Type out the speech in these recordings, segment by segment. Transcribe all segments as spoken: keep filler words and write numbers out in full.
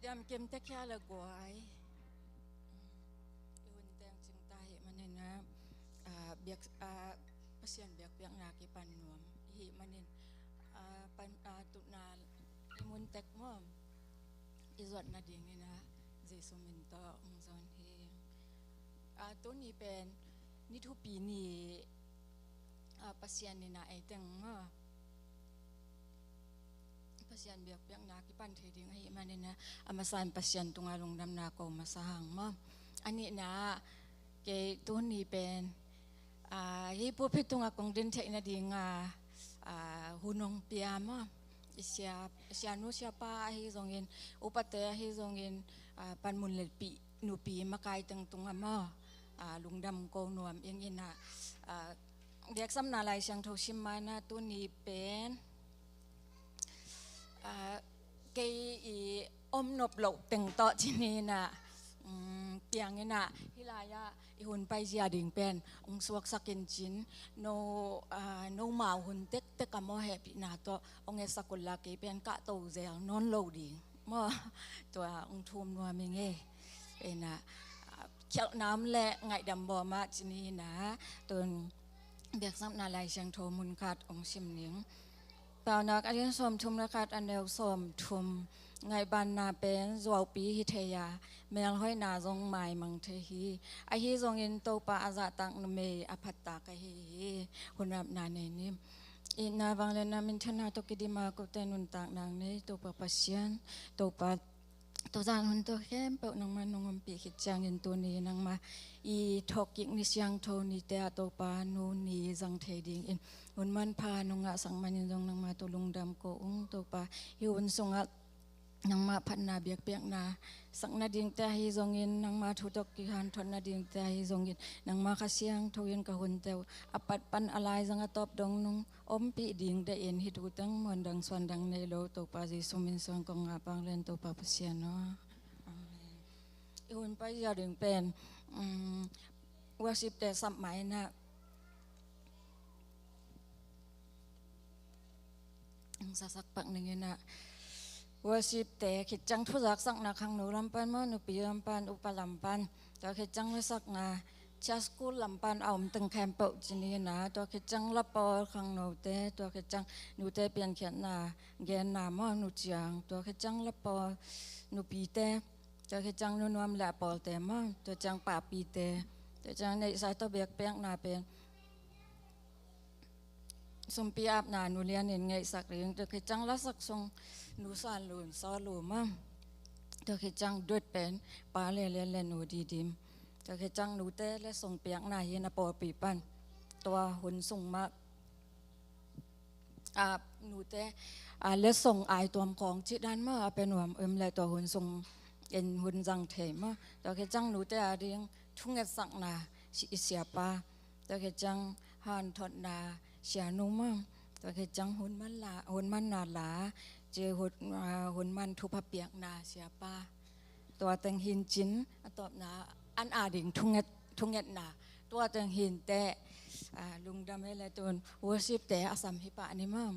Diam kem te khia la guai. I hun teng cing ta hi manin a, a, biak, a, Pasian biakpiakna kipan nuam hi manin, a, pan, a, tutna i mun tek maw, i zuat nadingin a, Jesu min tawh hong zawn hi. A, tuni pen ni thupi ni, a, Pasian in a ei teng maw, Pasian biakpiakna kipan thei ding ahih manin a, a masa in Pasian tungah lungdamna ko masa hang maw. A nihna ah kei tuni pen, a, hih pulpit tungah kong din theih nading a, a, hun hong pia maw, i sia, sianu siapa ahi zongin, upate ahi zongin, a, panmun letpih nupi makai teng tungah maw, a, lungdam ko nuam ing in a, a, biaksamna Lai Siangtho sim ma in a tuni pen, a, kei i om nop loh teng tawh ci ni in a, um, piang in a, hih lai-ah i hun paizia ding pen hong suaksak in cin, no, a, nomau hun tektek a maw hehpihna tawh hong etsak un la, kei pen kahto zel nawn lo ding maw, tua hong thum nuam ing ei. Ina, a, khialhna om leh ngaihdam bawm ah ci ni in a, tun biaksamna Lai Siangtho mun khat hong sim ning. Paunak a lian sawmthum le khat, a neu sawmthum. Ngaihbanna pen zuaupi hi thei a, melhoihna zong maimang thei hi. Ahi zongin Topa a zahtak numei a phattak ahi hi. Hun apna nei ni. Itna, vangliatna, minthanna tawh kidim a kote nuntak nang nei Topa Pasian, Topa, tuzan hun tua khempeuh nangmah nong ompih khit ciangin tuni nangmah i thawhkik ni siangtho nite ah Topa, nu ni zang thei dingin hun manpha nong ngahsak manin zong nangmah tawh lungdam ko ung Topa. Hih hun sungah nangmah phatna biakpiakna sak nadingte ahi zongin, nangmah thu tawh kihanthawn nadingte ahi zongin, nangmah Kha Siangtho in ka hunte uh a pat pan a laizang a tawp dong nong ompih ding deih in, hih thu teng muan dang suan dang nei lo Topa Jesu min suang kong ngah, vanglian Topa Pasian aw. Amen. I hun paizia ding pen, um, worship te sap ma in a, ang sasak pak ning in a, worship te khit ciang thu zaksakna khangno lam pan maw, nupi lam pan, upa lam pan, tua khit ciang lasakna, chia school lam pan a om teng khempeuh ci ni in a, tua khit ciang lapawl khangnote, tua khit ciang nute piankhiatna genna maw, nu ciang, tua khit ciang lapawl nupite, tua khit ciang nu nuam le a pawlte maw, tua ciang papite, tua ciang neihsa tawh biakpiakna pen sumpi apna nu lian in ngeihsak ding, tua khit ciang lasak sung nu Suan Lun, Saw Lun maw, tua khit ciang duet pen pa Lelen le nu Didim, tua khit ciang nute letsong piakna hi in a, pawlpi pan tua hun sung mah a, nute, a, letsong ai tuam khawng cih dan maw, a pe nuam om leh tua hun sung in hun zang thei maw. Tua khit ciang nute a ding thungetsakna si-, i siapa, tua khit ciang hanthotna sianu maw, tua khit ciang hun man la, hun manna la, ci hun, a, hun man thupha piakna siapa. Tua teng hi in cin, a tawpna an a ding thunget, thungetna. Tua teng hi in teh, a, lungdam hi leh tun worship te a sam hi pah ni maw.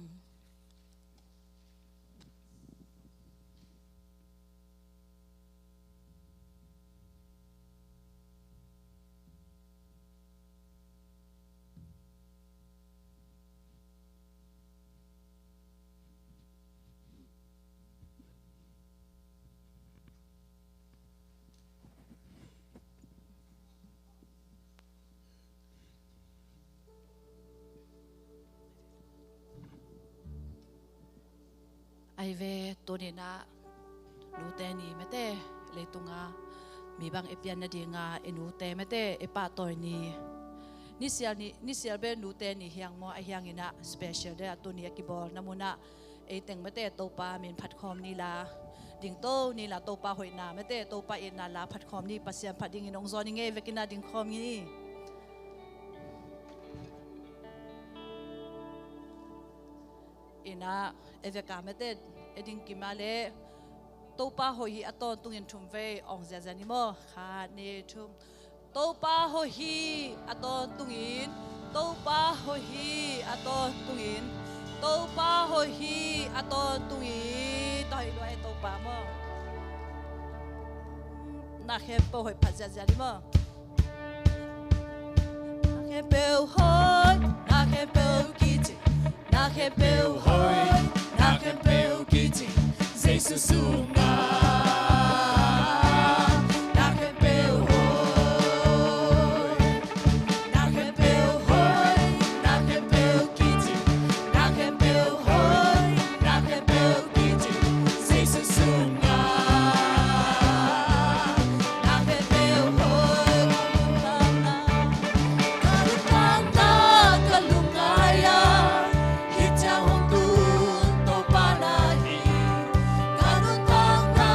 Ahi ve, tuni-in ah nute ni mete, leitunga mi bang i pian nadinga i nute mete i pahtawi ni. Nisial ni, nisial bel nute ni hi hang maw, ahi hangin ah special day ah tuni a kibawlna munah ei teng mete Topa min phatkhawm ni la, dingto ni la, Topa hoihna mete, Topa itna la phatkhawm ni, Pasian phat dingin hong zawn i ngei vekin ah dingkhawm ni. Ina, e veka mete, e ding kim a leh Topa hoih hi a tawntungin thum vei awng ziazia ni maw. Khat, nih, thum. Topa hoih hi a tawntungin, Topa hoih hi a tawntungin, Topa hoih hi a tawntungin. Tua hi lua e Topa maw. Na khempeuh hoih phat ziahziah ding maw. Na khempeuh hoih, na khempeuh kici, na khempeuh hoih, na khempeuh kici, Jesu sungah. Na khempeuh hoih, na khempeuh hoih, na khempeuh kici, na khempeuh hoih, na khempeuh kici, Jesu sungah. Na khempeuh hoih, ka lungtang na, ka lungtang na, ka lungngai a, hih ciang hong tun Topa na hi. Ka lungtang na,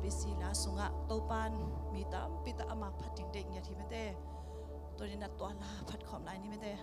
Sila sungah Topan mi tampi tak ama phat ding deih ngiat hi mete. Tuni na tua la phat khawm lai ni mete.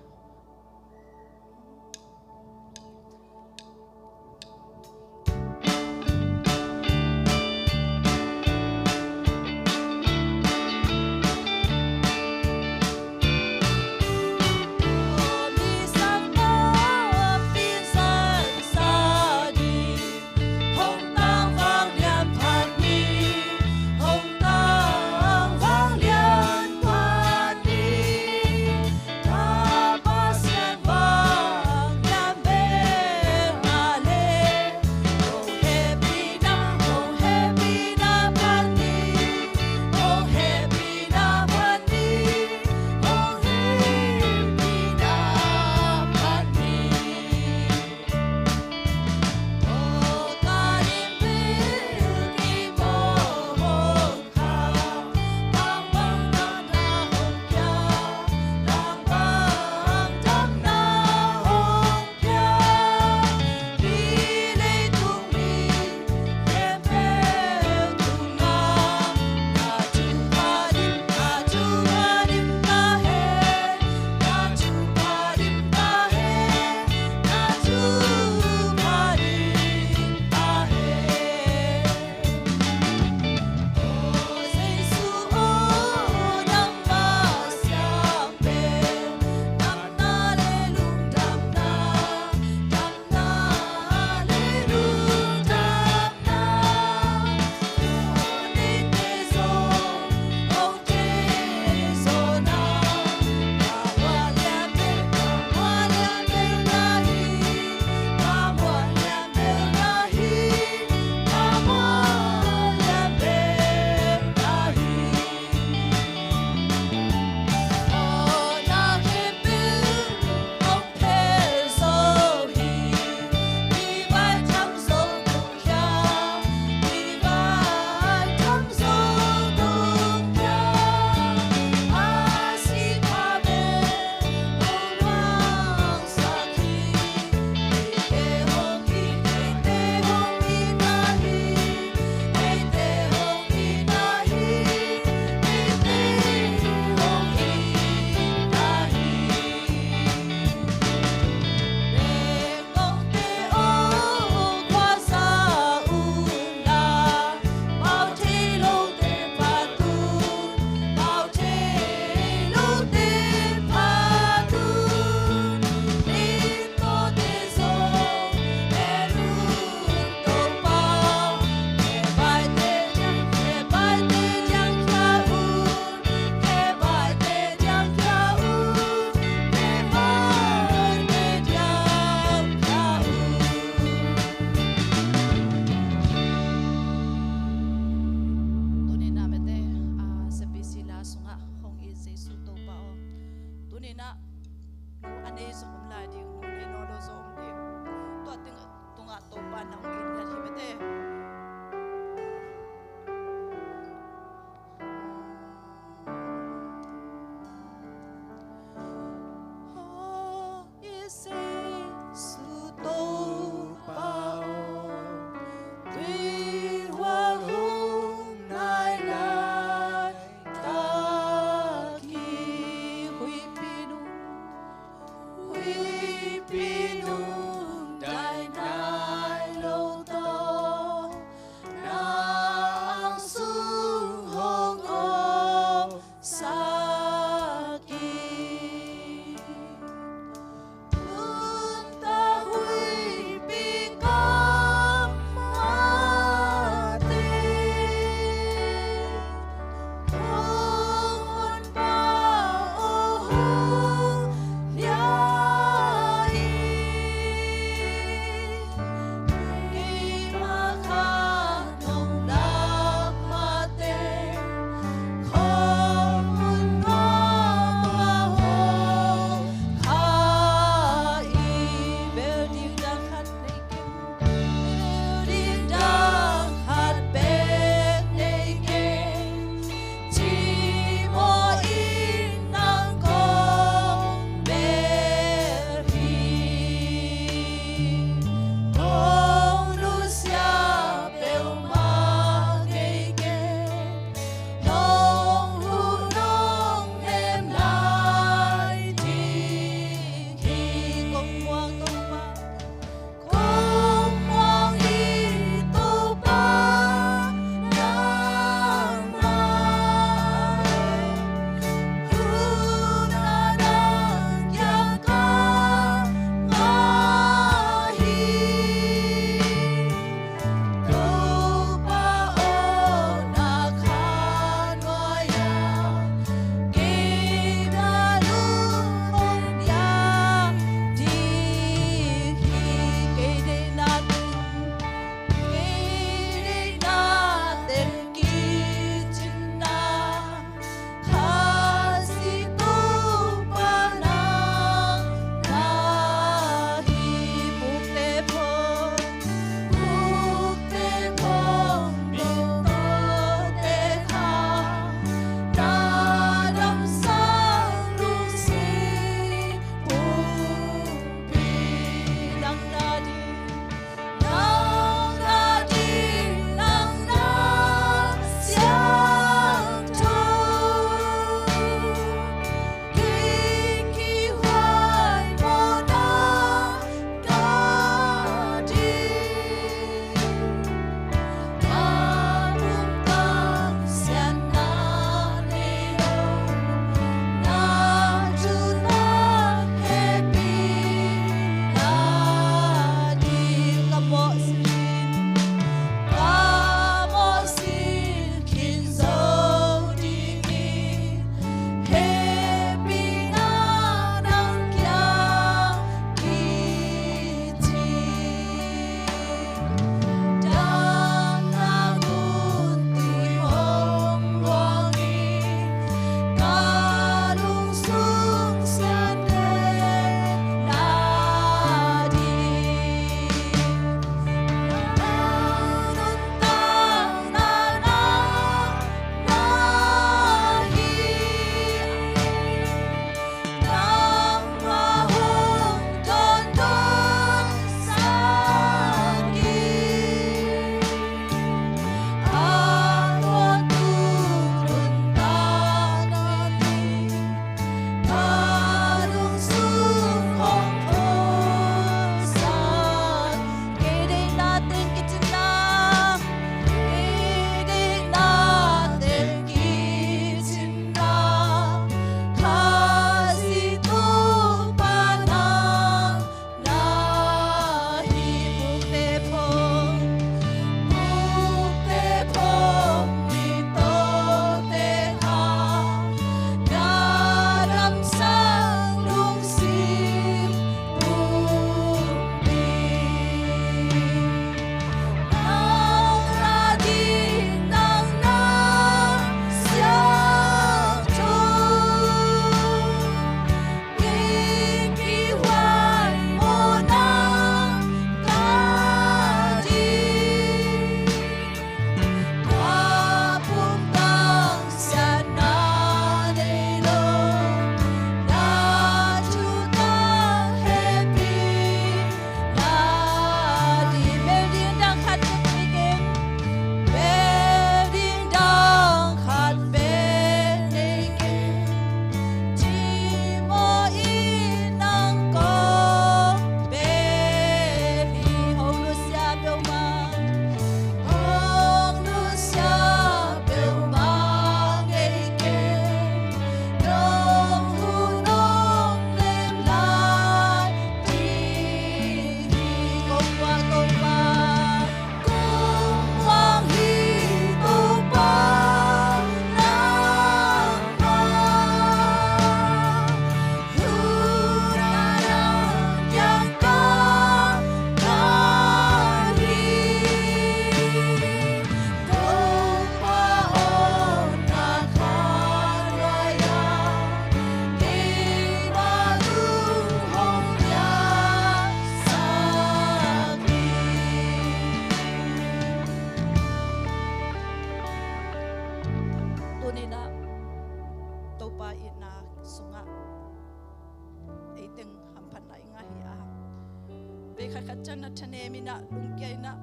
Khat khat ciang na thanem in ah, lungkia in ah,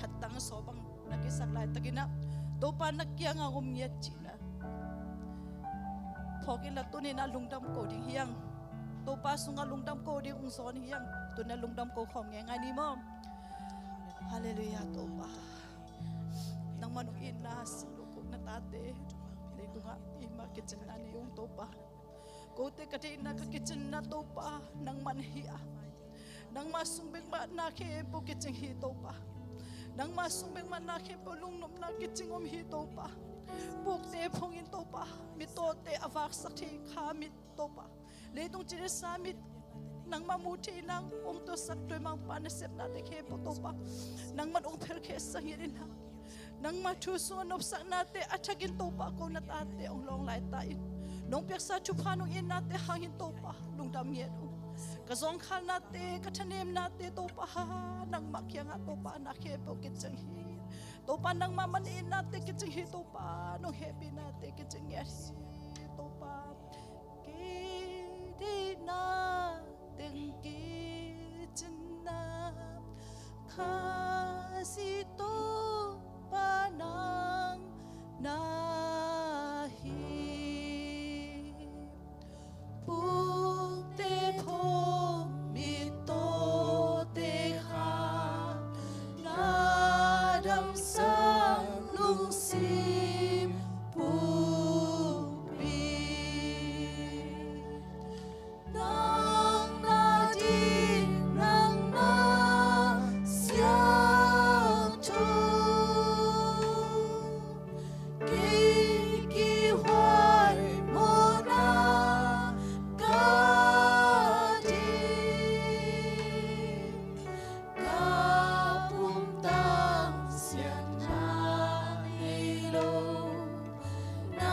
khat tang sawm bang na kisak laitakin ah, Topa na kiangah om ngiat cihna phawk in la, tuni in ah lungdam ko ding hi hang. Topa sungah lungdam ko ding ung zawn hi hang. Tuni in ah lungdam ko khawm ngeingai ni maw. Halleluiah, Topa. Nangmah nong itna sanglukkuk na tate leitungah i mah kicinna nei ung, Topa. Kote ka deihna, ka kicinna, Topa, nangmah na hi a, nangmah sung bek mah na khempeuh kicing hi, Topa. Nangmah sung bek mah na khempeuh lungnopna kicing om hi, Topa. Pukte phongin, Topa, mittawte a vaksak thei kha mit, Topa, leitung cina sa mit, nangmah mu thei nang ong tuasak, tua i Mangpa nasepnate khempeuh, Topa, nangmah ong phelkhia sa ngiat in ah, nangmah thu sungah nopsaknate a thakin, Topa, ko na tate ong lawng laita in, nong piaksa thupha nong itnate hangin, Topa, lungdam ngiat ung. Ka zawngkhalnate, ka thanemnate, Topa, nangmah kiangah, Topa, na khempeuh kicing hi. Topa, nangmah man itnate kicing hi, Topa, nong hehpihnate kicing ngiat hi, Topa. Kei deihna teng kicinna Khazih Topa nang na hi. Pukte phawk, mittawte kha na damsak lungsim pumpi. Nang na ding, nang na siangtho, kei kihhuai mawhna ka ding. Ka pumtang siatna nei lo, na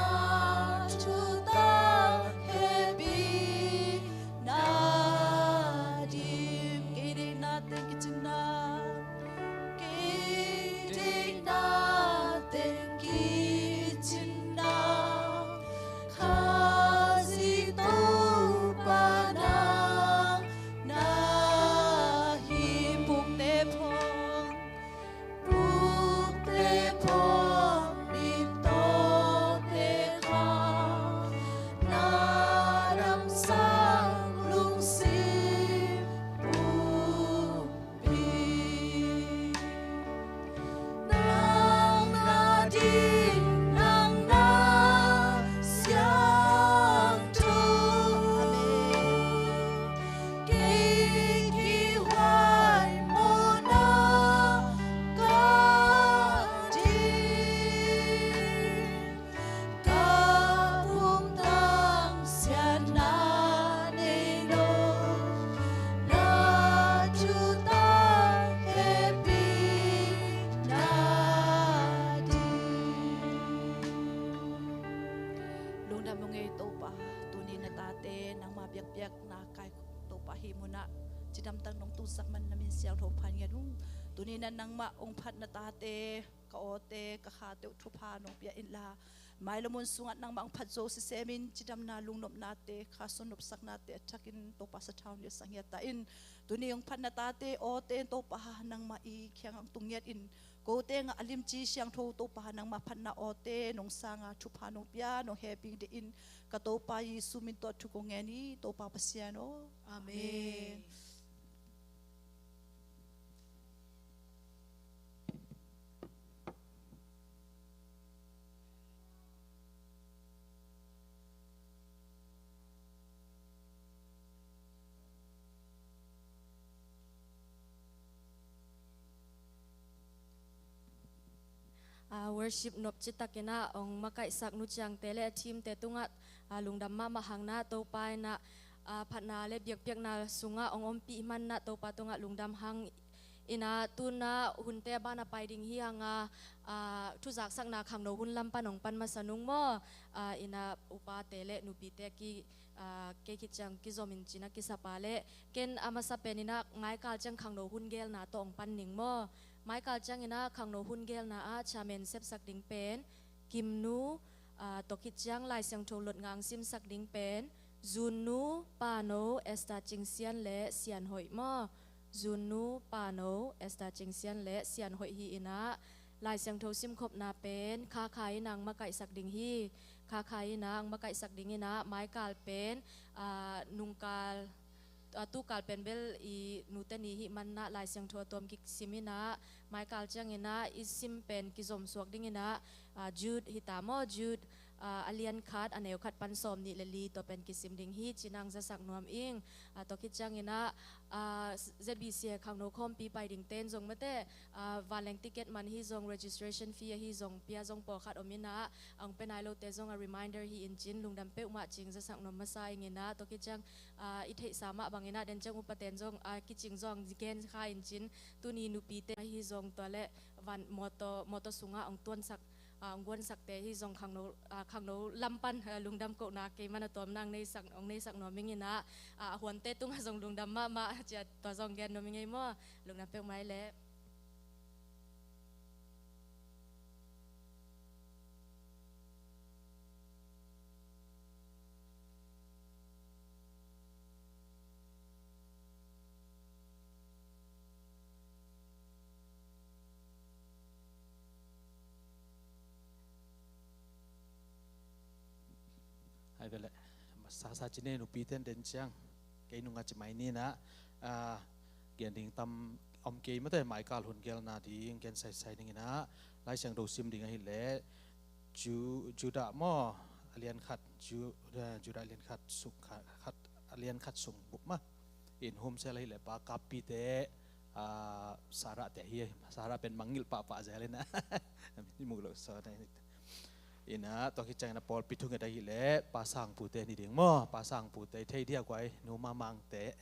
thutak hehpihna dim. Kei deihna teng kicinna, kei deihna teng kicinna Khazih Topa nang na hi. Pukte phawk, pukte phawk, mittawte kha na damsak lungsim pum Nang na ding, nang na siangtho. Amen. Kei kihhuai mawhna ka ding. Ka pumtang siatna nei lo, na thutak hehpihna ding. Lungdam ung ei Topa, tuni na tate nangma biakpiakna kaikhop Topa, hih munah cidamtang nong tunsak man na min siangtho phat ngiat ung. Tuni na nangmah ong phat na tate, ka awte, ka khate uh thupha nong pia inla, mailam hun sungah nangmah ong phat zo sisemin cidamna lungnopnate, kha sung nopsaknate a thakin Topa sathau nilsak ngiat ta in. Tuni ong phat na tate, awte in Topa nangmah i kiangah tung ngiat in, kote ngah a limci siangtho Topa nangmah phatna awte nong sanga thupha nong pia nong hehpih dih in, ka Topa Jesu min tawh thu kong ngen hi Topa Pasian aw. Amen. Amen. Ah, worship nop citakin ah ong makaihsak nu ciangte le a teamte tungah, ah, lungdam mahmah hang na Topa in ah, ah, phatna le biakpiakna sungah ong ompih man na Topa tungah lungdam hang. Ina tuna hunte a ban a pai ding hi hanga, ah, thuzaksakna khangno hun lam pan ong pan masa nung maw. Ah, ina upate le nupite ki, ah, kei khit ciang kizomin cina kisapa le ken a masa pen ina ngaikal ciang khangno hun gelna tawh ong pan ning maw. Maikal ciang ina khangno hun gelna ah chairman sepsak ding pen Kimnu, ah, tawh khit ciang Lai Siangtho lotnga ong simsak ding pen Zunnu, Pano, Esther Cingsian le Sianhoih maw. Zunnu Pano, Esther Cing Sian le Sian Hoih hi in ah, Lai Siangtho simkhopna pen Khakha in ah ang makaihsak ding hi. Khakha in ah ang makaihsak ding in ah, maikal pen, ah, nungkal, ah, tukal pen bel i nute ni hih man ah Lai Siangtho a tuam kisim in ah, maikal ciangin ah i sim pen kizom suak ding in ah, ah, Jude hi ta maw, Jude, ah, a lian khat, a neu khat pan sawm nih le li, tua pen kisim ding hi ci-in ah ang zasak nuam ing. Ah, tua khit ciangin ah, ah, Z B C A khangno khawmpi pai dingte in zong mate, ah, vanleng ticket man hi zong, registration fee ahi zong, pia zong pawlkhat om in ah, ang pe nai lote zong a reminder hi in cin, lungdam peuhmah ci-in zasak nuam masa ing in ah, tua khit ciang, ah, i theihsa mah bangin ah, den ciang upaten zong, ah, kicing zong gen kha in cin, tuni nupite ahi zong tua le van mawtaw, mawtaw sungah ang tuansak, ah, ang guansakte hi zong khangno, ah, khangno lam pan, ah, lungdam kohna kei man a tuamna ang neisak, ang neisak nuam ing in ah, ah, a huante tungah zong lungdam mahmah ci-a tua zong gen nuam ing ei maw, lungdam peuhmah ei leh. Hai vele, masa sa cine nupi ten den ciang kei nunga ci mai ni na, ah, gen ding tam om kei mate, maikal hun gelna ding gen saisai ding in ah, Lai Siangtho sim ding ahih leh, Ju-, Judah maw, a lian khat, Ju-, eh, Judah a lian khat sung kha-, khat, a lian khat sung bup mah. In humsel ahih leh pa kappite, ah, Sarah te hi, Sarah pen mangngilh pahpah zel in ah. Mi muk lo so na in ah, tua khit ciangin ah pawlpi thunget ahih leh pa Sangpute ni ding maw, pa Sangpute thei dia guai, nu Mamangte.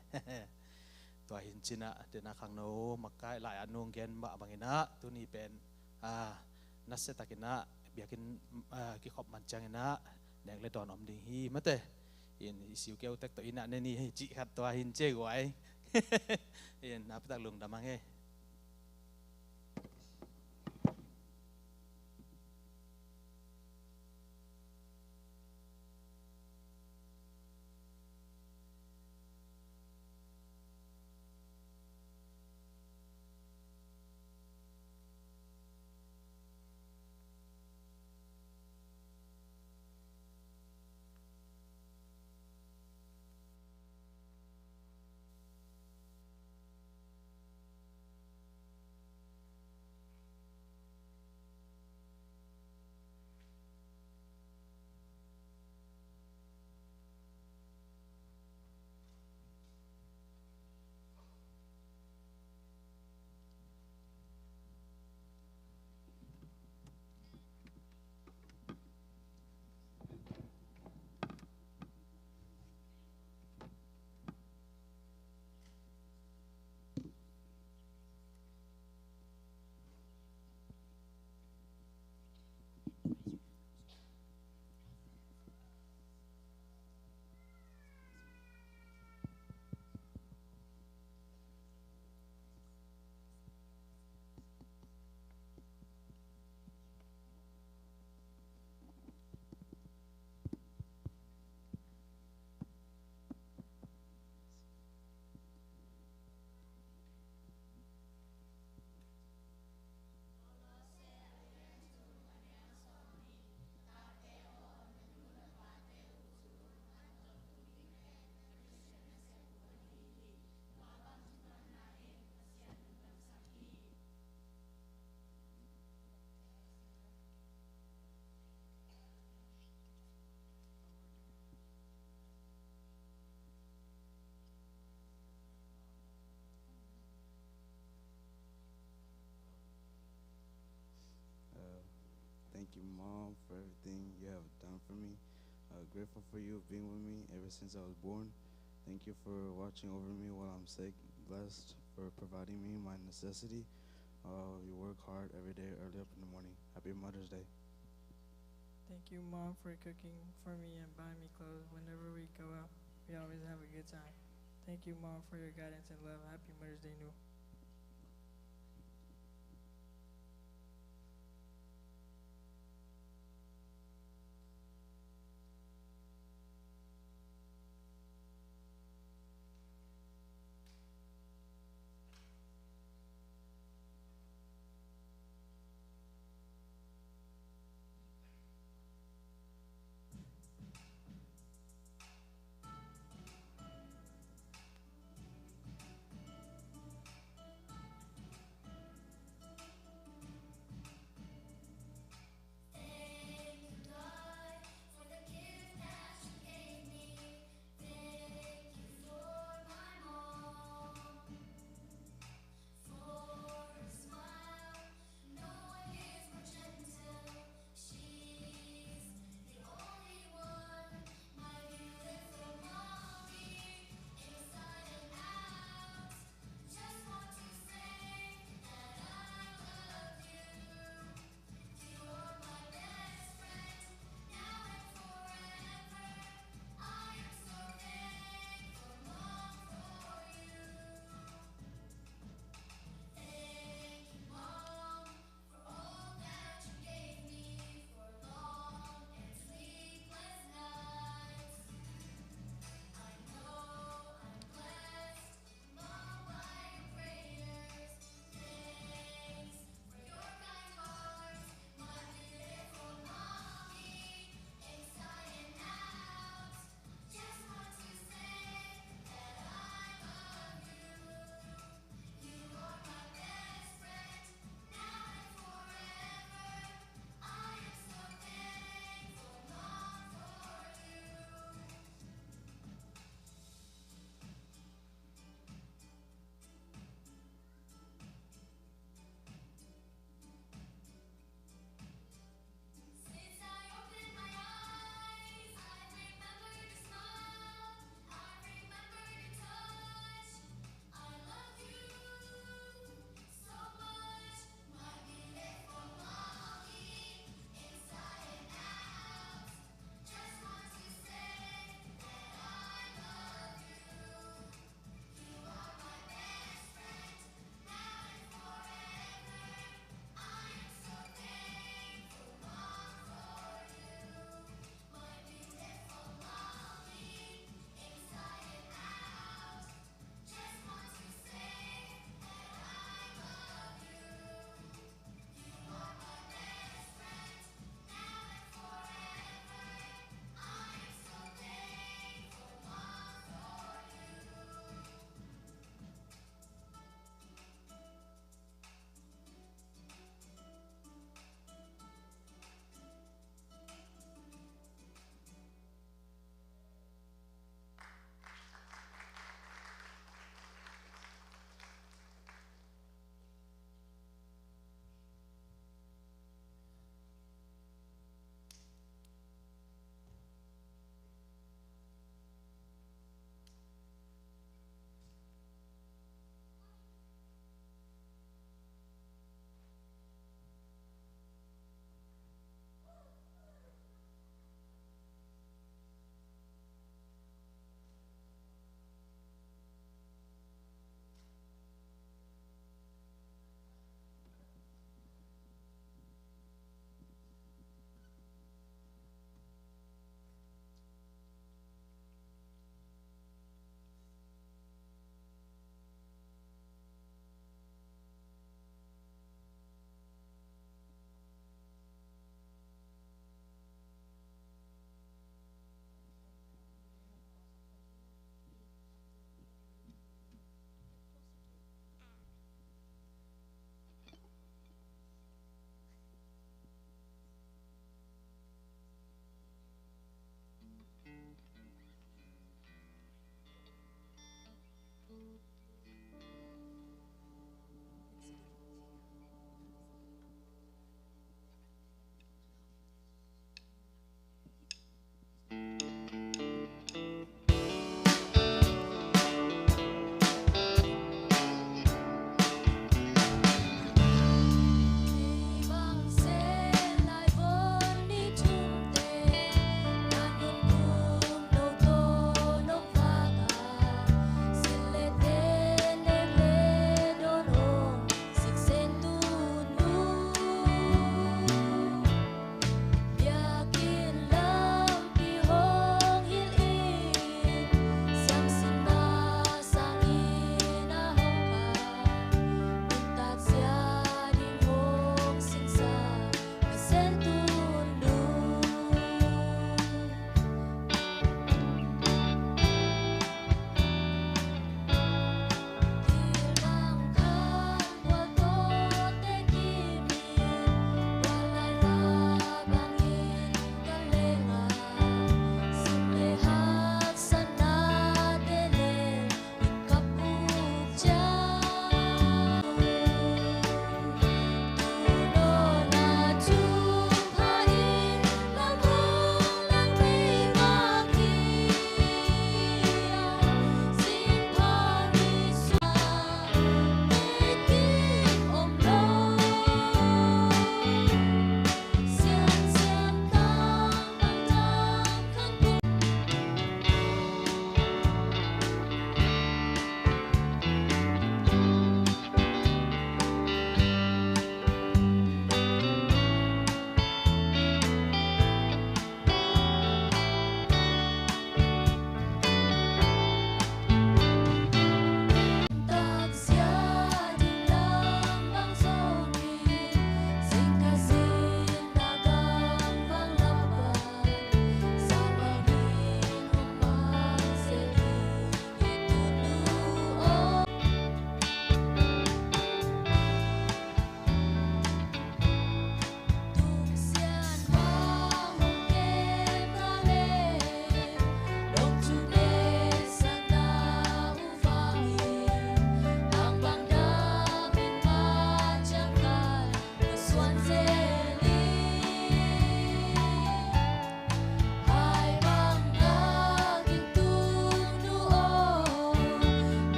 Tua hin cin ah, den ah khangno makai lai a nung gen mah bangin ah, tuni pen, ah, nasia takin ah, biakinn, ah, kikhop man ciangin ah, nek le dawn om ding hi mate. In i siu keu tek tawh in ah ne ni hi cih khat tua hin ci guai. In na pitak lungdam ang e. Uh, thank you, Mom, for everything you have done for me. Uh, grateful for you being with me ever since I was born. Thank you for watching over me while I'm sick. Blessed for providing me my necessity. Uh, you work hard every day, early up in the morning. Happy Mother's Day. Thank you, Mom, for cooking for me and buying me clothes. Whenever we go out, we always have a good time. Thank you, Mom, for your guidance and love. Happy Mother's Day, Nu.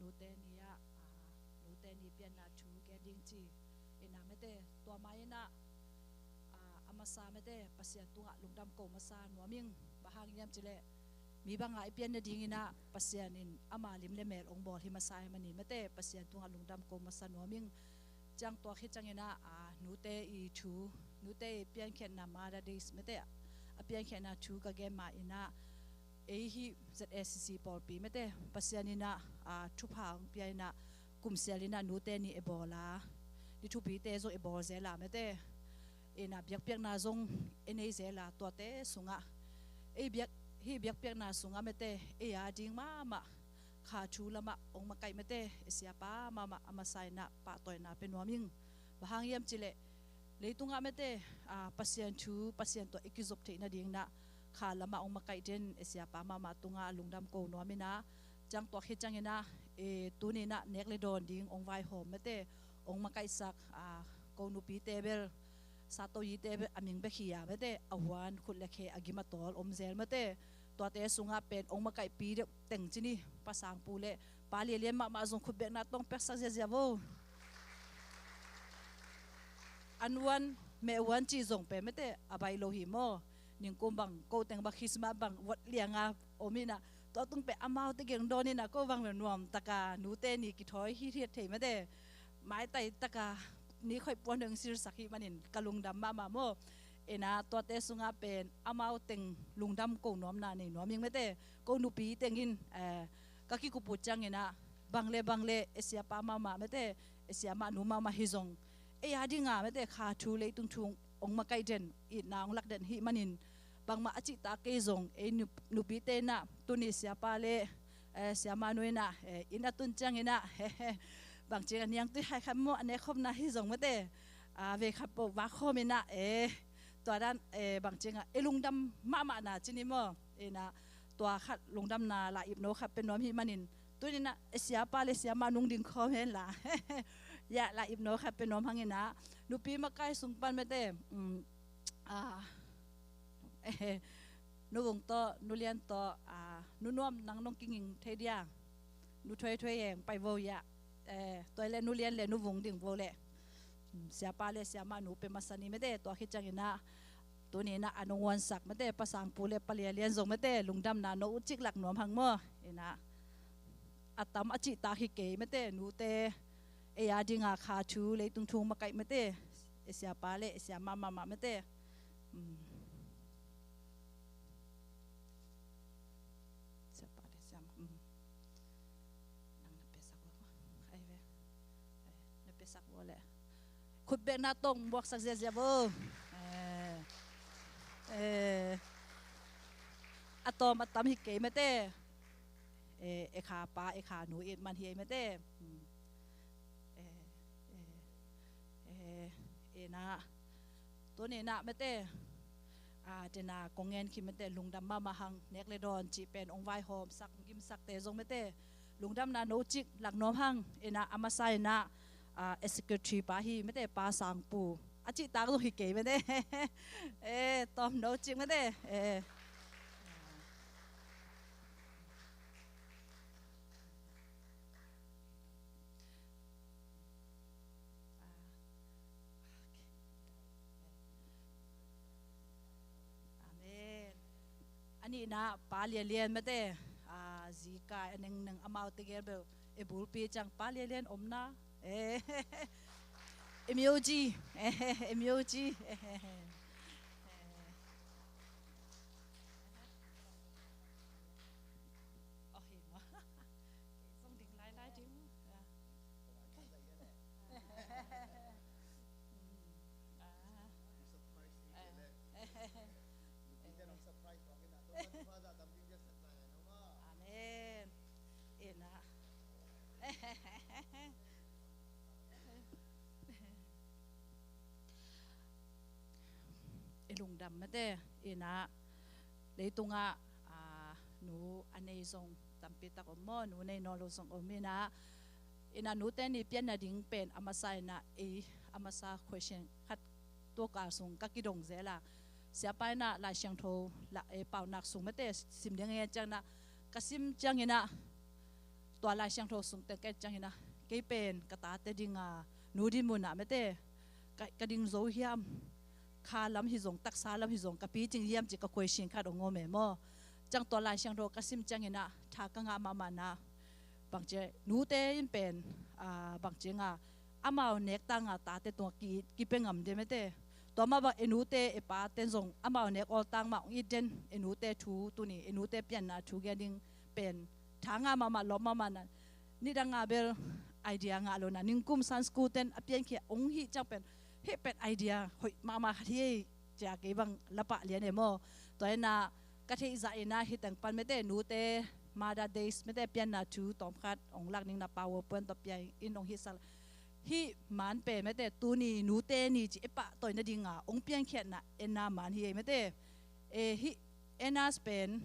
Nute ni ah, ah, nute ni pianna thu gen ding ci. Ina mete, tua ma ina, ah, a masa mete, Pasian tungah lungdam ko masa nuam ing. Bang hang hiam cileh, mi banga i pian nading ina, Pasian in ama lim le mel ong bawl hi masa hi manin mete, Pasian tungah lungdam ko masa nuam ing. Ciang tua khit ciang ina, ah, nute i thu, nute i piankhiatna Mother Days mete, a piankhiatna thu ka gen ma ina, ei hih Z A C C pawlpi mete, Pasian ina, ah, thupha ong pia ina, kum sial ina nute ni e bawl a, ni thupite zong e bawl zel a mete, ina biakpiakna zong e nei zel a, tuate sungah, ei biak, hih biakpiakna sungah mete, ei a ding mahmah, kha thu lamah ong makaih mete, e siapa mahmah a masa ina pahtawina pe nuam ing. Bang hang hiam cileh, leitungah mete, ah, Pasian thu, Pasian tawh i kizop theih nading ina, kha lamah ong makaih den, e siapa mahmah tungah lungdam ko nuam ina, ciang tua khit ciang ina, e, tuni ina nek le dawn ding ong vaihawm mete, ong makaihsak, ah, ko nupite bel, sato yite bel a ming bek hi a mete, a huan khut le khe a gim a tawl om zel mete, tuate sungah pen ong makaihpi deuh teng ci ni, Pa Sangpu le Pa Lialian mahmah zong khutbekna tawng peksak ziazia vo. An uan, meh uan cih zong pen mete, a baih lo hi maw. Ningkum bang, ko teng bang Christmas bang vot lianga om ina, tua tung pen amau tegeng dawn ina, ko bang bel nuam taka nute ni kithawi hithiat thei mete, maitai taka ni khoih puan dong silsak hi manin ka lungdam mahmah maw. Ina tuate sungah pen amau teng lungdam ko nuamna nei nuam ing mete, ko nupi teng in, eh, ka kikup uh ciang ina, bang le bang le, e siapa mahmah mete, e siamah nu mahmah hi zong, ei a dinga mete, kha thu leitung thu ong makaih den, itna ong lak den hi manin, bangmah a cihtak kei zong, ei nup-, nupite ina, tuni siapa le, eh, siamah nu ina, eh, inn a tun ciang ina, bang cianga niangtui hai khat maw, a nekkhopna hi zong mete, ah, vei khat peuh vak khawm ina, eh, tua dan, eh, bang cianga e lungdam mahmahna ci ni maw. Ina tua khat lungdamna la ipno khat pe nuam hi manin, tuni ina e siapa le siamah nung ding khawm hen la. Ya, la ipno khat pe nuam hang ina, nupi makai sung pan mete, mm, ah, eh, Nu Vung tawh, Nu Lian tawh, ah, Nu Nuam nang nong kinging thei dia. Nu Thoi Thoi eng pai vo ya. Eh, tua le Nu Lian le Nu Vung ding vo le. Hmm, siapa le siamah nu pe masa ni mete, tua khit ciang ina, tuni ina a nong uansak mete, Pa Sangpu le Pa Lialian zong mete, lungdamna no uh cik lak nuam hang maw. Ina, a tam a cihtak hi kei mete, nute, ei a dinga kha thu leitung thu makaih mete, e siapa le e siamah mahmah mete. Hmm. Siapa le siamah, mm. Nang na pesak vo. Ai ve. Ai, na pesak vo le. Khutbekna tawng buaksak ziazia vo. Eh. Eh. A tawm a tam hi kei mete. Eh, e kha pa, e kha nu it man hi ei mete. Mm. Eh, eh, eh, ina. Tuni ina mete, ah, tena kong ngen khi mete, lungdam mahmah hang, nek le dawn cih pen ong vaihawmsak, ong gimsakte zong mete, lungdamna no cik lak nuam hang. Ina a masa ina, ah, e secretary pa hi mete, Pa Sangpu. A cihtak zong hi kei mete. Eh, tawm no cik mete. Eh. Amen. A nihna Pa Lialian mete, ah, zi kai a nengneng amau tegel bel e bulpi ciang Pa Lialian omna. Eh, M O G. Eh, M O G. Eh, eh, eh. Oh, hi maw. Zong ding lailai ding. Ah. Mm. Ah. Ah. Amen. Ina. I lungdam mete, ina, leitungah, ah, nu a nei zong tampi tak om maw, nu nei nawn lo zong om ina, ina nute ni pianna ding pen a masa ina, ei, a masa question khat tua kal sung ka kidong zel a, siapa ina Lai Siangtho la, eh, paunak sung mete sim ding a ngen ciang ina, ka sim ciang ina, tua Lai Siangtho sung teng ka et ciangin ah, kei pen ka tate dinga nu dinmun ah mete ka, ka ding zo hiam, kha lam hi zong, taksa lam hi zong ka pi cing hiam ci ka question khat ong om e maw. Ciang tua Lai Siangtho ka sim ciangin ah tha ka ngah mahmah na, bangci nute in pen, ah, bangci nga amau nek tanga tate tungah ki, kipia ngam de mete. Tua mah bang e nute e pate zong amau nek awl tang mah ong it den, e nute thu tuni, e nute pianna thu gen ding pen tha ngah mahmah, lawm mahmah na. Nidang a bel idea ngah lo na, ningkum Sunday school ten a piankhia ong hih ciang pen, hih pen idea hoih mahmah khat hi ei, cia kei bang lapah lian e maw. Tua ina ka theih zah ina hih teng pan mete nute Mother Days mete pianna thu tawm khat ong lak ning na, PowerPoint tawh pia in ong hih sal. Hih man pen mete tuni nute ni ci e pahtawi nadinga ong piankhiatna Anna man hi ei mete. E hih Anna pen,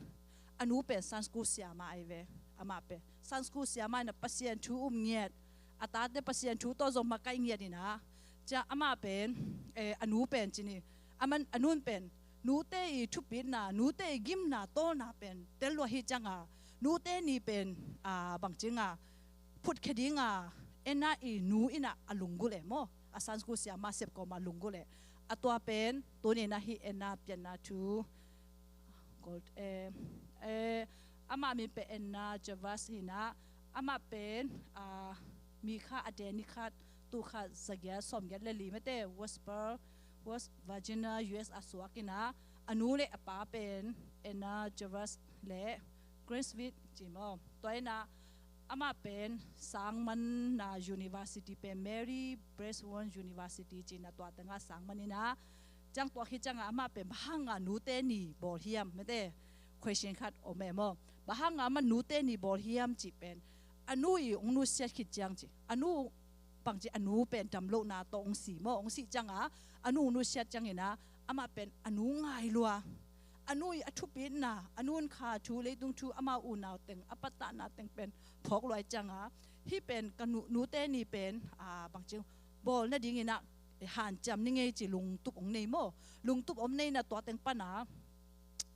a nu pen Sunday school siama ahi ve. Amah pen Sunday school siama ina Pasian thu um ngiat, a tate Pasian thu tawh zong makaih ngiat ina. Cia amah pen, eh, a nu pen cini, aman a nun pen nute i thupitna, nute i gimna tawlna pen tel lua hi cianga, nute ni pen, ah, bangci nga phutkhia dinga Anna i nu ina a lunggulh e maw, a Sunday school siama sep kawma lunggulh e. A tua pen tuni ina hih Anna pianna thu Gold, eh, eh, amah min pen Anna Jarvis hi ina, amah pen, ah, May kha a deni khat, tul khat za giat sawm giat le li mete, Westport, West Virginia, U S a suak ina, a nu le a pa pen Anna Jarvis le Grace Witt ci maw. Tua ina amah pen sang manna university pen Mary Breslin University ci ina, tua tengah sang man ina. Ciang tua hi cianga amah pen bang hanga nute ni bawl hiam mete, question khat om e maw. Bang hanga amah nute ni bawl hiam cih pen, a nu i ong nusiat khit ciang ci, a nu bangci a nu pen damlohna tawh ong si maw, ong si cianga a nu ong nusiat ciangina amah pen a nu ngai lua, a nu i a thupitna, a nun kha thu, leitung thu, amau unau teng a patahna teng pen phawk luai cianga, hih pen ka nu, nute ni pen, ah, bangci bawl nadingina hanciam ni ngei ci lungtup ong nei maw. Lungtup om neina tua teng pana,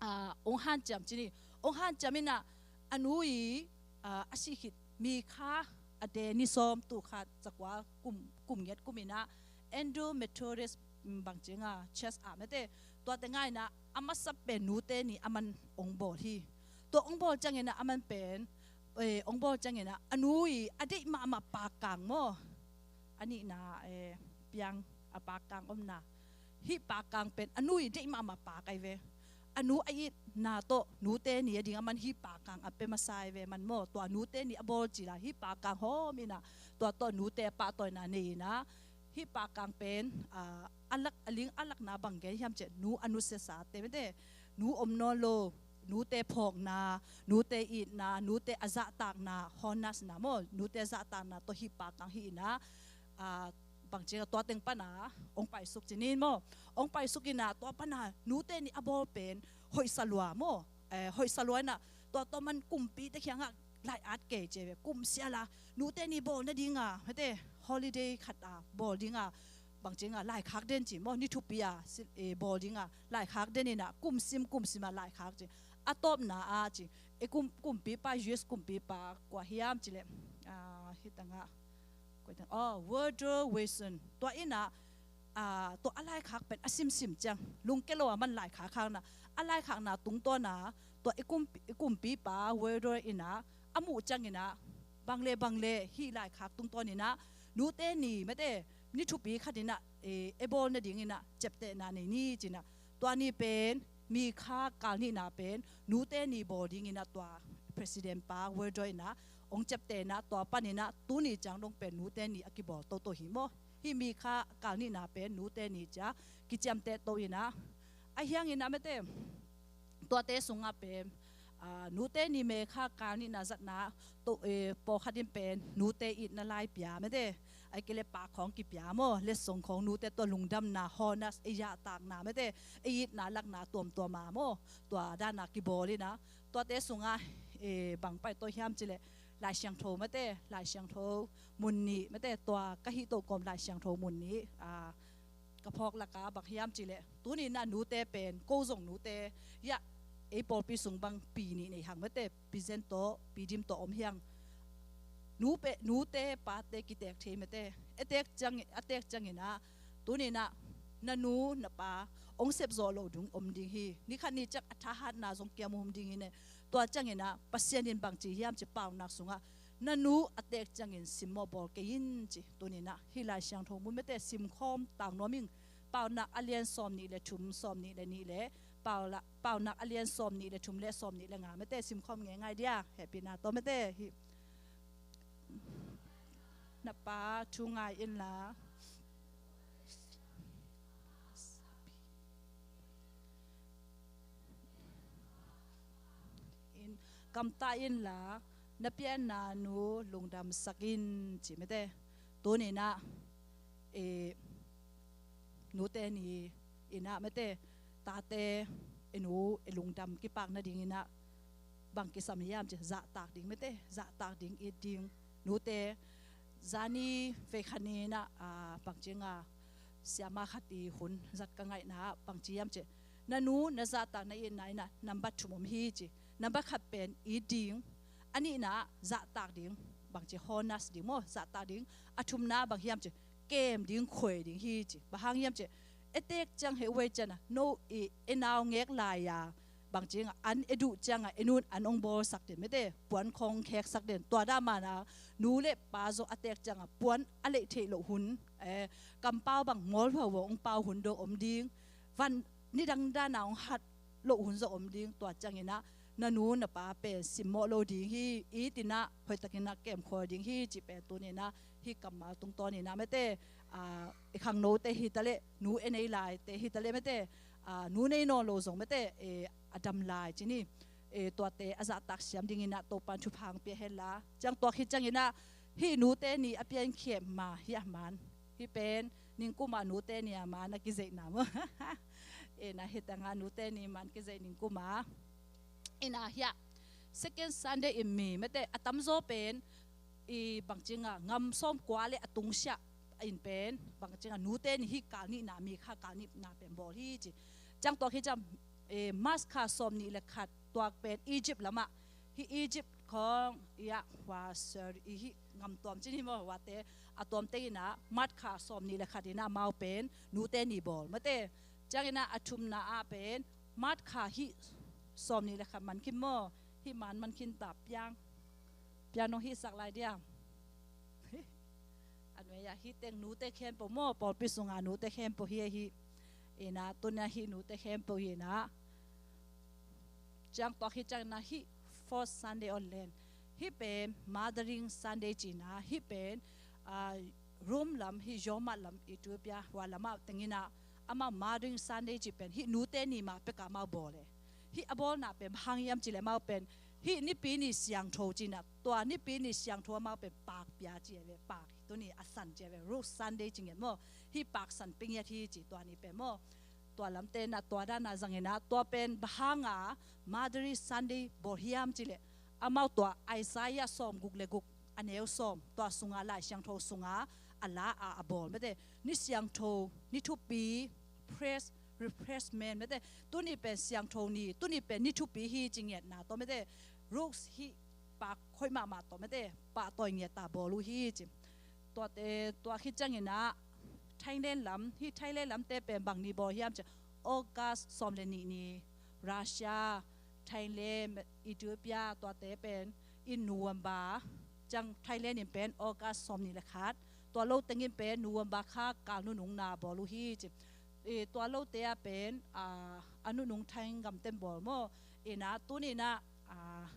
ah, ong hanciam cini, ong hanciam ina a nu i, ah, a sih khit May kha a deni sawm, tul khat za kua kum, kum ngiat kum ina Andrew Methodist, mm, bangci nga church a mete, tua tengah ina a masa pen nute ni aman ong bawl hi. Tua ong bawl ciangina aman pen, eh, ong bawl ciangina a nu i a deih mahmah pakang maw, a nihna, eh, piang a pakang omna, hih pakang pen a nu i deih mahmah pak ahi ve. A nu a itna tawh nute ni a ding aman hih pakang a pia masa ahi ve man maw. Tua nute ni a bawl cila hih pakang hawm ina, tua tawh nute a pahtawina nei ina, hih pakang pen, ah, a lak, a ling a lakna bang gen hiam cih, nu a nusiasate mete, nu om nawn lo, nute phawkna, nute itna, nute a zahtakna, honest na maw, nute a zahtakna tawh hih pakang hi ina, ah, bangci nga tua teng pana ong paisuk cinin maw. Ong paisuk ina tua pana nute ni a bawl pen hoihsa lua maw. Eh, hoihsa lua ina tua tawh man kumpite khiangah lai at kei ci ve, kum siala nute ni bawl nadinga mete holiday khat a bawl dinga, bangci nga laikhak den ci maw, ni thupi a si, eh, bawl dinga laikhak den ina kum sim kum sima laikhak ci. A tawpna a ci, e kum, kumpipa, U S kumpipa kua hiam cile, ah, hih tengah, kua teng, oh, Woodrow Wilson. Tua ina, ah, tua a laikhak pen a simsim ciang lungke lo a man laikhak khakna, a laikhakna tungtawna tua i kum, i kumpipa Woodrow ina a muh ciangina, bang le bang le hih laikhak tungtawn ina nute ni mete ni thupi khat ina, eh, e bawl nadingina ciaptehna nei ni cina. Tua ni pen May kha kal nihna pen nute ni bawl dingina tua President pa Woodrow ina ong ciaptehna, tua panina tuni ciang dong pen nute ni a kibawl toto hi maw. Hih May kha kal nihna pen nute ni cia kiciamteh to ina, a hiangina mete, tuate sungah pen, ah, nute ni May kha kal nihna zatna to, eh, pawlkhat in pen nute itna lai pia mete, ai kei le pa khawng kipia maw, letsong khawng nute tua lungdamna, honest, e zahtakna mete, e itna lakna tuamtuama maw, tua dana kibawl ina. Tuate sungah, eh, bang paito hiam cile, Lai Siangtho mete, Lai Siangtho mun nih mete, tua ka hih toh kawm Lai Siangtho mun nih, ah, ka phawk laka bang hiam cile, tuni na nute pen ko zong nute, ya, ei pawlpi sung bang pi nih nei hang mete, Pi Zen tawh Pi Dim tawh om hiang. nu pe, nute pate kitek thei mate. A tek ciang, a tek ciangin ah, tuni-in ah na nu na pa hong sep zawh loh ding om ding hi. Ni khat ni ciang a thahatna zong kiam om ding hi ne. Tua ciangin ah Pasian in bangci hiam cih paunak sungah, na nu a tek ciangin simmawh bawl kei in ci. Tuni-in ah hih Lai Siangtho mun mate simkhawm tang nuam ing. Paunak a lian sawm nih le thum, sawm nih le nih le Paula-, Paunak a lian sawm nih le thum le sawm nih le nga mate simkhawm ngei ngai dia. Hehpihna tawh mate hih na pa thu ngai inla, in kamtah inla, na pianna nu lungdamsak in ci mate. Tuni-in ah, eh, nute ni-in ah mate, tate, i nu i lungdam kipak nadingin ah bang kisam hiam cih zahtak ding mate, zahtak ding, it ding. Nute, zani vei khat ni-in ah, ah, bangci nga, siama khat i hun zat ka ngaihna ah bangci hiam cih, na nu na zahtak na itna in ah nambat thum om hi ci. Nambat khat pen it ding, a nihna ah zahtak ding, bangci honest ding maw, zahtak ding. A thumna bang hiam cih, kem ding, khuai ding hi ci. Bang hang hiam cih, a tek ciang heh uai ciang ah, no i, i nau ngek lai-a, bangci nga an i duh ciang ah i nu in an hong bawlsak den mate, puan khawng kheksak den. Tua dah manin nu le pa zong a tek ciang ah puan a leih theih loh hun, eh, kampau bang mawl huahua hong pau hun dong om ding. Van nidang dan a hong hat loh hun zong om ding. Tua ciangin ah na nu na pa pen simmawh lo ding hi, it in ah hoihtakin ah kemkhawi ding hi cih pen tuni-in ah hih kammal tungtawnin ah mate, ah, i khangnote hi taleh, nu i nei laite hi taleh mate, ah, nu nei nawn lo zong mate, eh, a dam lai ci ni. Eh, tuate a zahtak siam dingin ah Topa'n thupha hong pia hen la. Ciang tua khit ciangin ah hih nute ni a piankhia ma hih a man, hih pen ningkum a nute ni a man a kizeihna maw. Eh, na hih tangah nute ni man kizeih ningkum a. In ah hih ah, second Sunday in mi mate, a tamzaw pen i bangci nga ngam sawmkua le a tungsiah in pen bangci nga nute ni hih kal nihna, mi kha kal nihna pen bawl hi ci. Ciang tua khit ciang, eh, March kha sawm nih le khat, tua pen Egypt lamah, hih Egypt khawng i ah hua ser i hih ngam tuam ci ni maw, huate a tuam teng in ah March kha sawm nih le khat in ah amau pen nute ni bawl mate. Ciangin ah a thumna ah pen March kha hih sawm nih le khat man khin maw, hih man man khin ta piang, piang nong hihsak lai dia. A nuai ah hih teng nute khempeuh maw, pawlpi sunga nute khempeuh hi ahi. In ah tuni-a hih nute khempeuh hi in ah, ciang tua khit ciangin ah hih fourth Sunday online, hih pen Mothering Sunday ci-in ah, hih pen, ah, Rome lam, hih Roma lam, Ethiopia hua lamah teng in ah amau Mothering Sunday cih pen hih nute ni ma pek a amau bawl e. Hih a bawlna pen bang hang hiam cih leh amau pen hih Nipi ni siangtho ci-in ah, tua Nipi ni siangtho amau pen paak pia ci a ve, paak, tuni a san ci a ve, Rose Sunday ci ngiat maw, hih paak san pia ngiat hi ci, tua ni pen maw. Tua lamte in ah tua dan a zangin ah, tua pen bang hang a Mothering Sunday bawl hiam cih leh, amau tua Isaiah sawmguk le guk a neu sawm, tua sunga Lai Siangtho sunga a la a, a bawl mate. Ni siangtho, ni thupi, praise, refreshment mate. Tuni pen siangtho ni, tuni pen ni thupi hi ci ngiatna tawh mate, Rose hih paak hoih mahmah tawh mate, pahtawi ngiat a bawl uh hi ci. Tuate, tua khit ciangin ah Thailand lam, hih Thailand lamte pen bang ni bawl hiam cih leh, August sawm le nih ni, Russia, Thailand, Ethiopia, tuate pen in November, ciang Thailand in pen August sawm nih le khat, tua lo teng in pen November kha kal nunungna bawl uh hi ci. Eh, tua lote ah pen, ah, a nunung Thai gamte in bawl maw. In ah tuni in ah, ah,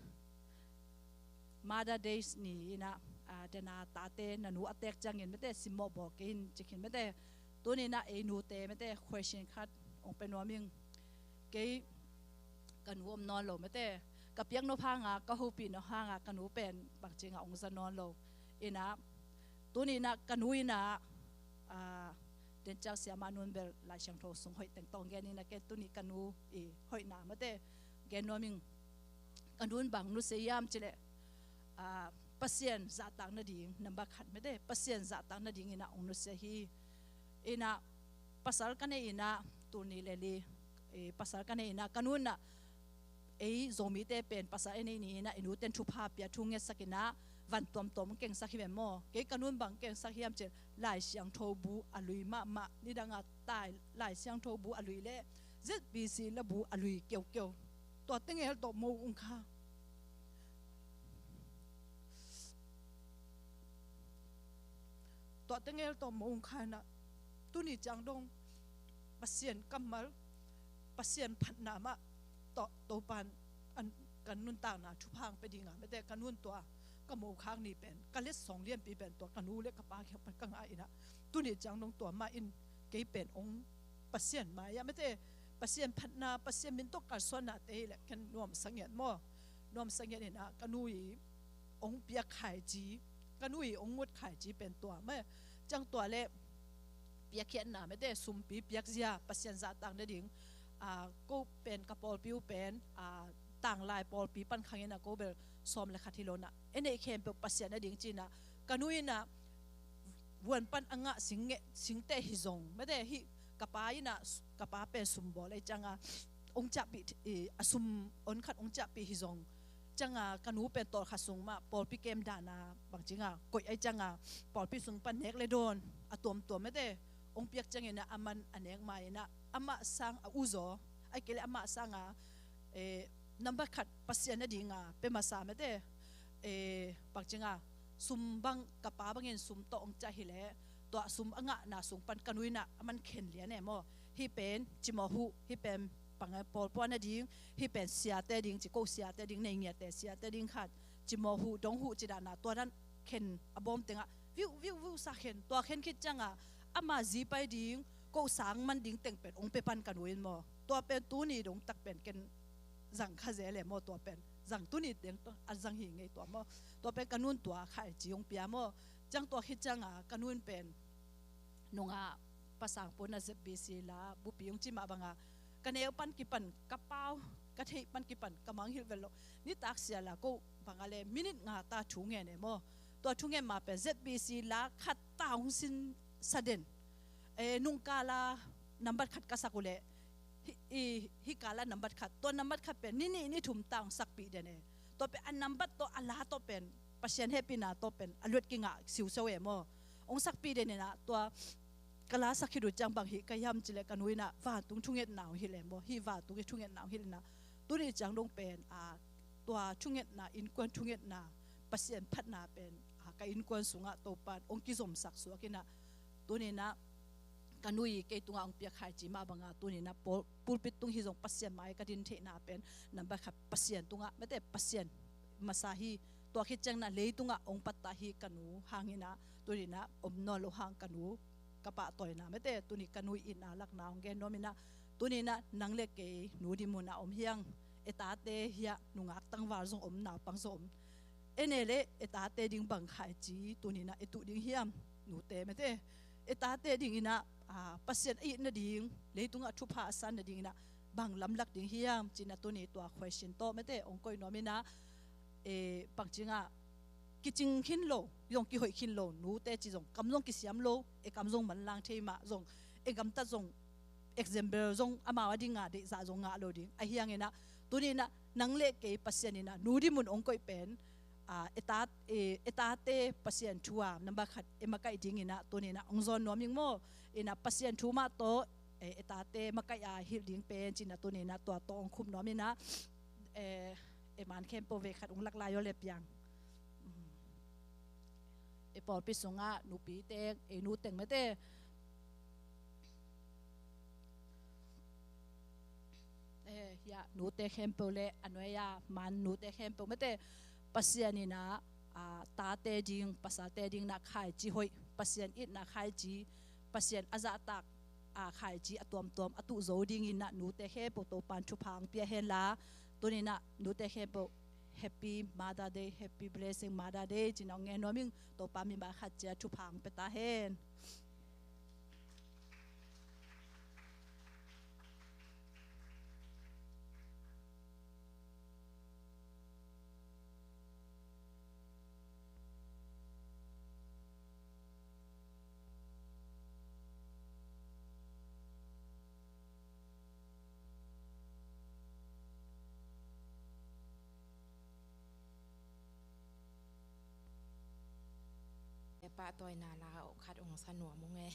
Mother Days ni in ah, ah, dena tate, na nu a tek ciangin mate simmawh bawl kei in ci khin mate. Tuni in ah ei nute mate, question khat hong pia nuam ing. Kei ka nu om nawn lo mate. Ka piak nop hang a, ka hopih nop hang a, ka nu pen bangci nga hong za nawn lo. In ah tuni in ah ka nu in ah, ah, den ciang siamah nu in bel Lai Siangtho sung hoih teng tawh gen in ah, ken tuni ka nu i hoihna mate gen nuam ing. Ka nu in bang nusia hiam cih leh, ah, Pasian zahtak nading, nambat khat mate, Pasian zahtak nadingin ah hong nusia hi. In ah pasal ka nei in ah, tul nih le li, eh, pasal ka nei in ah, ka nu in ah ei Zomite pen pasal i neih ni in ah, i nute in thupha pia, thu ngetsak in ah, van tuamtuam kengsak hi ve maw. Kei ka nu'n bang kengsak hiam cih leh Lai Siangtho bu a lui mahmah, nidanga tai Lai Siangtho bu a lui leh Z B C labu a lui keukeu. Tua tengel tawh mo ung kha. Tua tengel tawh mo ung kha inah, tuni ciang dong Pasian kammal, Pasian phatna mah tawh Topa'n an, kan nuntakna thupha hong pia dinga, mate, ka nu'n tua ka mokhak ni pen, ka letsong lianpi pen tua ka nu leh ka pa kiang pan ka ngah inah, tuni ciang dong tua mah in kei pen hong Pasian mai-ah, mate, Pasian phatna, Pasian min tawh kalsuannate hi leh ken nuamsa ngiat maw. Nuamsa ngiat inah ka nu i hong piak khaici, ka nu i hong ngut khaici pen tua mah. Ciang tua leh piakkhiatna, mate, sumpi piakzia, Pasian zahtak nading, a, ko pen ka pawlpi uh pen, a, tanglai pawlpi pan khang inah ko bel sawm leh khat hi lo inah, ei neih khempeuh Pasian nading ci inah, ka nu inah vuan pan a ngah sing ngeh, singteh hi zong, mate, hih ka pa inah, ka pa pen sumbawl ahih cianga hong ciahpih, i, a sum on khat hong ciahpih hi zong, cianga ka nu pen tawlkhat sung mah pawlpi kem dana bang ci nga koih ahih cianga pawlpi sung pan nek leh dawn a tuamtuam, mate, hong piak ciang inah aman a nek ma inah, amah sang a uzaw, ahih kei leh amah sanga, eh, nambat khat Pasian nadinga pia masa, mate, eh, bang ci nga, sum bang, ka pa bangin sum tawh hong ciah hi leh, tua sum a ngahna sung pan ka nu inah aman khen lian e maw. Hih pen cimawh huh, hih pen bang a, pawlpi nading, hih pen siate ding ci, ko siate ding, nei ngiate siate ding khat, cimawh huh, dong huh ci dana, tua dan khen a bawm tengah viu viu viu sa khen. Tua khen khit cianga ama zi pai ding, ko sang man ding teng pen hong pia pan ka nu in maw. Tua pen tuni dong tak pen ken zang kha zel e maw, tua pen zang tuni deng a zang hi ngei tua maw. Tua pen ka nu'n tua khaici hong pia maw. Ciang tua khit cianga ka nu'n pen nungah pasang puna Z B C la bupi hong ci mah banga, ka neu pan kipan ka pau, ka theih pan kipan ka mangngilh vet lo. Nitak sia la ko banga leh minute nga ta thu ngen e maw. Tua thu ngen ma pen Z B C la khat ta hong sin sa den. Eh, nungkala nambat khat ka sak uh leh, hi, i, hih kala nambat khat, tua nambat khat pen ni nih ni thum ta hong sakpih den e. Tua pen a nambat tawh a la tawh pen Pasian hehpihna tawh pen a luat kingah siusiau e maw. Hong sakpih den inah, tua ka la sak khit uh ciang bang hih ka hiam cih leh ka nu inah vantung thungetna hong hilh e maw. Hih vantung i thungetna hong hilh inah, tuni ciang dong pen, a, tua thungetna, innkuan thungetna, Pasian phatna pen, a, ka innkuan sungah Topa'n hong kizomsak suak inah, tuni inah ka nu i kei tungah hong piak khaici mah banga tuni inah pul-, pulpit tung hi zong Pasian mai ka din theihna pen nambat khat Pasian tungah, mate, Pasian masa hi. Tua khit ciang inah leitungah hong pattah hi ka nu hang inah, tuni inah om nawn lo hang ka nu ka pahtawina, mate, tuni ka nu i itna lakna hong gen nuam inah, tuni inah nang leh kei nu ding munah om hi hang. E tate hiah nungak tangval zong om, naupang zong om. E ne leh e tate ding bang khaici tuni inah e tuh ding hiam, nute, mate. E tate ding inah, a, Pasian a it nading, leitungah thupha a san nading inah bang lamlak ding hiam ci inah tuni tua question tawh, mate, hong koih nuam inah, eh, bang ci nga, kicing khin lo, zong kihoih khin lo, nute ci zong, kam zong kisiam lo, e kam zong manlang thei mah zong, e gamtat zong, example zong amau a dinga deihzah zong ngah lo ding. Ahih hang inah, tuni inah nang leh kei Pasian inah nu ding mun hong koih pen, a, e tat, e, e tate Pasian thu a nambat khat e makaih ding inah, tuni inah hong zawn nuam ing maw. Inah Pasian thu mah tawh, e, e tate makaih a hilh ding pen ci inah tuni inah tua tawh hong khum nuam inah, e, e man khempeuh vei khat hong lak lai aw leh piang. E pawlpi sungah nupi teng, e nu teng, mate. E, hiah nute khempeuh leh a nuai-a man nute khempeuh, mate, Pasian inah, a, tate ding, pasalte ding inah khaici hoih, Pasian itna khaici, Pasian a zahtak, a, khaici a tuamtuam a tuh zo ding inah nute khempeuh Topa'n thupha hong pia hen la. Tuni inah nute khempeuh Happy Mother Day, Happy Blessing Mother Day ci inah hong ngen nuam ing. Topa'n mimal khat ciat thupha hong pia ta hen. Pahtawina la khat hong sa nuam ung e.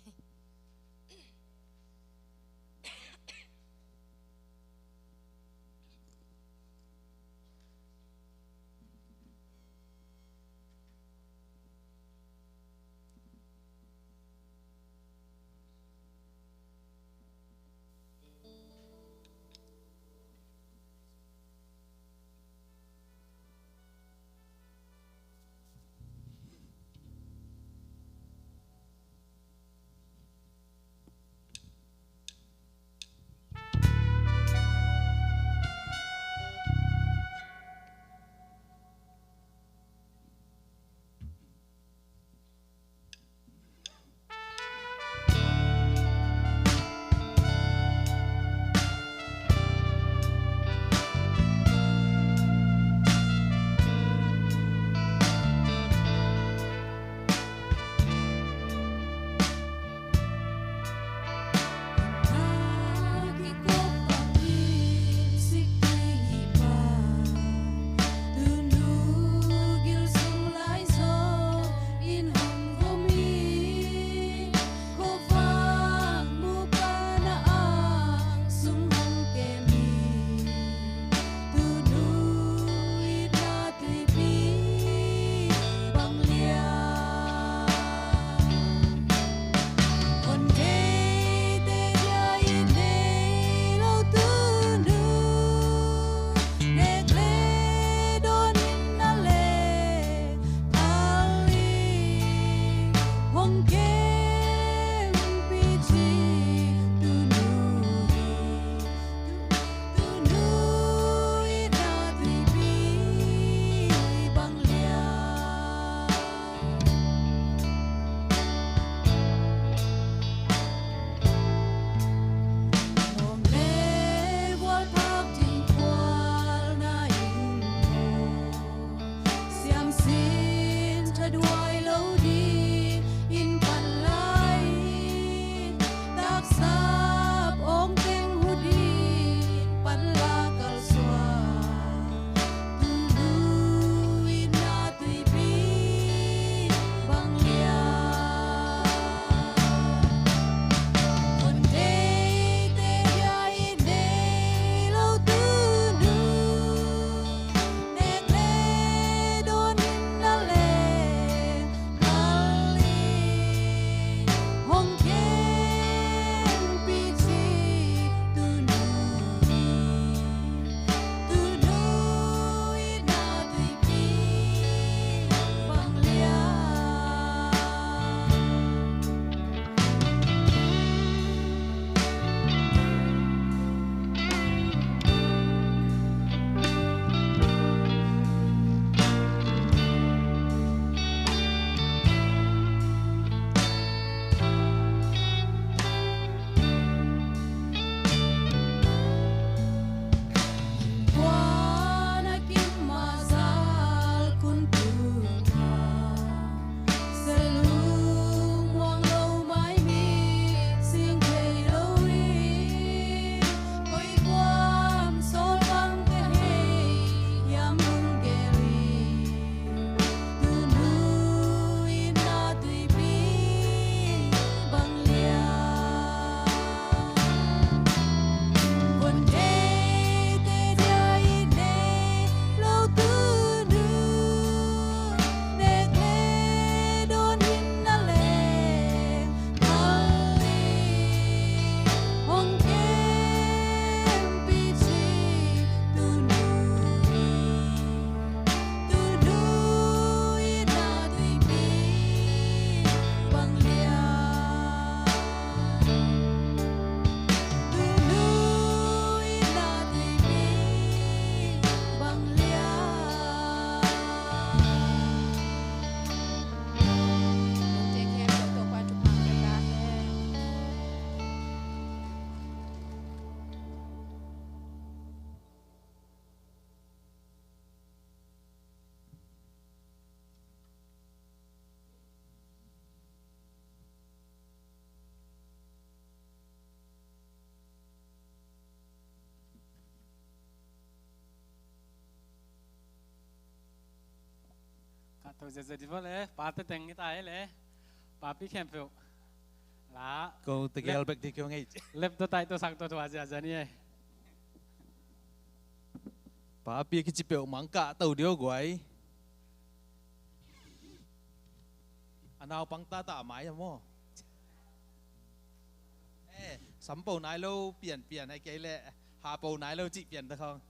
Ka to zia zia di vo le, pa te teng ni ta e le. Papi khempeuh la ko tegel bek ding kio ngei. Lem to tai to sang to tua ziazia ni e. Papi kici peuh mang kah to dio guai. A naupang tata mai a maw? Eh, sampo nai lo pian pian ai kei leh hapo nai lo cih pian ta khong.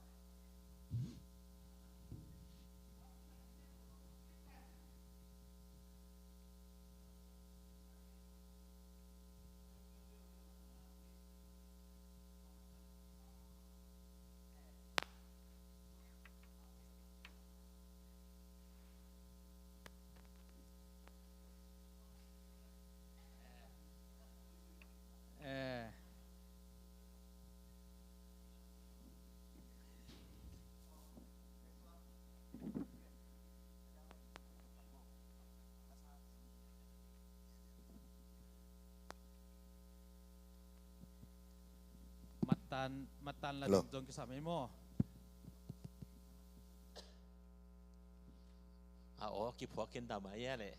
Eh. Matan, matan la zong zong kisam ei maw? A aw kiphuak kin ta mai ia leh.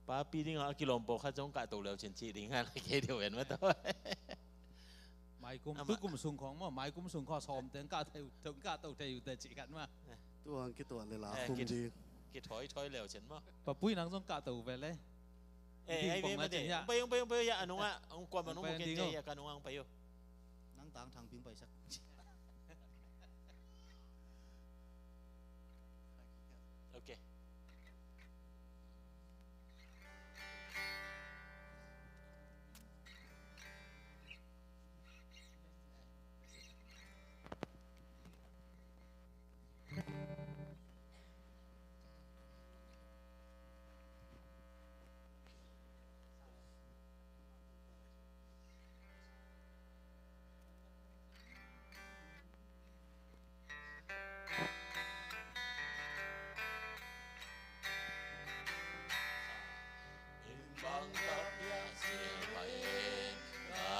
Papi ding a kilawm pawlkhat zong kahto leu cin cih ding a la kei deuh en mah tawh. Maikum, tukum sung khawng maw, maikum sung khawng sawm teng kahto thei uh teh cih khat mah. Tuang kituah le la khum ding. Kithoithoi leu cin maw. Papui nang zong kahto ve le. Eh, ai ve mate. Ong pai, ong pai, ong pai, ya, anung ah, ong kuam anung ong ken je, ya, kanung ah, ong pai yo. Nang tang thang ping pai sak. Okay.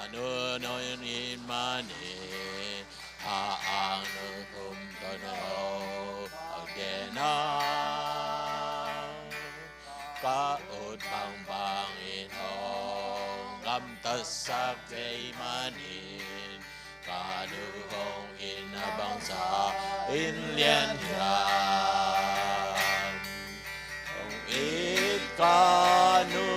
Nunun in manin a ang nunhum tono agena ka ut bangbang in hong gamtatsak kei manin ka nu hong in a bangsa in lian hiam. Hong it ka nu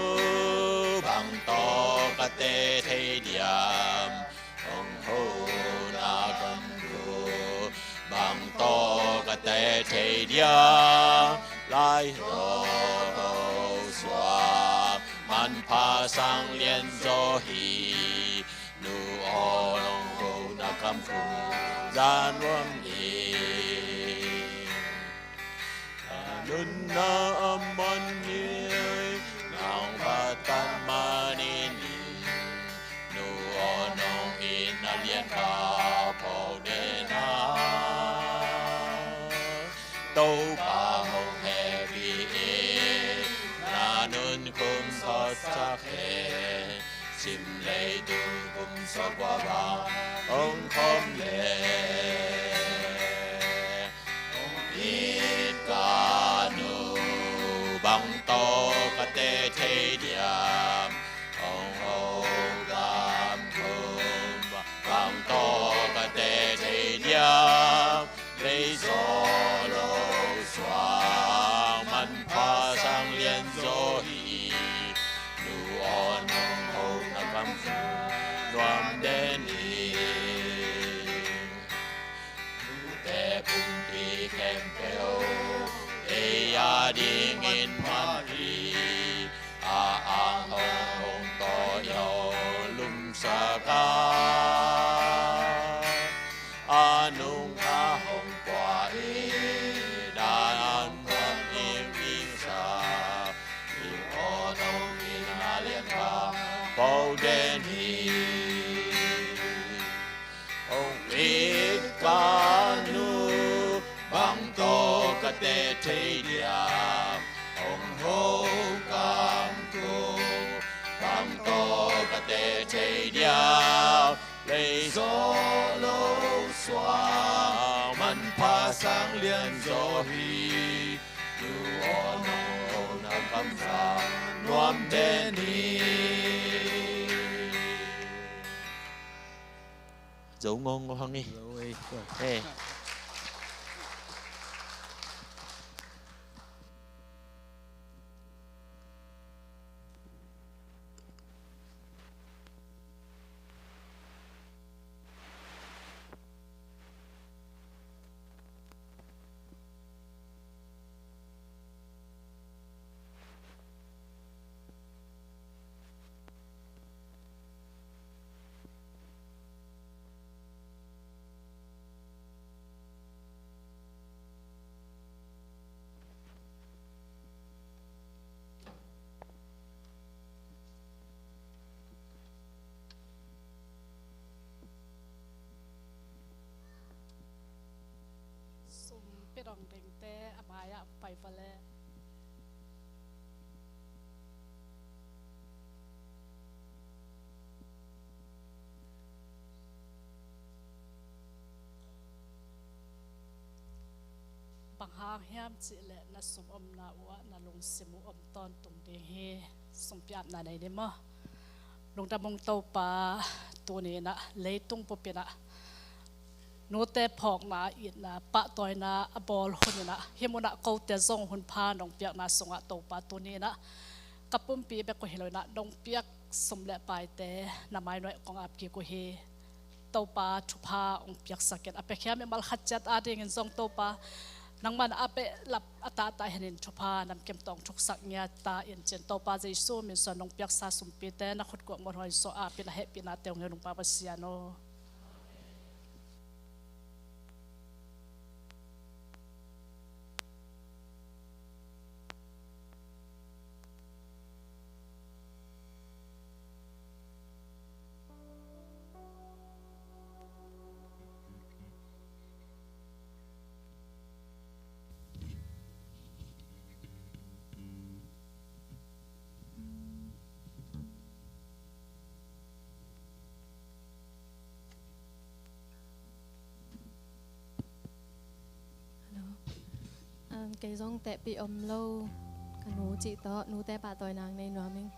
bang tawh ka teh thei diam. Hong ho na kam nu bang tawh ka teh thei diam. Lai ro ho suak manpha sang lian zaw hi. Nu aw nong ho na kam khum zan nuam ni. Ka nunna a man ni nang va tan manin. Nu aw nong in a lian ka pau dena. Topa hong hehpih in na nunkhum sawtsak hen. Sim leitung kum sawt kua bang hong khawm leh. Hong it ka nu bang tawh ka teh thei diam. Hong ho gam thum bang tawh ka teh thei diam. Lei zaw lo suang manpha sang lian zaw hi. Nu aw nong ho na kam nuam den hi. Nute pumpi khempeuh ei a dingin man hi. A ang hong hong tawh yo lumsak a. A nung a hong pua i dan a nuam i misa. I aw nong in a lian ka pau den hi. Hong it Ei zawh lo suang manpha sang lian zaw hi. Nu aw nong awlna kamza nuam den hi. Zo ngawng ngawng hang hi. Zo ei. Eh. Sum pidong dengte a mai-ah pai va leh. Bang hang hiam cih leh na sum omna uh ah na lungsim uh om tawntung ding hi. Sumpiatna nei ni maw? Lungdam ung Topa, tuni in ah leitung bup in ah nute phawkna, itna, pahtawina a bawl hun in ah, hih mun ah kote zong hun pha nong piakna sungah Topa, tuni in ah ka pumpi bek uh hi lo in ah nong piak sum le paite na mai nuai kong ap kik uh hi. Topa, thupha hong piaksak in, a piakhia mimal khat ciat adingin zong Topa, nangman a behlap a tahtah henin thupha namkim tawh hong thuksak ngiat ta in, ci-in Topa Jesu min suang nong piaksa sumpite na khutkuak muanhuai suah apin a hehpihnate hong hi ung Pa Pasian aw. Hello. Um, kei zong tehpih om lo, ka nu cih tawh, nute pahtawina nei nuam ing.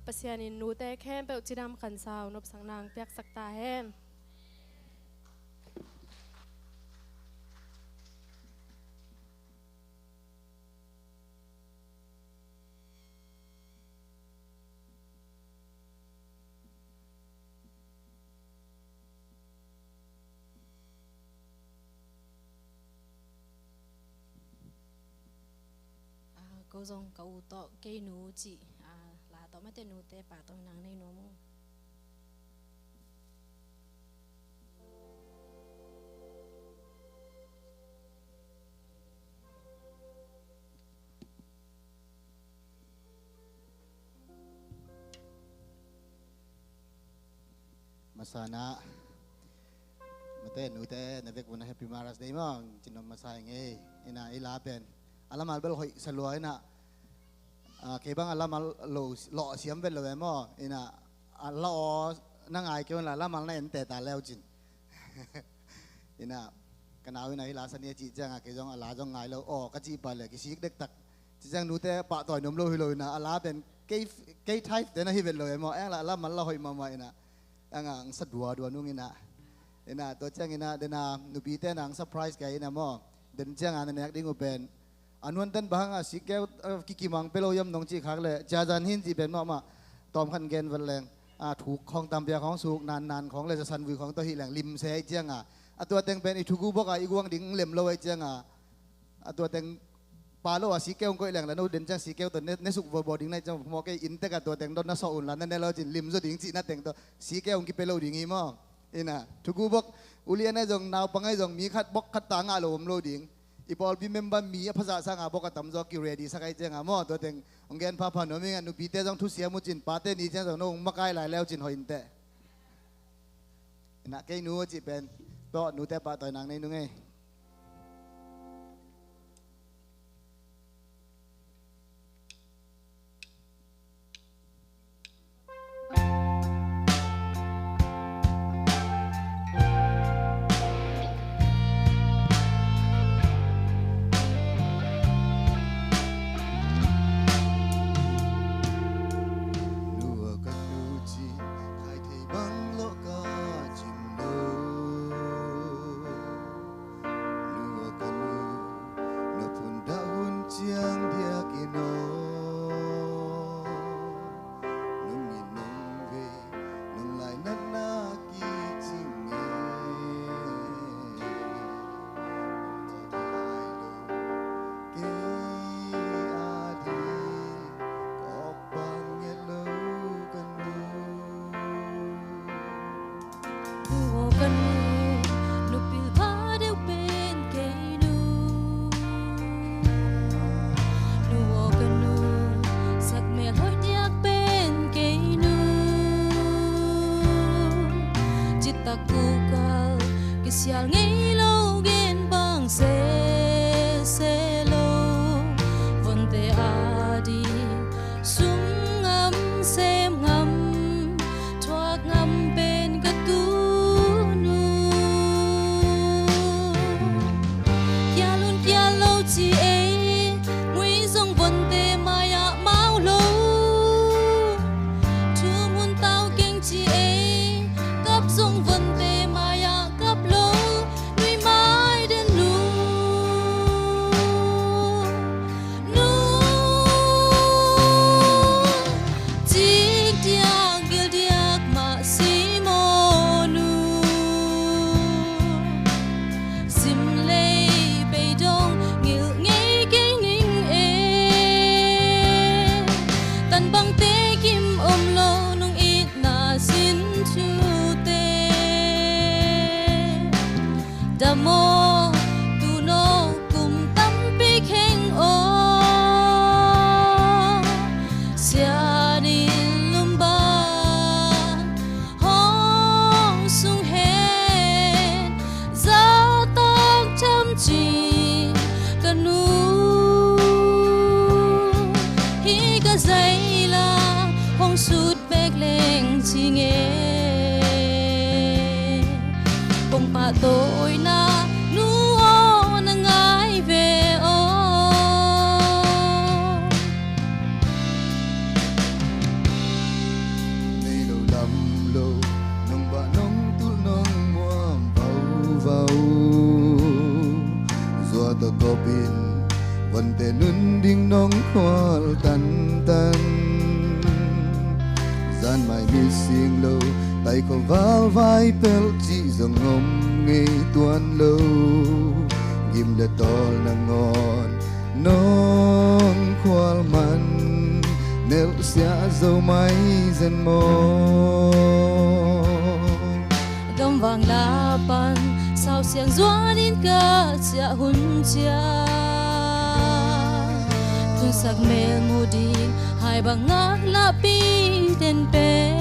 Pasian in nute khempeuh cidam khansau nopsak nang piaksak ta hen. Ko zong ka u tawh kei nu cih la tawh mate nute pahtawi nang nei nuam uh. Masana mate nute na vekun a Happy Mother's Day maw, cinom masa ing ei. Ina i la pen a lamal bel hoih salua ina, kei bang a lamal lawh siam vet lo e maw. Ina a la aw na ngai kei un la lamal na ente ta leu cin. Ina ka nau ina hi la sani a cih cianga kei zong a la zong ngai lo aw ka cih pa le kisik dektak. Ci ciang nute pahtawi nuam lo hi lo ina a la pen kei, kei type te na hi vet lo e maw. Eng la a lamal la hoih mahmah ina anga ang sa duadua nung ina. Ina tua ciang ina dena nupite na ang surprise kei ina maw. Den cianga na nek ding uh pen a nuanten bang hanga sikkeu kikimang pe lo hiam nong cih khak le ciazan hin cih pen mahmah tawm khan gen vel leng. A thuk khawng tampia khawng suk nannan khawng le zasan vui khawng tawh hih leng limse aih cianga a tua teng pen i thugu bawka i guang ding lem lo aih cianga a tua teng pa lo a sikkeu hong koih leng la no den ciang sikkeu tawh ne suk vawbaw ding na ih ciang maw kei inntek a tua teng dot na sawh un la na ne lo cin lim zaw ding cihna teng tawh sikkeu hong kipe lo ding hi maw. Ina thugu bawk ulian aih zong naupang aih zong mi khat bawk khat ta ngah lo om lo ding. I pawlpi member mi a phazah sanga bawk a tamzaw ki ready sak aih cianga maw tua teng hong gen phapha nuam inga nupite zong thusiam uh cin pate ni ciang zong no hong makai lai leu cin hoih inteh. Ina kei nu a cih pen tawh nute pahtawi nang nei nung ei. Nua ka nu cih khai thei bang lawh ka cim lo. Nua ka nu na phun dah hun ciang diakin aw. Nung in nung ve nung lai natna kicing e. Kei a ding kawk bang nget lo ka nu. Nu aw ka nu, nupil pha deuh pen kei nu. Nu aw ka nu, sak mel hoih diak pen kei nu. Citak kukal kisial ngei lo gen bang sese lo. Vonte a ding sum ngam sem ngam thuak ngam pen ka tunu. Kial un kial lo ci ei, ngui zong vonte mai-ah mau lo. Thum hun tau keng ci ei, kap zong vonte mai-ah kap lo. Nui mai den nu. Nu, cik diak gil diak mah si maw nu. Sim lei pei dong ngilh ngei kei ning e. Tan bangte kim om lo nung itna sin thute. Dam aw, tun aw, kum tampi kheng aw. Sian in lumba hong sung hen, zautak chamci ka nu. Hi ka zaila hong sut bek leng ci nge. Kong pahtawina nu aw na ngai ve aw. lo, nong bah nong tulh nong muam vauvau. Zua tawh kawpin vonte nun ding nong khual tantan. Zanmai mising lo, taikhawm valvai pelh cih zong om ngei tuan lo. Gim le tawl nangawn nong khual man, nelhsiah zo mai zen maw? Gamvang la pan sausiang zuanin ka ciah hun ciang, tunsak mel mu ding hai bang ngak lahpi den pen,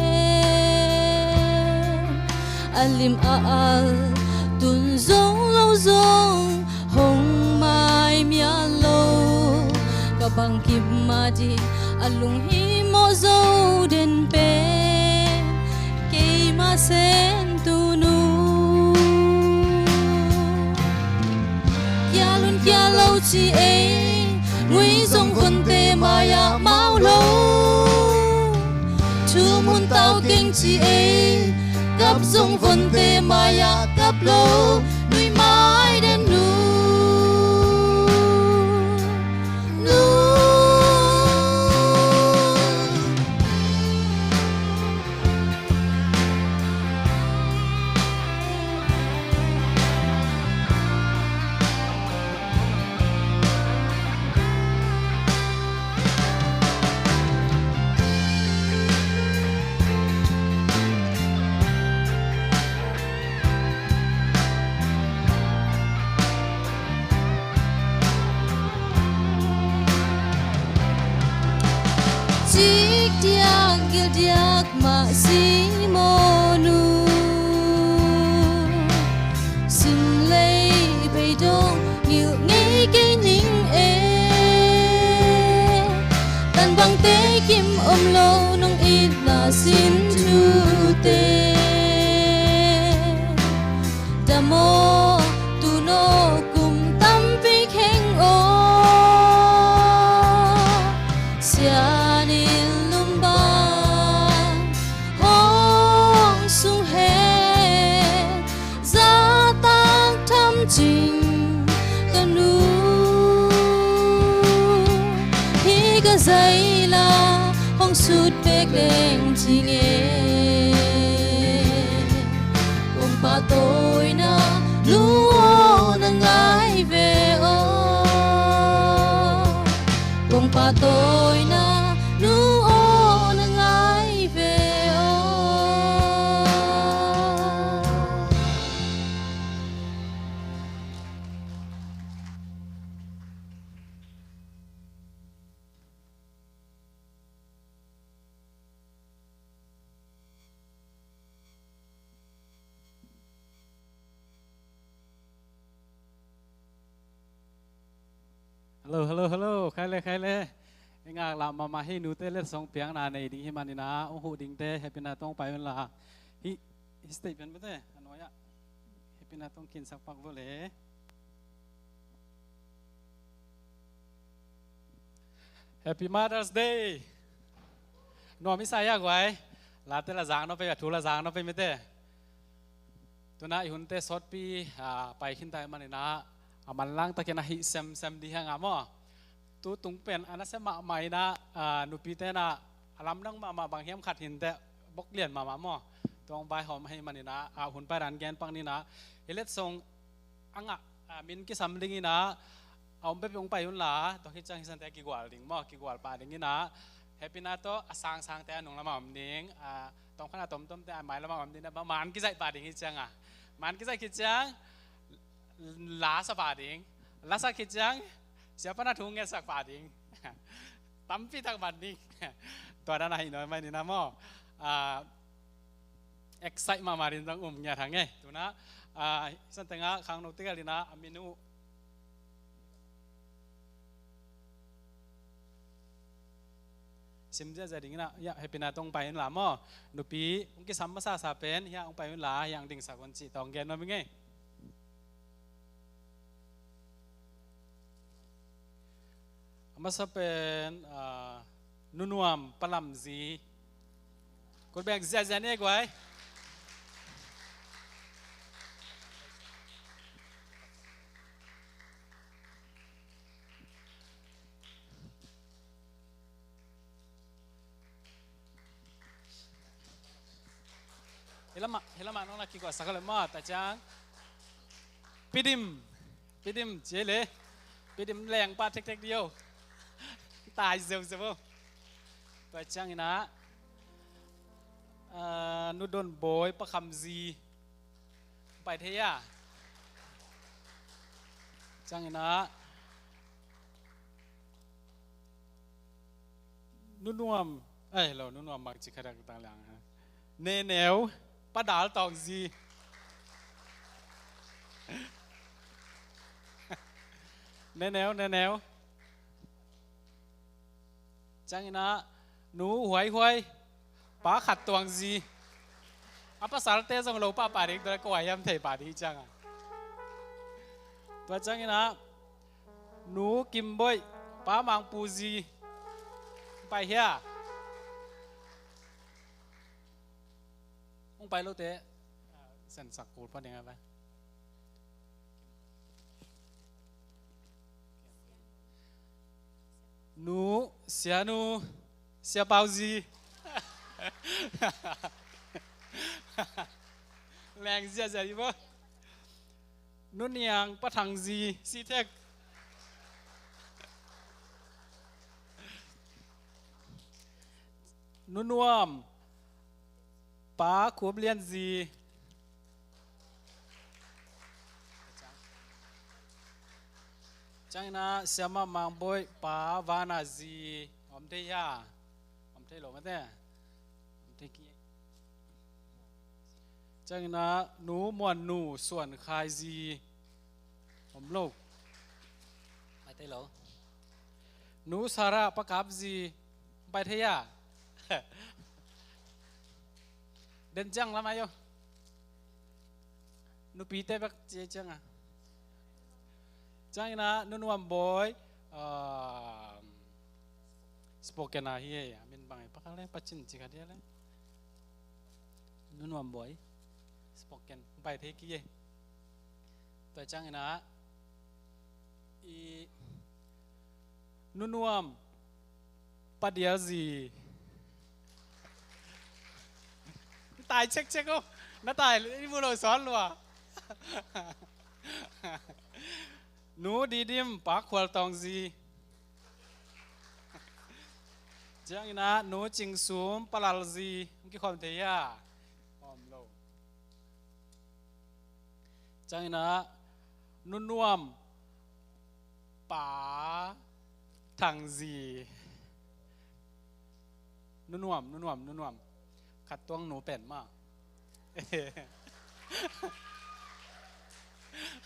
a lim a al tun zo lo zong hong mai mial lo. Ka bangkip mah ding a lunghimawh zo den pen keima sen tunu. Kial un kial lo ci ei, ngui zong vonte mai-ah mau lo. Thum un tau keng ci ei, kap zong vonte mai-ah kap lo. Nui mai den nu, nu. Cik diak gil diak mah si maw nu. Sin lei bei dong ngilh ngei kei ning e. Tan bangte kim om lo nong itna sin thute. Dam aw, tun aw, kum tampi kheng aw. Sian in lum bang hong sung hen, zahtak tham cing ka nu. Hih ka zaila hong sut pek leng ci nge. Kong pahtawina nu aw na ngai ve aw. Kong pahtawina nu aw na ngai ve aw. Hello, hello, hello. Khai le, khai le. I ngaklah mahmah hi, nute letsong piakna nei ding hi maninah, hong huh dingte happy night tawh pai unla. Hih, hih stage pian bete a nuai-ah happy night tawh kinsak pak vua le. Happy Mother's Day. Nuam i sa ia guai. Late la zang no pe, a thu la zang no pe mite. Tuna i hunte sawtpi, ah, pai khin tai maninah, a manlang takin a hih semsem di hang a maw. Tu tung pen a nasia mahmah inah, ah, nupite na a lamdang mahmah bang hiam khat hinte bok lian mahmah maw. Tuang bai hawm ahi maninah, ah, hun pai dan gen pak ninah. Hi letsong a ngah, ah, min kisam dinginah, a om peuh hong pai unla, tua khit ciang hi sante kigual ding maw, kigual pah dinginah. Happy night tawh a sangsangte a nung lamah om ding, ah, tomkhat a tomtomte a mai lamah om ding, na ba man kizaih pah ding hi ciangah. Man kizaih khit ciang, la sa pah ding, la sa khit ciang, siapa na thu ngetsak pah ding. Tampi tak man ding. Tua dan ahi nawn mai ninah maw. Ah, excite mahmah din zong um ngiat hang e. Tuna, ah, hi santengah khangno tigel inah a min uh sim ziahziah dinginah, hiah happy night tawh hong pai unla maw. Nupi hong kisam masasa pen hiah hong pai unla, hiah hong dingsak un cih tawh hong gen nuam ing e. A masa pen, ah, Nu Nuam Palamzi. Kut beng ziahziah ni guai. Hi lamah, hi lamah nong na kikuahsak le maw, tua ciang. Pidim, pidim ci le. Pidim leng pah thekthek dih o. Tai zeuhzeuh o. Tua ciangin ah, ah, Nu Don Bawi Pa Kham zi. Pai thei a. Ciangin ah, Nu Nuam, eh, lo, Nu Nuam bang ci kha dak tang liang. Neneu, Pa Dal Tawng zi. Neneu, Neneu. Ciangin ah, Nu Huaihuai, Pa Khat Tuang zi. A pasalte zong lo pahpah ding, tua ko a hiam thei pah ding ciang a. Tua ciangin ah, Nu Kim Boih, Pa Mang Pu zi. Pai hia. Hong pai lote, ah, sensak kul pah ding a pai. Nu, Sianu, Sia Pau zi. Leng ziahziah i bo. Nu Niang, Pa Thang zi, si thek. Nu Nuam, Pa Khup Lian zi. Ciangin ah, Siamah Mang Boih, Pa Vana zi. Om thei hia? Om thei lo mate. Om thei ki. Ciangin ah, Nu Muan Nu Suan Khai zi. Om lo. Pai thei lo. Nu Sarah, Pa Kap zi. Pai thei a. Den ciang lam a yo. Nupite bek ci ciang a. Ciangin ah, Nu Nuam Bawi, ah, spoken a hi e, a min bang e, pakal le, Pacin ci kha dia le. Nu Nuam Bawi, spoken, pai thei ki e. Tua ciangin ah, i, Nu Nuam, Pa Dial zi. Tai cekcek o. Na tai i bu lo sawn lua. Nu Didim, Pa Khual Tawng zi. Ciangin ah, Nu Cing Sum, Pa Lal zi. Hong kikhawm thei hia? Khawm lo. Ciangin ah, Nu Nuam, Pa Thang zi. Nu Nuam, Nu Nuam, Nu Nuam. Khat Tuang nu pen mah.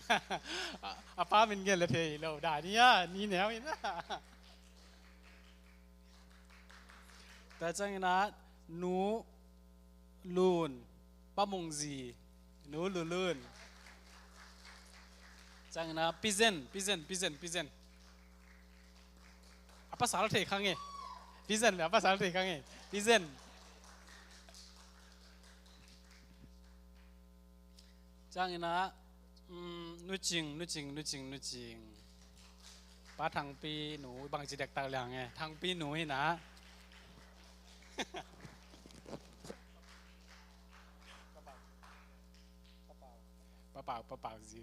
A, a pa min gen le thei lo, da ni a, ni neu in. Tua ciangin ah, Nu Lun, Pa Mung zi, Nu Lulun. Ciangin ah, Pi Zen, Pi Zen, Pi Zen, Pi Zen. A pasal thei kha nge. Pi Zen le a pasal thei kha nge. Pi Zen. Ciangin ah, mm, Nu Cing, Nu Cing, Nu Cing, Nu Cing. Pa Thangpi nu, bangci dektak liang e. Thangpi nu hi na. Pa Pau, Pa Pau zi.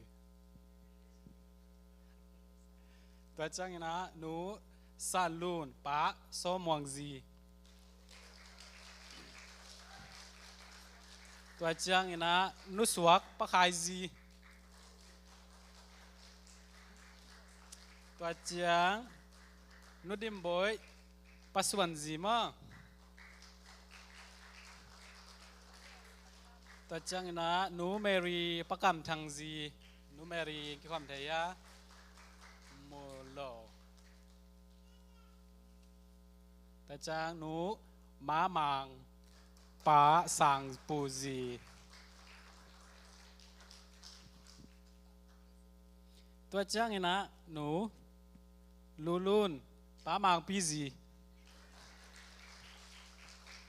Tua ciangin ah, Nu San Lun, Pa Saw Muang zi. Tua ciangin ah, Nu Suak, Pa Khai zi. Tua ciang, Nu Dim Bawi, Pa Suan zi maw. Tua ciangin ah, Nu Mary, Pa Kam Thang zi. Nu Mary, kikhawm thei a. Mu lo. Tua ciang, Nu Ma Mang, Pa Sang Pu zi. Tua ciangin ah, Nu Lu Lun, Pa Mang Pi zi.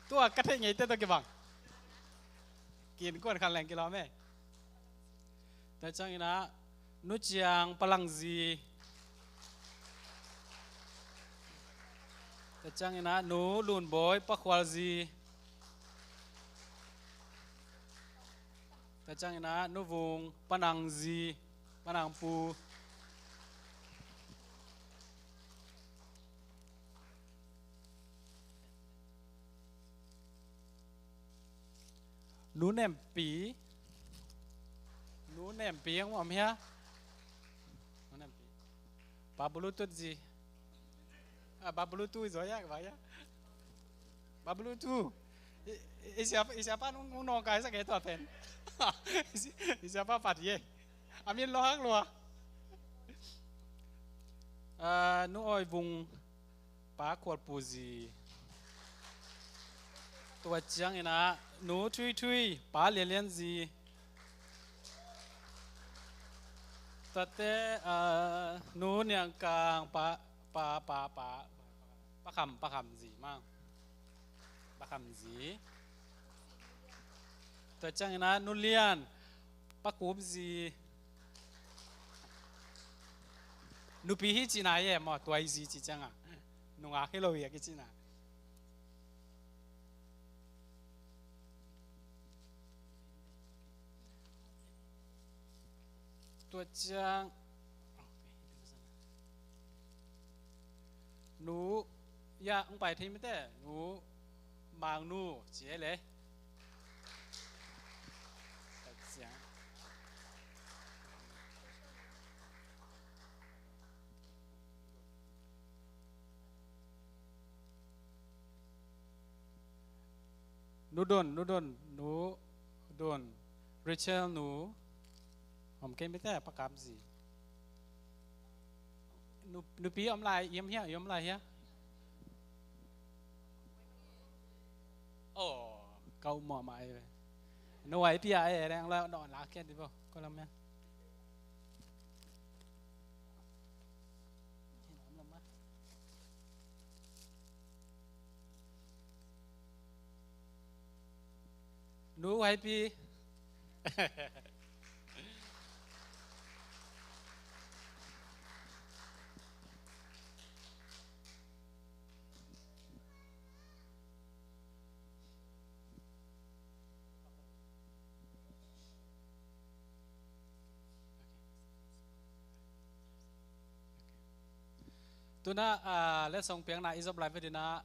Tua ka theih ngeite tawh kibang. Kin kuan khan leng kilawm e. Tua ciangin ah Nu Ciang Palangzi. Tua ciangin ah Nu Lunbawi Pakhualzi. Tua ciangin ah Nu Vung Panangzi, Panangpu. Nu Nempi. Nu Nempi ang om hia? Nu Nempi. Pa Bluetooth zi. Ah, pa Bluetooth zo ya, ba ya. Pa Bluetooth. I, i, i siapa, i siapa nung, nung nong kai sa ke tua pen. I si, i siapa pat ye. Amin lo hak lo. Ah, Nu Oi Vung. Pa Khualpu zi. Tua ciangin ah Nu Thui Thui, Pa Lian Lian zi. Tuate, ah, Nu Niang Kang, Pa, Pa, Pa, Pa, Pa Kham, Pa Kham zi mang. Pa Kham zi. Tua ciangin ah Nu Lian, Pa Kup zi. Nupi hi cihna hi e maw, tua i zi cih ciangah. Nungak hi lo hi a kicihna. Tua ciang Nu, ya, hong pai thei mite, Nu Mangnu ci e le. Nu Don, Nu Don, Nu Don, Rachel Nu. Om kei mite, Pa Kam zi. Nu, nupi om lai, i om hia, i om lai hia. Oh, kau mo ma ai. Nu ai pia ai, reng la no la ken di bo, ko lam ya. Nu Haipi. Tuna, ah, letsong piakna i zop lai ve dina,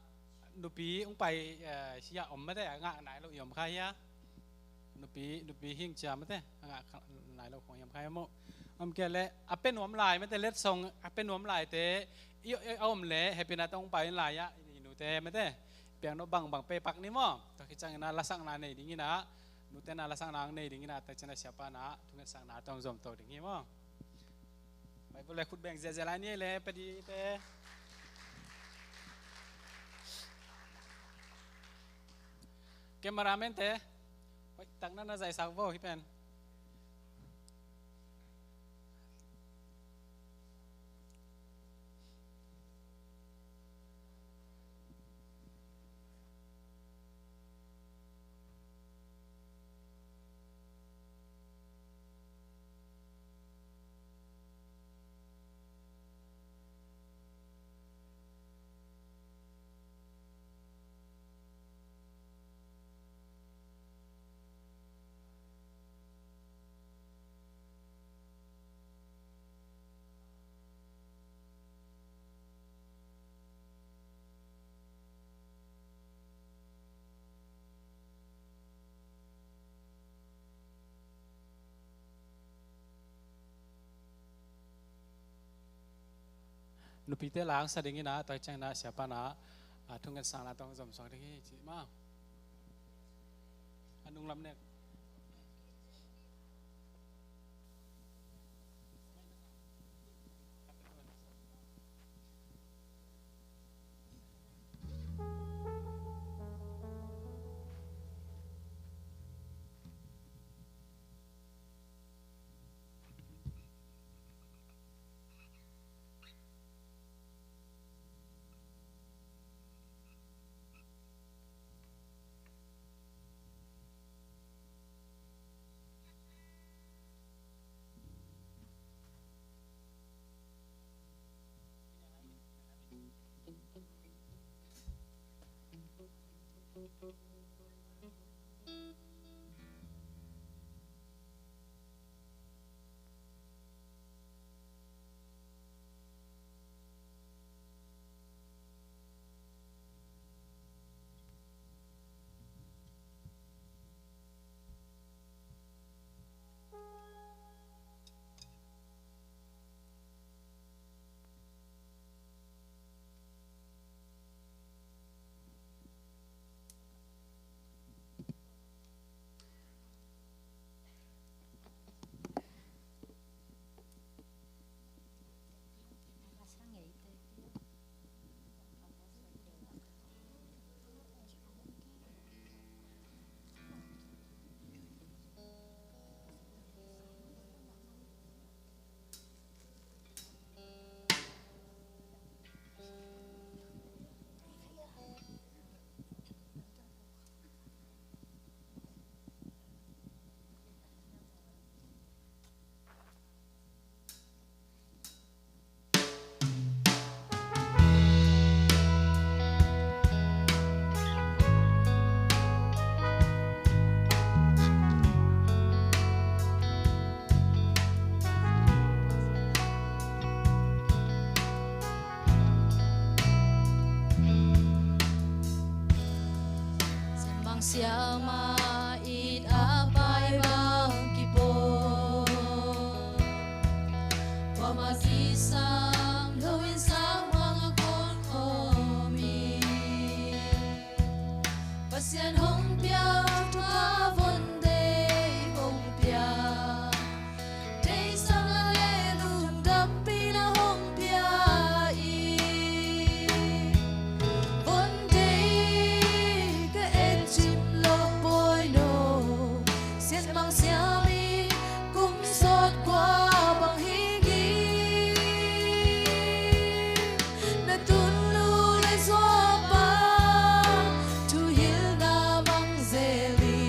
nupi hong pai, eh, hia om mate, a ngah nai lo i om kha hia. Nupi, nupi hing cia mate, a ngah nai lo khong i om kha hia maw. Om kia le, a pe nuam lai mate, letsong, a pe nuam lai te, i, i, a om le, happy na tong pai lai ya, i nute mate. Piang no bang bang pe pak ni maw. Tua khit ciangin a lasakna nei dingin a, nute na lasakna nei dingin a, tua ciangin a siapa na, thungetsakna tong zom to ding hi maw. Bai bu le khut beng ziazia lai ni le, pedi te. Cameraman te. Hoi, tak na na zai sak vo, hi pen. Nupite la hong sa dingin a, tua ciangin a siapa na, a, thungetsakna tawh zom suak ding hi ci maw. A nunglam nek. Siamang siama it a pai bang kipawl, kuamah kisam lo in sang bang a kawn khawm hi. Pasian hong piak thupha von deih hong piak, theihsakna le lungdampihna hong pia i, von deih ka et cim lo pawi no. Siamang siami kum sawt kua bang hi ngei, na tun nu le zuapa thuhilna mang zel i,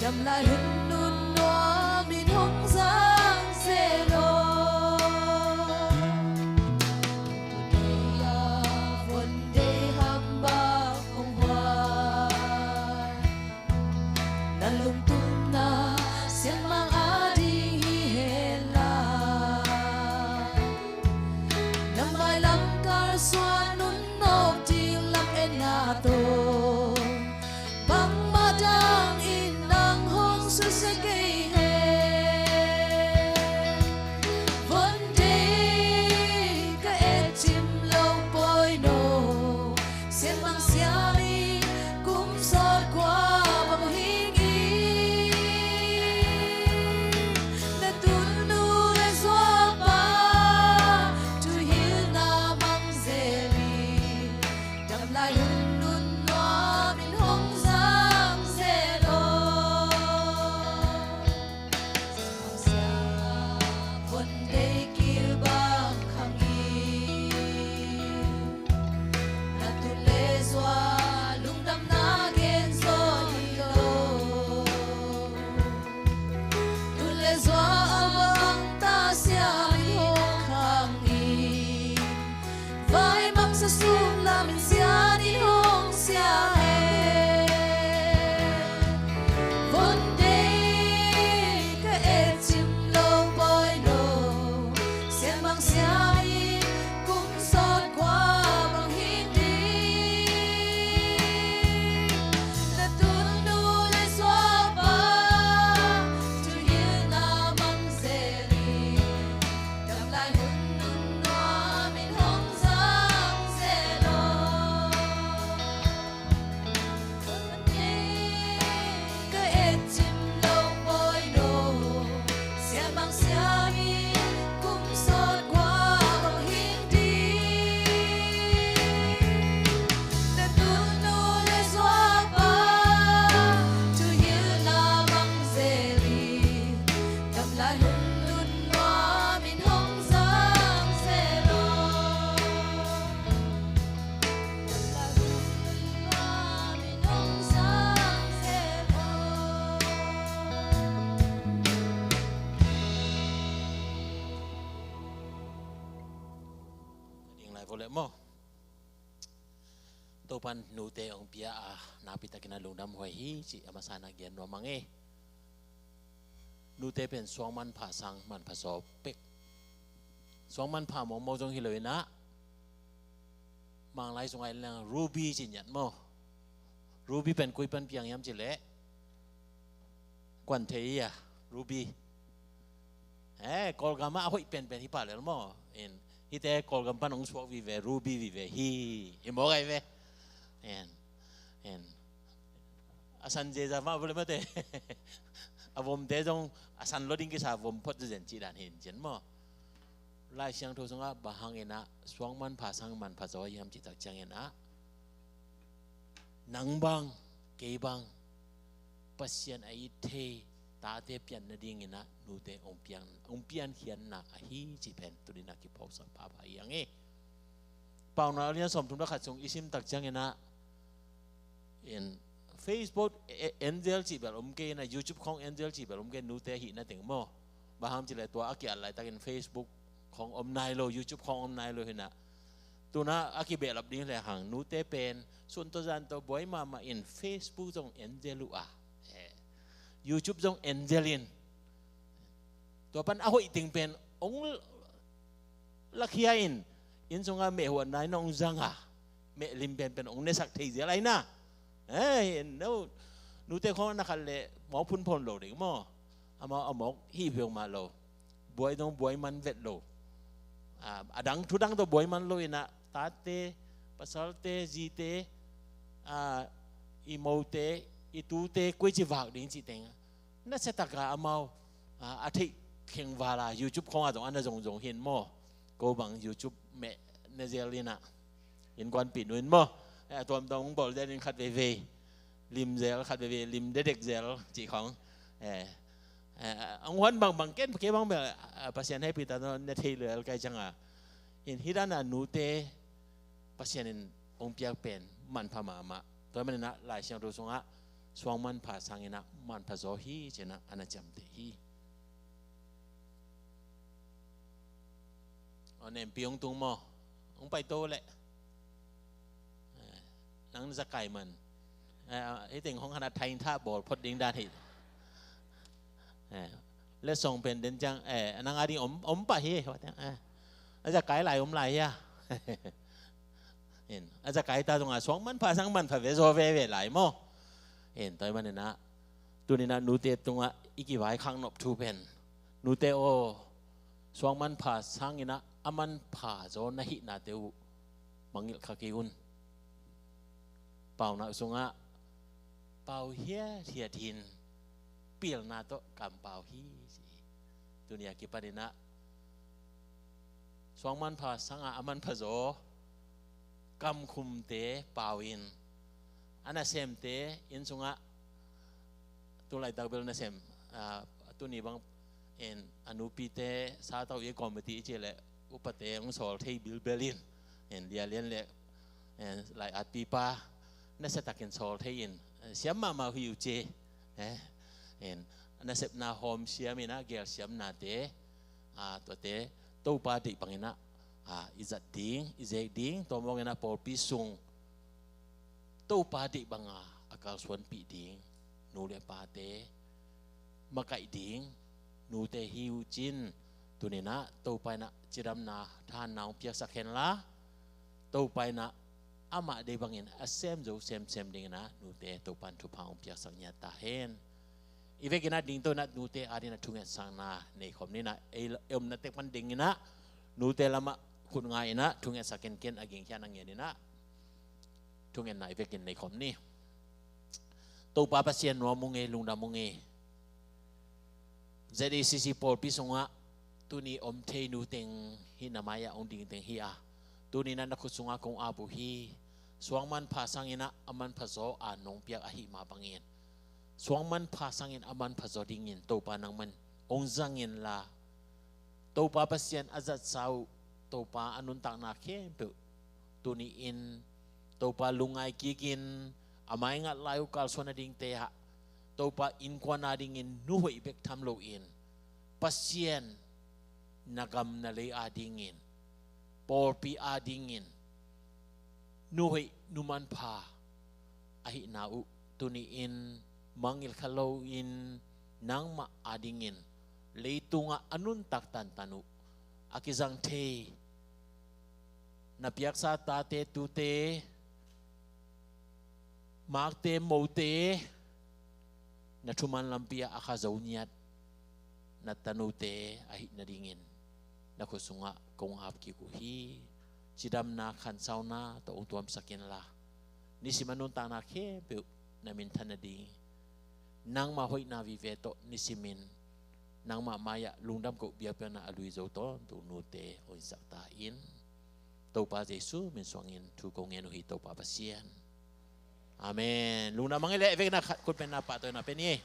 dam lai hun nun nuam in hong zang zel aw. Tua dei a von deih ham bang hong huai, na lungtumna siamang a ding hi hen la, na mailam kalsuan nun nop ding lam enna tawh, bangmah dang in nang hong susia kei hen. Von deih ka et cim lo pawi no. Siamang siami kum sawt kua bang hi ngei, na tun nu le zuapa thuhilna mang zel i, dam lai hun nun nuam in hong zang zel aw. Siang a von deih kil bang khang i, na tun le zua lungdamna gen zaw hi lo. Tun le zua a bang ta siam in hong khang i, vai mang sa sum lam in sian in hong siam e. Von deih ka et cim lo pawi no. Siamang siami kum sawt kua bang hi ngei, na tun nu le zuapa thuhilna mang zel i, dam lai hun nun nuam in hong zang zel aw. Ka et cim lo pawi no. Siamang siami kum sawt kua bang hi ngei, na tun nu le zuapa thuhilna mang zel i, dam lai hun nun nuam in hong zang zel aw. Ding lai vo le maw. Topa'n nute hong pia a, nakpi takin a lungdam huai hi cih a masa in a gen nuam ing ei. Nute pen suang manpha sang manpha zaw pek. Suang manpha mawkmawk zong hi lo in a, Manglai sungah en leng Ruby ci-in ngiat maw. Ruby pen koi pan piang hiam cih leh, kuan thei hi a, Ruby. Eh, Kawlgam ah a hoih penpen hi pah lel maw. In, hihte Kawlgam pan hong suak vive, Ruby vive hi, hi mawk ai ve. In, in. A san zeza mah vua leh mate. A vomte zong a san lo ding kisa, vom phot zenzen cih dan hi in cin maw. Lai Siangtho sungah bang hang in a suang manpha sang manpha zaw hiam cih tak ciangin a, nang bang, kei bang, Pasian a it thei tate pian nadingin a nute hong pian, hong piankhiatna ahi cih pen tuni in a kiphawksak phapha hi ing ei. Paunak a lian sawmthum le khat sung i sim tak ciangin a, in, Facebook, e, e, angel cih bel om kei in a, YouTube khawng angel cih bel om kei, nute hihna teng maw. Bang hang cih leh tua a ki-at laitakin Facebook khawng om nai lo, YouTube khawng om nai lo hi in a. Tu in a a kibehlap ding lehang nute pen sun tawh zan tawh buai mahmah in, Facebook zong angel uh a, eh, YouTube zong angel in. Tua pan a hoih teng pen hong lakhia in, inn sungah meh huatna in hong zang a, meh lim penpen hong nesak thei zel ai na. Eh, no, nute khawng na khat leh mawk phunphon lo ding maw. Amau a mawk hi peuhmah lo. Buai dong buai man vet lo. A, a dang, thu dang tawh buai man lo in a, tate, pasalte, zite, a, i mote, i tute, koici vak ding cih teng a, nasia tak a amau, a, a theih kheng val a, YouTube khawng ah zong a na zongzong hi in maw. Ko bang YouTube meh na zel in a, innkuanpih nu in maw. Eh, a tuamtuam hong bawl zel in khat veivei lim zel, khat veivei lim dedek zel cih khawng. Eh, eh, hong huan bangbang ken, kei bang bel, a, Pasian hehpihna tawh na thei lel ka hih ciang a. In, hih dan a nute Pasian in hong piak pen manpha mahmah. Tua ahih manin a Lai Siangtho sungah suang manpha sangin a manpha zaw hi ci-in a, a na ciamteh hi. Aw, nempi hong tung maw? Hong paito leh. Eh, nang za kai man. Eh, hih teng hong han a thain tha bawl phot ding dan hi. Eh, letsong pen den ciang, eh, nang a ding om, om pah hi. Eh, a za kai lai om lai hia. In, a za kai ta zong a suang manpha sang manpha ve zaw veve lai maw. In, tua ahih manin a, tuni in a nute tungah i kivaikhak nop thu pen, nute aw, suang manpha sangin a, a manpha zaw na hihnate uh mangngilh kha kei un. Paunak sungah pau hiathiat hi in, pilna tawh kampau hi ci hi. Tuni a kipanin a, suang manpha sang a, a manpha zaw kamkhumte pau in, a nasemte inn sungah, tu laitak bel nasem, a, tuni bang in, a nupite sa tau i committee i cih leh upate hong sawl thei bilbel in, in, Lia Lian leh, in, lai-atpipa nasia takin sawl thei in, siam mahmah uh hi uh ci. Eh, in, nasepna hawm siam in a, gel siamnate, a, tuate Topa deih bangin a, a, i zat ding, i zek ding, tua mawngin a pawlpi sung Topa deih banga a kalsuanpih ding nu le pate, makaih ding nute hi uh cin, tuni in a Topa in a cidamna, thahatna hong piaksak hen la, Topa in a amah deih bangin a sem zo semsem dingin a nute Topa in thupha hong piaksak ngiat ta hen. I vekin a dingto in a nute adingin a thungetsakna nei khawm ni in a, ei, ei omna tek pan dingin a nute lamah khut nga in a thungetsak kenken, a gingkhiatna ngen in a thungetna i vekin nei khawm ni. Topa Pasian, nuam ung ei, lungdam ung ei. Z A C C pawlpi sungah tuni om thei nu teng hi, na mai-ah hong ding teng hi a, tuni in a na khut sungah kong ap uh hi. Suang manpha sangin a, a manpha zaw a nong piak ahih mah bangin, suang manpha sangin a manpha zaw dingin Topa nangman hong zang in la, Topa Pasian a zatsa uh, Topa a nuntakna khempeuh tuni in Topa lungngai kikin, a maingat lai uh kalsuan nadingte ah Topa innkuan adingin nu hoih bek tham loin, Pasian, na gam na lei adingin, pawlpi adingin nu hoih, nu manpha ahihna uh tuni-in mangngilh kha loin nangmah adingin leitungah a nuntak tantan uh a kizang thei na piaksa tate, tute, makte, mote, na thuman lampi ah a kha zo ngiat na tanute ahih nadingin na khut sungah kong ap kik uh hi. Cidamna, khansauna tawh hong tuamsak inla, nisim a nuntakna khempeuh na minthan nading, nangmah hoihna vive tawh nisimin nangmah mai-ah lungdam koh biakpiakna a lui zo tawntung nute hong hisak ta in. Topa Jesu min suangin thu kong ngen uh hi, Topa Pasian. Amen. Lungdam mang e leh, vekna khat khut bengna pahtawina pia ni.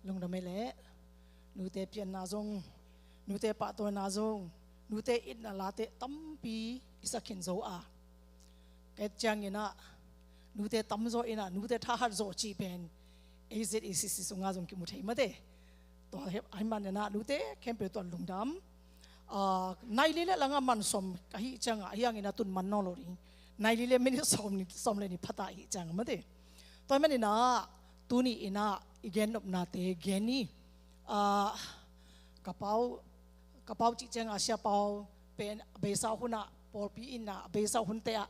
Lungdam e leh, nute pianna zong, nute pahtawina zong, nute itna late tampi i sa khin zo a, ka et ciangin ah nute tamzaw in ah, nute thahat zaw cih pen A Z A C C sungah zong kimu thei mate. Tua hi, ahih manin ah nute khempeuh tua lungdam. Ah, nai li le langah man sawm ka hih ciangah, ahi hangin ah tun man nawn lo ding. Nai li le minit sawm ni, sawm le ni pha ta ahih ciangah mate. Tua ahih manin ah tuni in ah i gennopnate gen ni. Ah, ka pau, ka pau cih ciangah, Sia Pau pen a beisa hun ah, pawlpi in ah a beisa hunte ah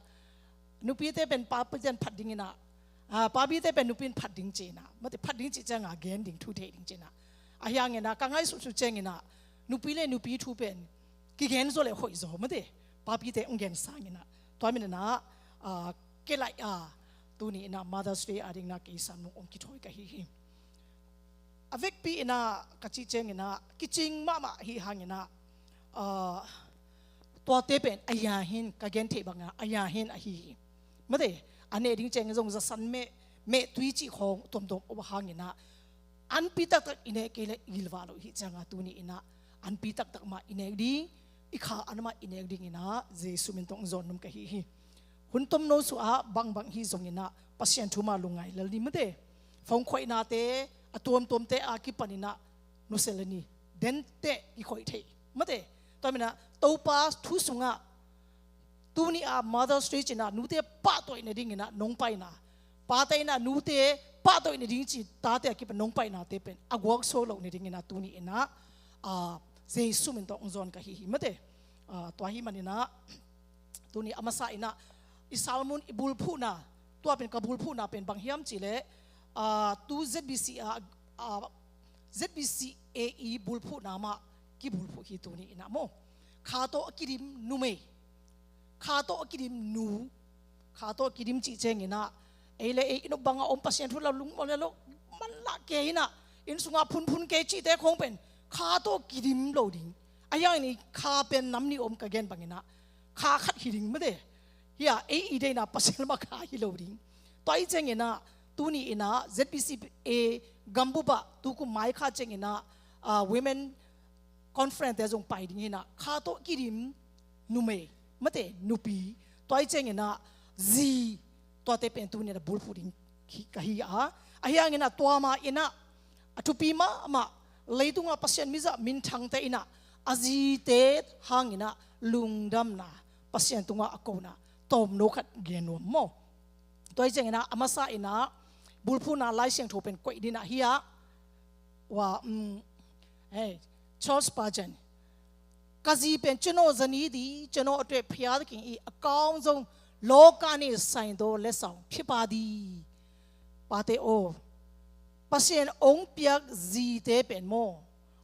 nupite pen papite in phat ding in ah, ah, papite pen nupi in phat ding ci in ah, mate, phat ding cih ciangah gen ding, thu thei ding ci in ah. Ahi hangin ah ka ngaihsut uh ciangin ah nupi le nupi thu pen kigen zaw le hoih zaw mate, papite hong gen sangin ah. Tua ahih manin ah, ah, kei lai a, tuni in ah Mother's Day a dingin ah kei san mung hong kithawi ka hi hi. A vekpi in ah ka cih ciangin ah kicing mahmah ahih hangin ah, ah, tuate pen a ya hin, ka gen theih bangin ah a ya hin ahi hi. Mate, a neh ding ciangin zong zasan meh, mehtui cih khawng tuamtuam om hangin ah anpi taktak i nek kei leh i gilvah lo ahih ciangah tuni in ah anpi taktak mah i nek ding, i kha an mah i nek dingin ah Jesu min tawh hong zawn nuam ka hi hi. Hun tomno sungah bangbang hi zongin ah Pasian thu mah lungngai lel ni mate. Phone khoihnate a tuamtuamte a kipanin ah nusia lel ni. Denteh kikhoih thei mate. Tua ahih manin ah Topa thu sungah tuni a Mother's Day ci in ah nute pahtawi nadingin ah nong paina, pate in ah nute pahtawi nading ci, tate a kipan nong painate pen a guaksuak loh nadingin ah tuni in ah, ah, Jesu min tawh hong zawn ka hi hi mate. Ah, tua ahih manin ah tuni a masa in ah i sermon, i bulphuhna, tua pen ka bulphuhna pen bang hiam cih leh, ah, tu Z B C a, ah, Z B C A i bulphuhna mah kibulphuh hi tuni in ah maw. Kha tawh a kidim numei, kha tawh a kidim nu, kha tawh a kidim cih ciangin ah ei le ei inn bangah om Pasian thu lam lungmuang le lo manlah kei in ah, inn sungah phunphun kei cihte khawng pen kha tawh kidim lo ding. Ahi hangin kha pen nam nih om ka gen bangin ah kha khat hi ding mate. Hi a, ei i deihna Pasian lamah kha hi lo ding. Tua ahih ciangin ah tuni in ah Z B C A gambup ah tukum May kha ciangin ah, ah, Women Conference te zong pai ding hi in ah, kha tawh kidim numei, mate, nupi, tua ahih ciangin ah zi, tuate pen tuni in ah bulphuh ding hi, ka hi a. Ahi hangin ah tua mah in ah a thupi mahmah, leitungah Pasian mizah minthangte in ah a zite hangin ah lungdamna, Pasian tungah a kona tawmno khat gen nuam maw. Tua ahih ciangin ah a masa in ah bulphuhna Lai Siangtho pen koih ding ah hi a, wa, um, hey, Charles Spurgeon, Ka zi pen ceno zani di, ceno a tueh phia takin i account zong loka ni sain do le saung phia pa di. Pate aw, Pasian ong piak zite pen maw,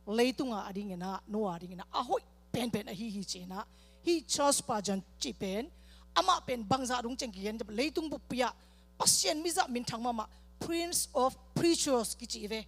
leitunga a dinginah, nua a dinginah a hoih penpen ahi hi cinah, hi Charles Spurgeon cih pen amah pen bangzah dong ciang kigen, leitung buppi ah Pasian mizah minthang mahmah, Prince of Preachers kici ve.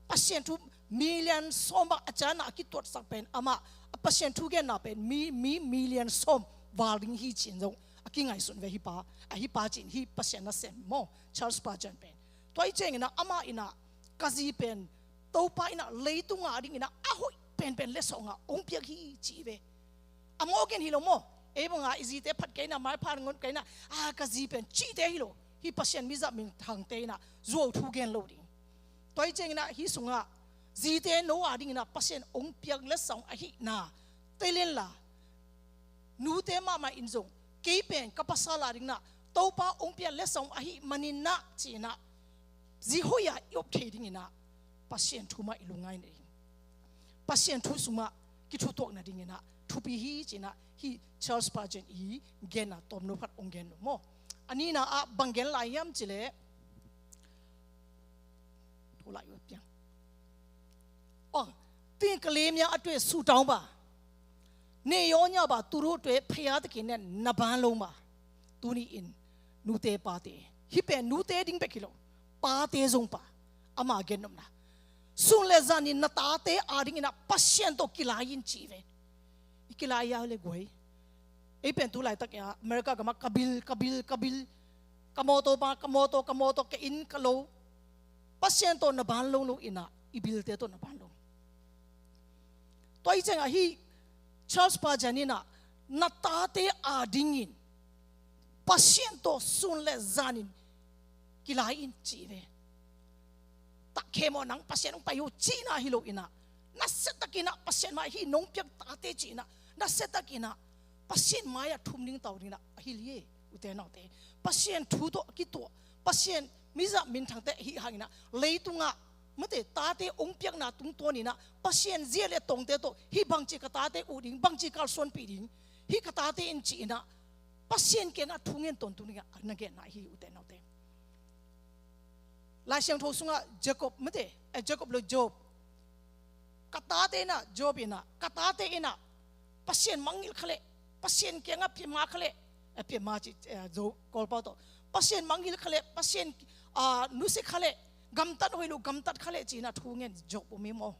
Pasian thu million sawm bang a cianah a kituatsak pen amah, a Pasian thu genna pen mi, mi million sawm val ding hi cin zong a kingaihsun ve hi pa, a hi pa cin hi Pasian nasem maw, Charles Spurgeon pen. Tua hi cianginah amah inah ka zi pen Topa inah leitunga a dinginah a hoih penpen le sawnga ong piak hi ci ve. A mawk in hi lo maw? Ei banga i zite phat kei na, maipha ngon kei na, a ka zi pen cihte hi lo. Hi Pasian mizah minthangte inah zuau thu gen lo ding. Tua hi cianginah hi sungah zite no a dinginah Pasian ong piak le saung ahihna teilen la, nute mahmah in zong kei pen ka pasal a dinginah Topa ong piak le saung ahih maninah cinah zi hoih a i op thei dinginah Pasian thu mah i lungngaih na ding, Pasian thu sungah kithutuak na dinginah thupi hi cinah hi Charles Spurgeon i genna tawmno khat ong gen lo maw. A nihna ah bang gen lai hiam cileh, thu lai uh piang. Aw, tingkalemia a tueh sutau ba, neyonya ba turu tueh phaya takin nen na ban lo ma. Tuni in nute pate, hi pen nute ding bek hi lo, pate zong pa, ama gennopna, sun le zanin na tate a dinginah Pasian tawh kilai in ci ve. I kilai ia le guai. Ei pen tu laitak ia America gamah ka bil, ka bil, ka bil, ka mawtaw ba, ka mawtaw, ka mawtaw, ka inn, ka lo. Pasian tawh na ban lo lo inah i bilte tawh na ban lo. Tua hi ciangah hi Charles Spurgeon inah na tate a dingin Pasian tawh sun le zanin kilai in ci ve. Takhemaw nang Pasian hong pai uh cihna hi lo inah, nasiatakinah Pasian mai hi nong piak tate cinah, nasiatakinah Pasian mai-ah thum ding tau dinginah a hil hi. Ute naute, Pasian thu tawh a kituah, Pasian mizah minthangte ahi hanginah leitungah mate tate ong piakna tungtawninah Pasian zia le tongte tawh hi bangci ka tate uh ding, bangci kalsuanpih ding, hi ka tate in ci-inah Pasian kiangah thu ngen tawntung dingah na genna hi. Ute naute, Lai Siangtho sungah Jacob mate, eh, Jacob lo Job, ka tate inah, Job inah, ka tate inah Pasian mangngilh kha leh, Pasian kiangah piama kha leh, eh, piama ci, eh, Zo Kawlpau tawh, Pasian mangngilh kha leh, Pasian, ah, nusia kha leh, gamtat hoih lo gamtat kha leh cinah thu ngen Job om hi maw.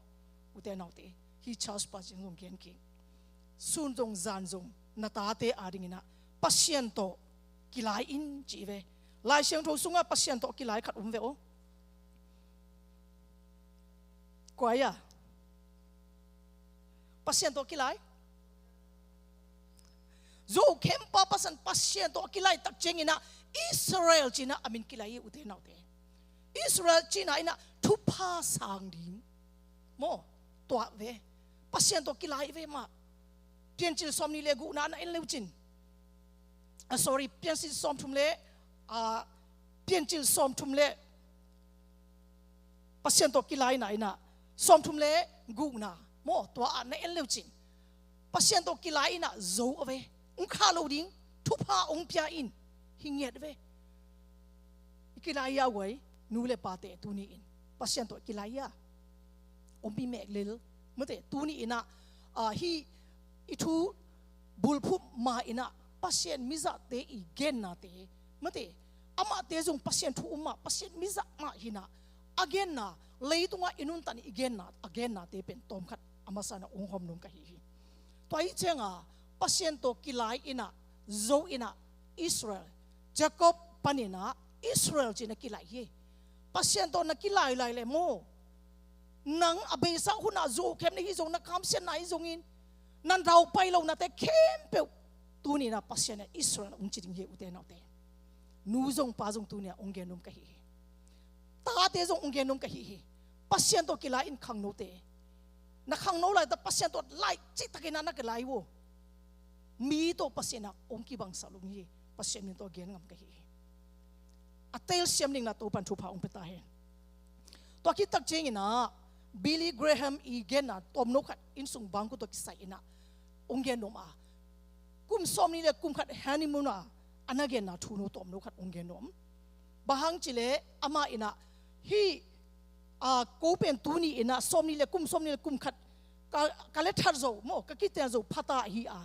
Ute naute, hi Charles Spurgeon zong gen kik. Sun zong zan zong na tate a dinginah Pasian tawh kilai in ci ve. Lai Siangtho sungah Pasian tawh kilai khat om ve aw. Kua ia? Pasian tawh kilai. Zo khempa pasan Pasian tawh a kilai tak cianginah Israel cinah a min kilai hi. Ute naute, Israel cihna inah thupha sang ding maw, tuah ve. Pasian tawh kilai ve mah. Piancil sawmnih le gukna na en leucin, ah, sorry, Piancil sawmthum le, ah, Piancil sawmthum le Pasian tawh kilaina inah sawmthum le gukna maw, tua ah na en leucin Pasian tawh kilai inah zo a ve. Ong khah lo ding, thupha ong pia in, hi ngiat ve. I kilai ia uai, nu le pate tuni in Pasian tawh kilai ia. Om i mek lel mate, tuni inah, ah, hi i thu bulphuh ma inah Pasian mizahte i gennate mate, amahte zong Pasian thu um mah, Pasian mizah mah hinah a genna, leitungah i nuntan i genna, a gennate pen tawmkhat a masa inah ong hawm nuam ka hi hi. Tua hi cianga Pasian tawh kilai inah zo inah Israel, Jacob paninah Israel ci na kilai hi. Pasian tawh na kilai lai le maw, nang a beisa hunah zo khem na hi zong, na kamsiatna hi zongin, na daupai lonate khempeuh tuninah Pasian inah Israel ong ci ding hi. Ute naute, nu zong pa zong tuninah ong gen nuam ka hi hi. Tate zong ong gen nuam ka hi hi. Pasian tawh kilai in khangnote, na khangno laita Pasian tawh lai cihtakinah na kilai uh. Mi tawh Pasian ah ong kibangsak lo hi. Pasian min tawh gen ngam ka hi hi. A telsiam dingna Topan thupha ong pia ta hen. Tua khit tak cianginah Billy Graham i genna tawmno khat innsung bangku tawh kisai inah hong gen nuam a, kum sawmnih le kum khat honeymoon a, a na genna thu no tawmno khat hong gen nuam. Bang hang cileh amah in ah, hih a, ko pen tuni in ah sawmnih le kum, sawmnih le kum khat ka, ka le that zo maw, ka kiten zo pha ta hi a.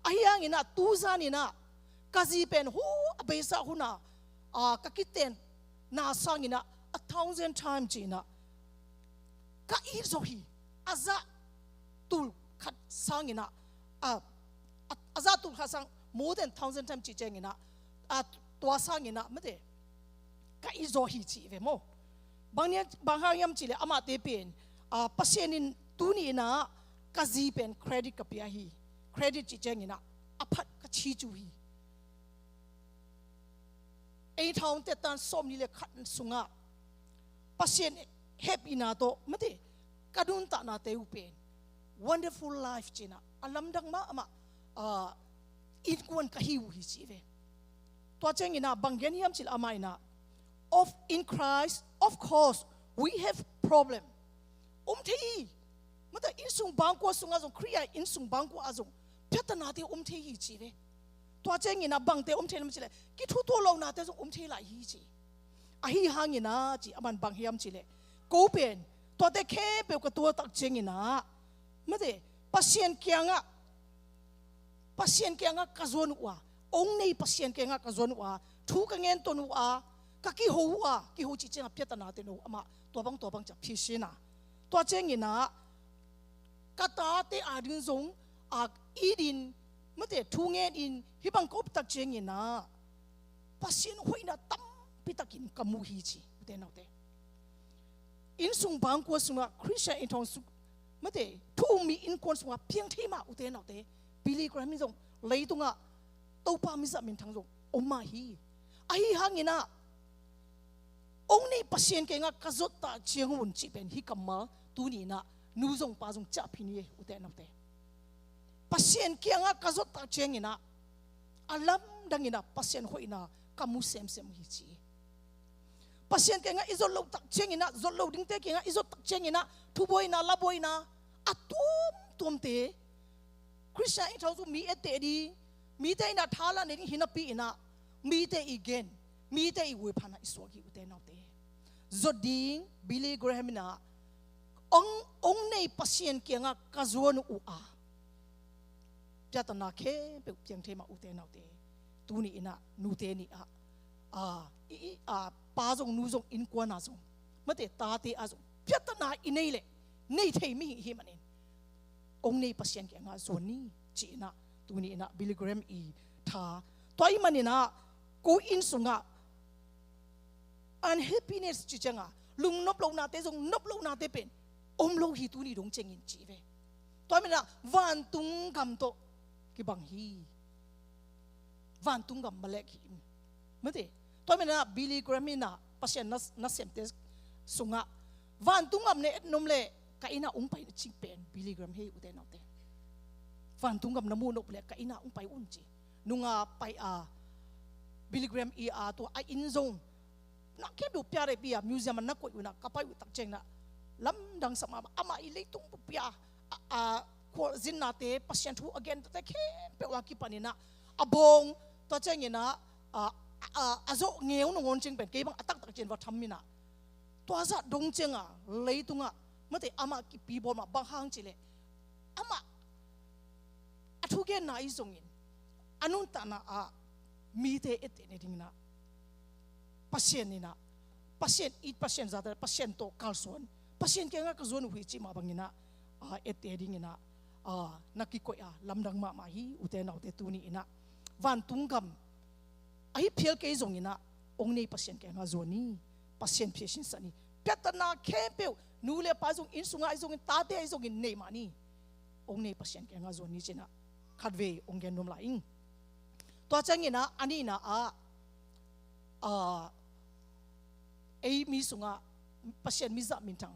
Ahi hangin ah tuzan in ah ka zi pen hu a beisa hun a, a, ka kiten na sangin ah a thousand time ci in ah ka it zaw hi. A zah tul khat sangin ah, a, a, a zah tul khat sang more than thousand time ci ciangin ah, a, tua sangin ah mate ka it zaw hi ci ve maw. Bang nia, bang hang hiam cileh amahte pen, a, Pasian in tuni in ah ka zi pen credit ka pia hi. Credit ci ciangin ah a phat ka ci cu hi. Ei thawn tetan sawmnih le khat sungah Pasian hehpihna tawh mate ka nuntahnate uh pen wonderful life ci in ah a lamdang mahmah, ah, innkuan ka hi uh hi ci ve. Tua ciangin ah bang gen hiam cileh amah in ah, of in Christ, of course, we have problem. Om thei hi. Mate innsung bangkua sungah zong, Khrih a innsung bangkua ah zong piatanate om thei hi ci ve. Tua ciangin ah bangte om thei lam cileh kithutuah lohnate zong om thei lai hi ci. Ahi hangin ah ci, aman bang hiam cileh ko pen tuate khempeuh ka tuah tak ciangin ah mate Pasian kiangah, Pasian kiangah ka zuan uh a, ong nei Pasian kiangah ka zuan uh a, thu ka ngen ton uh a, ka kiho uh a, kiho cih ciangah piatanate no amah tua bang tua bang ciah phi sin a. Tua ciangin ah ka tate ading zong a, it in mate thu ngen in hih bang ka up tak ciangin ah Pasian hoihna tampi takin ka mu hi ci, ute naute. Innsung bangkua sungah Christian innthawn sung mate thu um mi innkuan sungah piang thei mah, ute naute. Billy Graham in zong leitungah Topa mizah minthang zong om mah hi. Ahi hangin ah ong nei Pasian kiangah ka zot tak ciang un cih pen hih kammal tuni in ah nu zong pa zong ciah phi ni e, ute naute. Pasian kiangah ka zot tak ciangin ah a lamdang in ah Pasian hoihna ka mu semsem uh hi ci. Pasian kiangah i zot loh tak ciangin ah, zot lo dingte kiangah i zot tak ciangin ah thubuaina, labuaina a tuamtuamte, Christian innthawn sung mi etteh ding, mite in ah thalan ding hi napi in ah mite i gen, mite i guai phan ah i suak hi, ute naute. Zot ding, Billy Graham in ah ong, ong nei Pasian kiangah ka zuan uh a, piatanna khempeuh piang thei mah, ute naute. Tuni in ah nute ni ah, a, i, i, a, pa zong nu zong innkuan ah zong mate tate ah zong piatanna i nei leh nei thei mi hi manin ong nei Pasian kiangah zuan ni ci in ah tuni in ah Billy Graham i tha. Tua ahih manin ah ko inn sungah unhappiness ci ciangah lungnop lohnate zong, nop lohnate pen om lo hi tuni dong ciangin ci ve. Tua manin ah vantung gam tawh kibang hi. Vantung gam malek hi. Mate, tua manin ah Billy Graham in ah Pasian na, nasemte sungah vantung gam na et nuam leh ka inn ah ong pai in cih pen Billy Graham hi, ute naute. Vantung gam na mu nop leh ka inn ah ong pai un ci. Nunga pai a, Billy Graham i a tua a inn zong na khempeuh piak leh pi a museum ah na koih un ah ka pai uh tak ciangin ah lamdang sa mahmah, amah i leitung bup pi a, a, a, khualzinnate, Pasian thu a gentute khempeuh a kipan in ah a bawng, tua ciangin ah, a, a, a zawh ngeu nangawn ciang pen kei bang a taktak ciang va tham in ah tua zah dong ciangah leitungah mate amah kipi bawl mah. Bang hang cih leh amah a thugenna ahi zongin a nuntakna ah mite etteh nading in ah Pasian in ah, Pasian it, Pasian zate, Pasian tawh kalsuan, Pasian kiangah ka zuan uh hi cih mah bangin ah, a, etteh dingin ah, a, na kikoih a lamdang mahmah hi, ute naute. Tuni in ah vantung gam ahi phial kei zongin ah ong nei Pasian kiangah zuan ni. Pasian phiat sinsak ni. Piatanna khempeuh nu le pa zong, inn sungah ahi zongin, tate ahi zongin nei mah ni. Ong nei Pasian kiangah zuan ni ci in ah khatvei ong gen nuam lai ing. Tua ciangin ah a nihna ah, a, ei mi sungah Pasian mizah minthang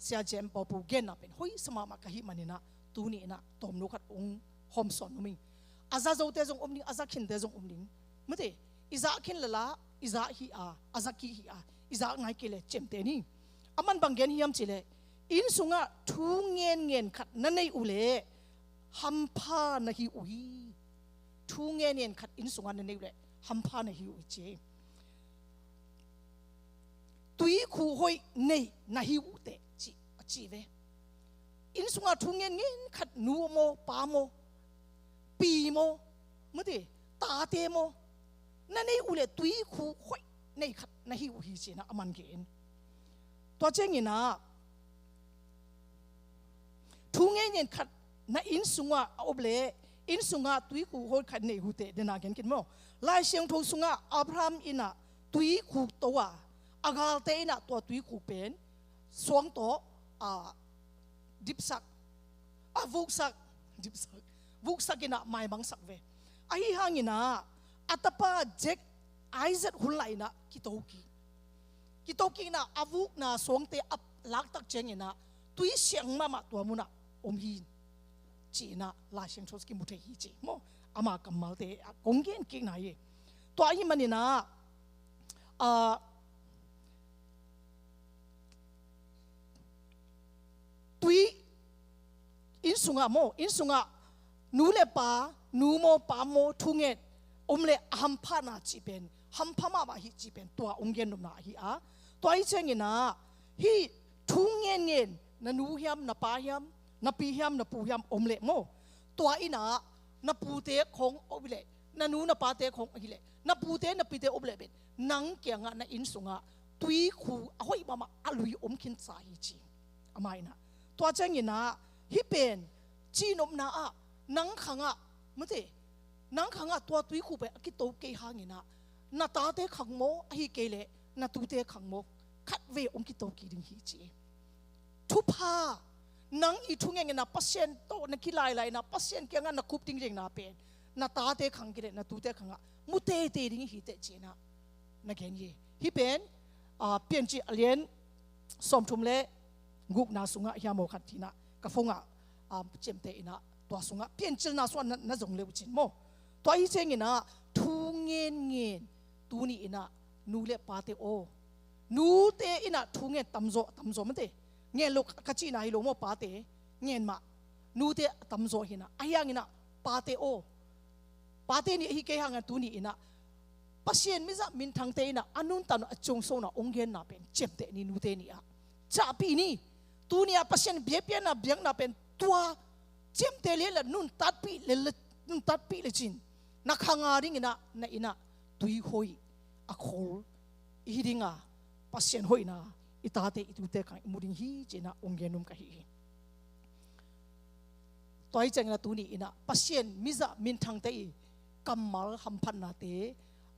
Sia Jem Pau Pu genna pen hoih sa mahmah ka hih manin ah tuni in ah tawmno khat ong hawmsawn nuam ing. A za zote zong om ding, a za khinte zong om ding. Mate, i za khin lala, i za hi a, a za kih hi a, i za ngai kei leh ciamteh ni. Aman bang gen hiam cih leh inn sungah thu ngenngen khat na neih uh leh hampha na hi uh hi. Thu ngen ngen khat inn sungah na nei uh leh hampha na hi uh hi ci. Tuikhu hoih nei na hi uh teh ci, a ci ve. Inn sungah thu ngen ngen khat nu maw, pa maw, pi maw, mate, tate maw, na nei uh leh tuikhu hoih nei khat na hi uh hi ci-in ah a man gen. Tua ciangin ah thu ngen ngen khat na inn sungah a om leh inn sungah tuikhu hoih khat nei uh teh, den a gen khin maw. Lai Siangtho sungah Abraham in ah tuikhu to a, a galte in ah tua tuikhu pen suang tawh a dipsak, a vuksak, dipsak, vuksak in ah maimangsak ve. Ahi hangin ah a tapa Jack, Isaac hun lai in ah kito kik. Kito kik in ah a vukna suangte a lak tak ciangin ah tui siang mahmah tua munah om hi ci-in ah Lai Siangtho kimu thei hi ci maw. Ama kammalte ah kong gen kikna hi. Tua ahih manin ah, ah, tui, inn sungah maw, inn sungah nu le pa, nu maw, pa maw, thunget om leh a hamphatna cih pen hampha mahmah hi cih pen tua hong gen nopna ahi a. Tua hi ciangin ah hih thu ngen ngen na nu hiam, na pa hiam, na pi hiam, na pu hiam om leh maw, tua in ah na pute khong om leh, na nu na pate khong ahih leh, na pute na pite om leh pen nang kiangah na inn sungah tuikhu a hoih mahmah a lui om khin sa hi ci. Amah in ah tua ciangin ah hih pen cihnopna ah nang khangah, mate, nang khangah tua tuikhu pen a kito kei hangin ah na tate khang maw, ahih kei leh na tute khang maw, khatvei hong kito kik ding hi ci. Thupha, nang i thu ngen ngen ah Pasian tawh na kilailai in ah Pasian kiangah na khup ding dingna pen na tate khang kei leh na tute khangah mu teitei ding hi teh ci-in ah na gen hi. Hih pen, ah, Piancil a lian sawmthum le gukna sungah hiam aw khat hi-in ah ka phone ah, ah, ciamteh in ah tua sungah Piancilna sungah na, na zong le uh cin maw. Tua hi ciangin ah thu ngen ngen tuni in ah nu le pate aw, nute in ah thu ngen tamzaw, tamzaw mate, ngen lo ka cihna hi lo maw, pate ngen mah, nute tamzaw hi-in ah, ahi hangin ah pate aw, pate nih ahi kei hangin tuni in ah Pasian mizah minthangte in ah a nuntakna a ciungsona hong genna pen ciamteh ni, nute nih ah cahpih ni. Tuni ah Pasian biakpiakna biakna pen tua ciamteh leh, nuntakpih leh, nuntakpih lecin na khang a dingin ah na inn ah tui hoih a khol i hi ding a, Pasian hoihna i tate i tute khang i mu ding hi ci-in ah hong gen nuam ka hi hi. Tua hi ciangin ah tuni in ah Pasian mizah minthangte i kammal hamphatnate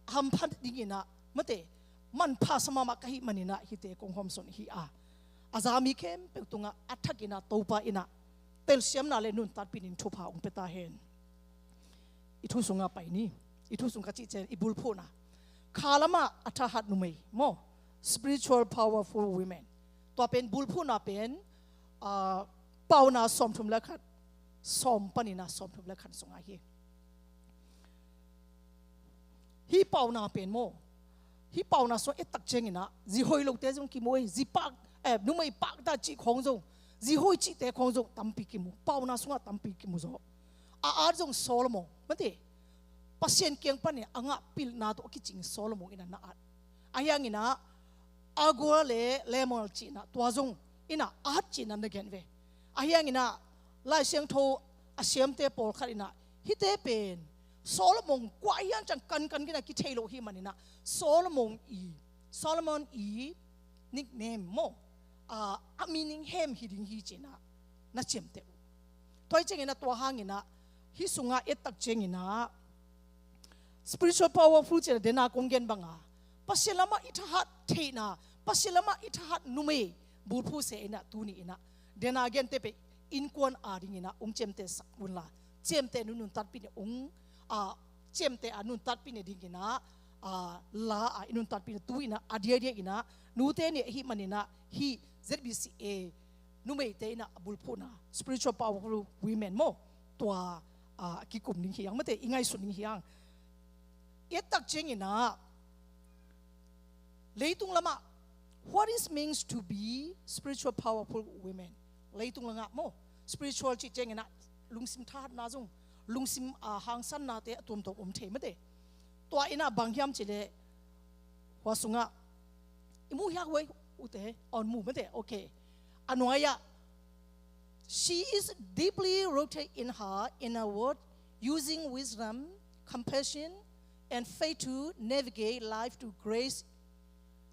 hamphat dingin ah, mate, manpha sa mahmah ka hih manin ah hihte kong hawmsawn hi a, a za mi khempeuh tungah a thakin ah Topa in ah telsiamna le nuntakpih in thupha hong pia ta hen. I thu sungah pai ni. I thu sung ka cih ciang i bulphuhna, khalamah a thahat numei maw, spiritual powerful women. Tua pen bulphuhna pen, ah, Pauna sawmthum le khat, sawm panin ah sawmthum le khat sungah hi. Hih Pauna pen maw, hih Pauna sung et tak ciangin ah zi hoih lote zong kimu ei, zi pak, eh, numei pak ta cih khawng zong, zi hoih cihte khawng zong tampi kimu, Pauna sungah tampi kimu zaw. A at zong Solomon, mate, Pasian kiang panin a ngah pilna tawh a kicing Solomon in ah na at. Ahi hangin ah Agor le Lemuel cihna tua zong in ah at cihna na gen ve. Ahi hangin ah Lai Siangtho a siamte pawlkhat in ah hihte pen Solomon kua hiam cih kankan khin a kithei lo hi manin ah Solomon i, Solomon i nickname maw, a, a meaning hem hi ding hi ci-in ah na ciamteh uh. Tua hi ciangin ah tua hangin ah hih sungah et tak ciangin ah spiritual powerful ci-in ah den a kong gen bang a, Pasian lamah i thahat theihna, Pasian lamah i thahat numei bulphuh se in ah tuni in ah den a gente pen innkuan a dingin ah hong ciamtehsak un la, ciamteh nuntakpih in hong, a, ciamteh a nuntakpih in dingin ah, a, la a i nuntakpih in tu in ah a diakdiak in ah nute nih ahih manin ah hih Z B C A numeite in ah a bulphuhna spiritual powerful women maw, tua, a, a kikum ding hi hang, mate, i ngaihsun ding hi hang. I et tak ciangin ah leitung lamah, what is means to be spiritual powerful women? Leitung lamah maw, spiritual cih ciangin ah Lungsim thahatna zong, lungsim, ah, hangsannate a tuamtuam om thei mate. Tua in ah bang hiam cih leh, hua sungah i mu hiak huai, ute, on mu mate, okay. A nuai-ah, she is deeply rooted in her inner world, using wisdom, compassion, and faith to navigate life to grace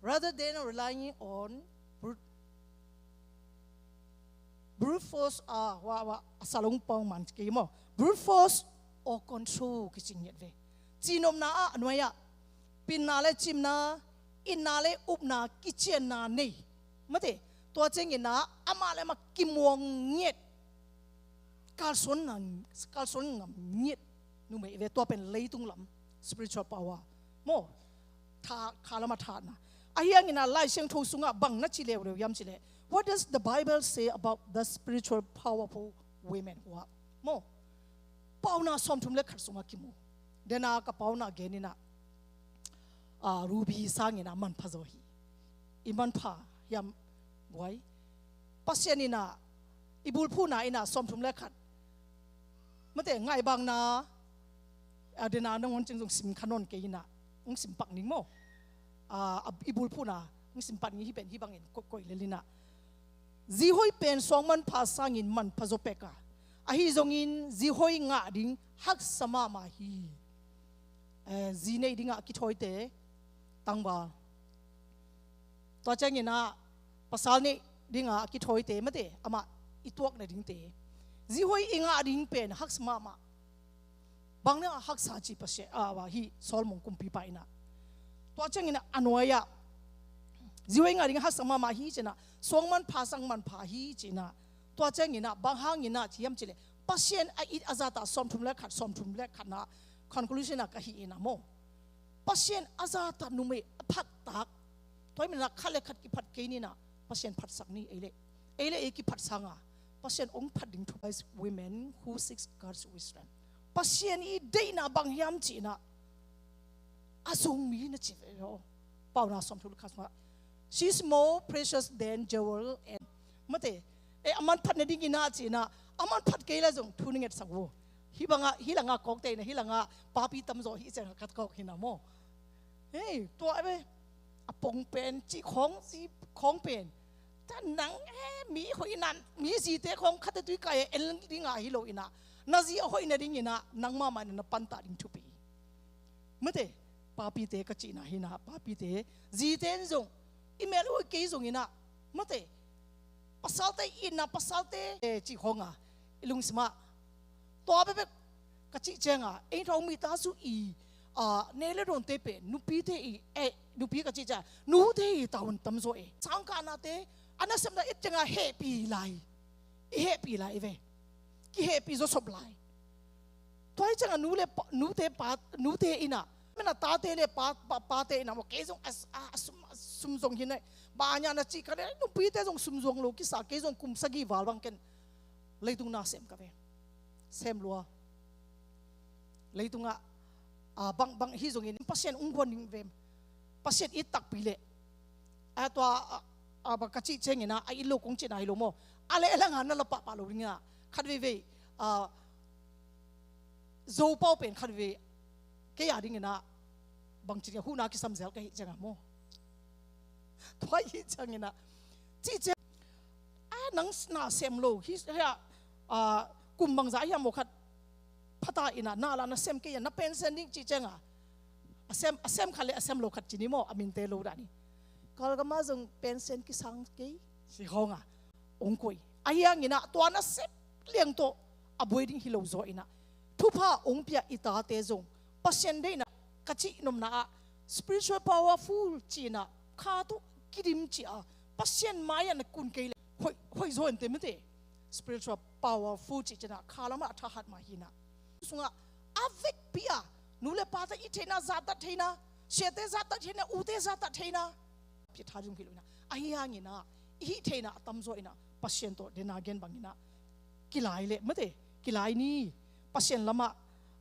rather than relying on brute, brute force, ah, wa, wa, a salong pawng man kei maw. Brute force or control kicing ngiat ve. Cihnopna ah a nuai-ah, pinna le cimna, itna le upna, kicianna nei. Mate, tua ciangin ah, amah le amah kimuang ngiat. Kalsuan ngam, kalsuan ngam ngiat. Numei ve, tua pen leitung lam, spiritual power. Maw, tha, kha lam a thatna. Ahi hangin ah Lai Siangtho sungah bang na ci leuleu hiam cih leh, what does the Bible say about the spiritual powerful women who are? Maw, Paunak sawmthum le khat sungah kimu. Dena ka paunak gen in ah, ah, Ruby sangin ah manpha zaw hi. I manpha hiam guai. Pasian in ah, i bulphuhna in ah sawmthum le khat. Mate, ngaihbakna, ah, dena nangawn cing zong sim kha nawn kei in ah, hong sim pak ning maw. Ah, a, i bulphuhna, hong sim pak ning hi pen hih bangin koih, koih lel in ah. Zi hoih pen suang manpha sangin manpha zaw pek a, ahi zongin zi hoih ngah ding haksa mahmah hi. Eh, zi neih dingah a kithawite, tangval. Tua ciangin ah, pasal neih dingah a kithawite mate, amah i tuak nadingte. Zi hoih i ngah ding pen haksa mahmah. Bang na haksa ci Pasian, ah, wa, hih Solomon kumpipa in ah. Tua ciangin ah a nuai-ah, zi hoih ngah ding haksa mahmah hi ci in ah, suang manpha sang manpha hi ci in ah. Tua ciangin ah, bang hangin ah ci hiam cih leh, Pasian a it a zat ah sawmthum le khat, sawmthum le khat na conclusion ah ka hih in ah maw. Pasian a zat ah numei a phattak. Tua hi manin ah khat le khat kiphat kei ni in ah, Pasian phatsak ni ei le. Ei le ei kiphat sangin, Pasian hong phat ding thu. Women who seeks God's wisdom. Pasian i deihna bang hiam cih in ah, a zong mi na ci ve aw. Paunak sawmthum le khat sungah, she's more precious than jewel and, mate, eh, a manphat nading in ah ci in ah, a manphat kei le zong thu na ngetsak uh. Hih bangah, hih langah kawkte in ah, hih langah papi tamzaw hi ciang ka kawk hi in ah maw. Hei, tua ve, a pong pen, cih khawng, zi khawng pen. Tua nang, eh, mi hoih in ah, mi zite khawng khatte tui kai en ding a hi lo in ah, na zi a hoih nading in ah, nangmah mah in ah na pantah ding thupi. Mate, papite ka cihna hi in ah, papite, zite in zong, i mel hoih kei zong in ah, mate, pasalte in ah, pasalte, eh, cih khawng a, i lungsim ah. Tua bekbek ka cih ciangin, ei thong mi ta su i, ah, ne le dawnte pen, nupite i, eh, nupi ka cih ciang, nute i tavuan tamzaw e. Sangkahnate, a nasepna et ciangin hehpih lai. I hehpih lai ve. Kihehpih zawsop lai. Tua hi ciangin nu le pa, nute pa, nute in ah, mena tate le pa, pa, pate in ah, maw kei zong a, a, a sum, a sum zong hi nai. Bang a na cih ka le, nupite zong sum zong lo kisa, kei zong kum sagih val bang ken leitung na sem ka ve. Sem lua. Leitungah, ah, bang, bang hi zongin Pasian hong guan ding ve. Pasian it takpi leh. A tua, ah, ah, bang ka cih ciangin ah, a it lo kong cihna hi lo maw. A leh a langah na la pahpah lo ding ah. Khat veivei, ah, Zopau pen khat veivei. Kei a dingin ah, bang ci ding a huhna kisam zel ka hih ciangin maw. Tua hi ciangin ah. Cih ciang, ah, nang na sem lo. Hi, hi ah, ah, kum bangzah hiam maw khat. Phata in ah, na la na sem kei a, na pension ding cih ciangin. A sem, a sem khat le a sem lo khat ci ni maw, a minte lo dah ni. Kawlgam ah zong pension kisang kei, ci khawng a. Hong koih. Ahi hangin ah, tua na sep liang tawh, a buai ding hi lo zaw in ah. Thupha hong pia i tate zong. Pasian deihna, ka cih nopna ah, spiritual powerful ci in ah, kha tawh kidim ci a. Pasian mai ah na kun kei le. Hoih, hoih zaw in te mate. Spiritual powerful cih ciangin ah, kha lamah a thahat mah hi in ah. Sungah, a vekpi a, nu le pate it theihna, zattat theihna, siate zattat theihna, ute zattat theihna. Pia tha ding hi lo in ah. Ahi hangin ah, i hih theihna a tamzaw in ah, Pasian tawh dena gen bangin ah. Kilai le, mate, kilai ni, Pasian lamah,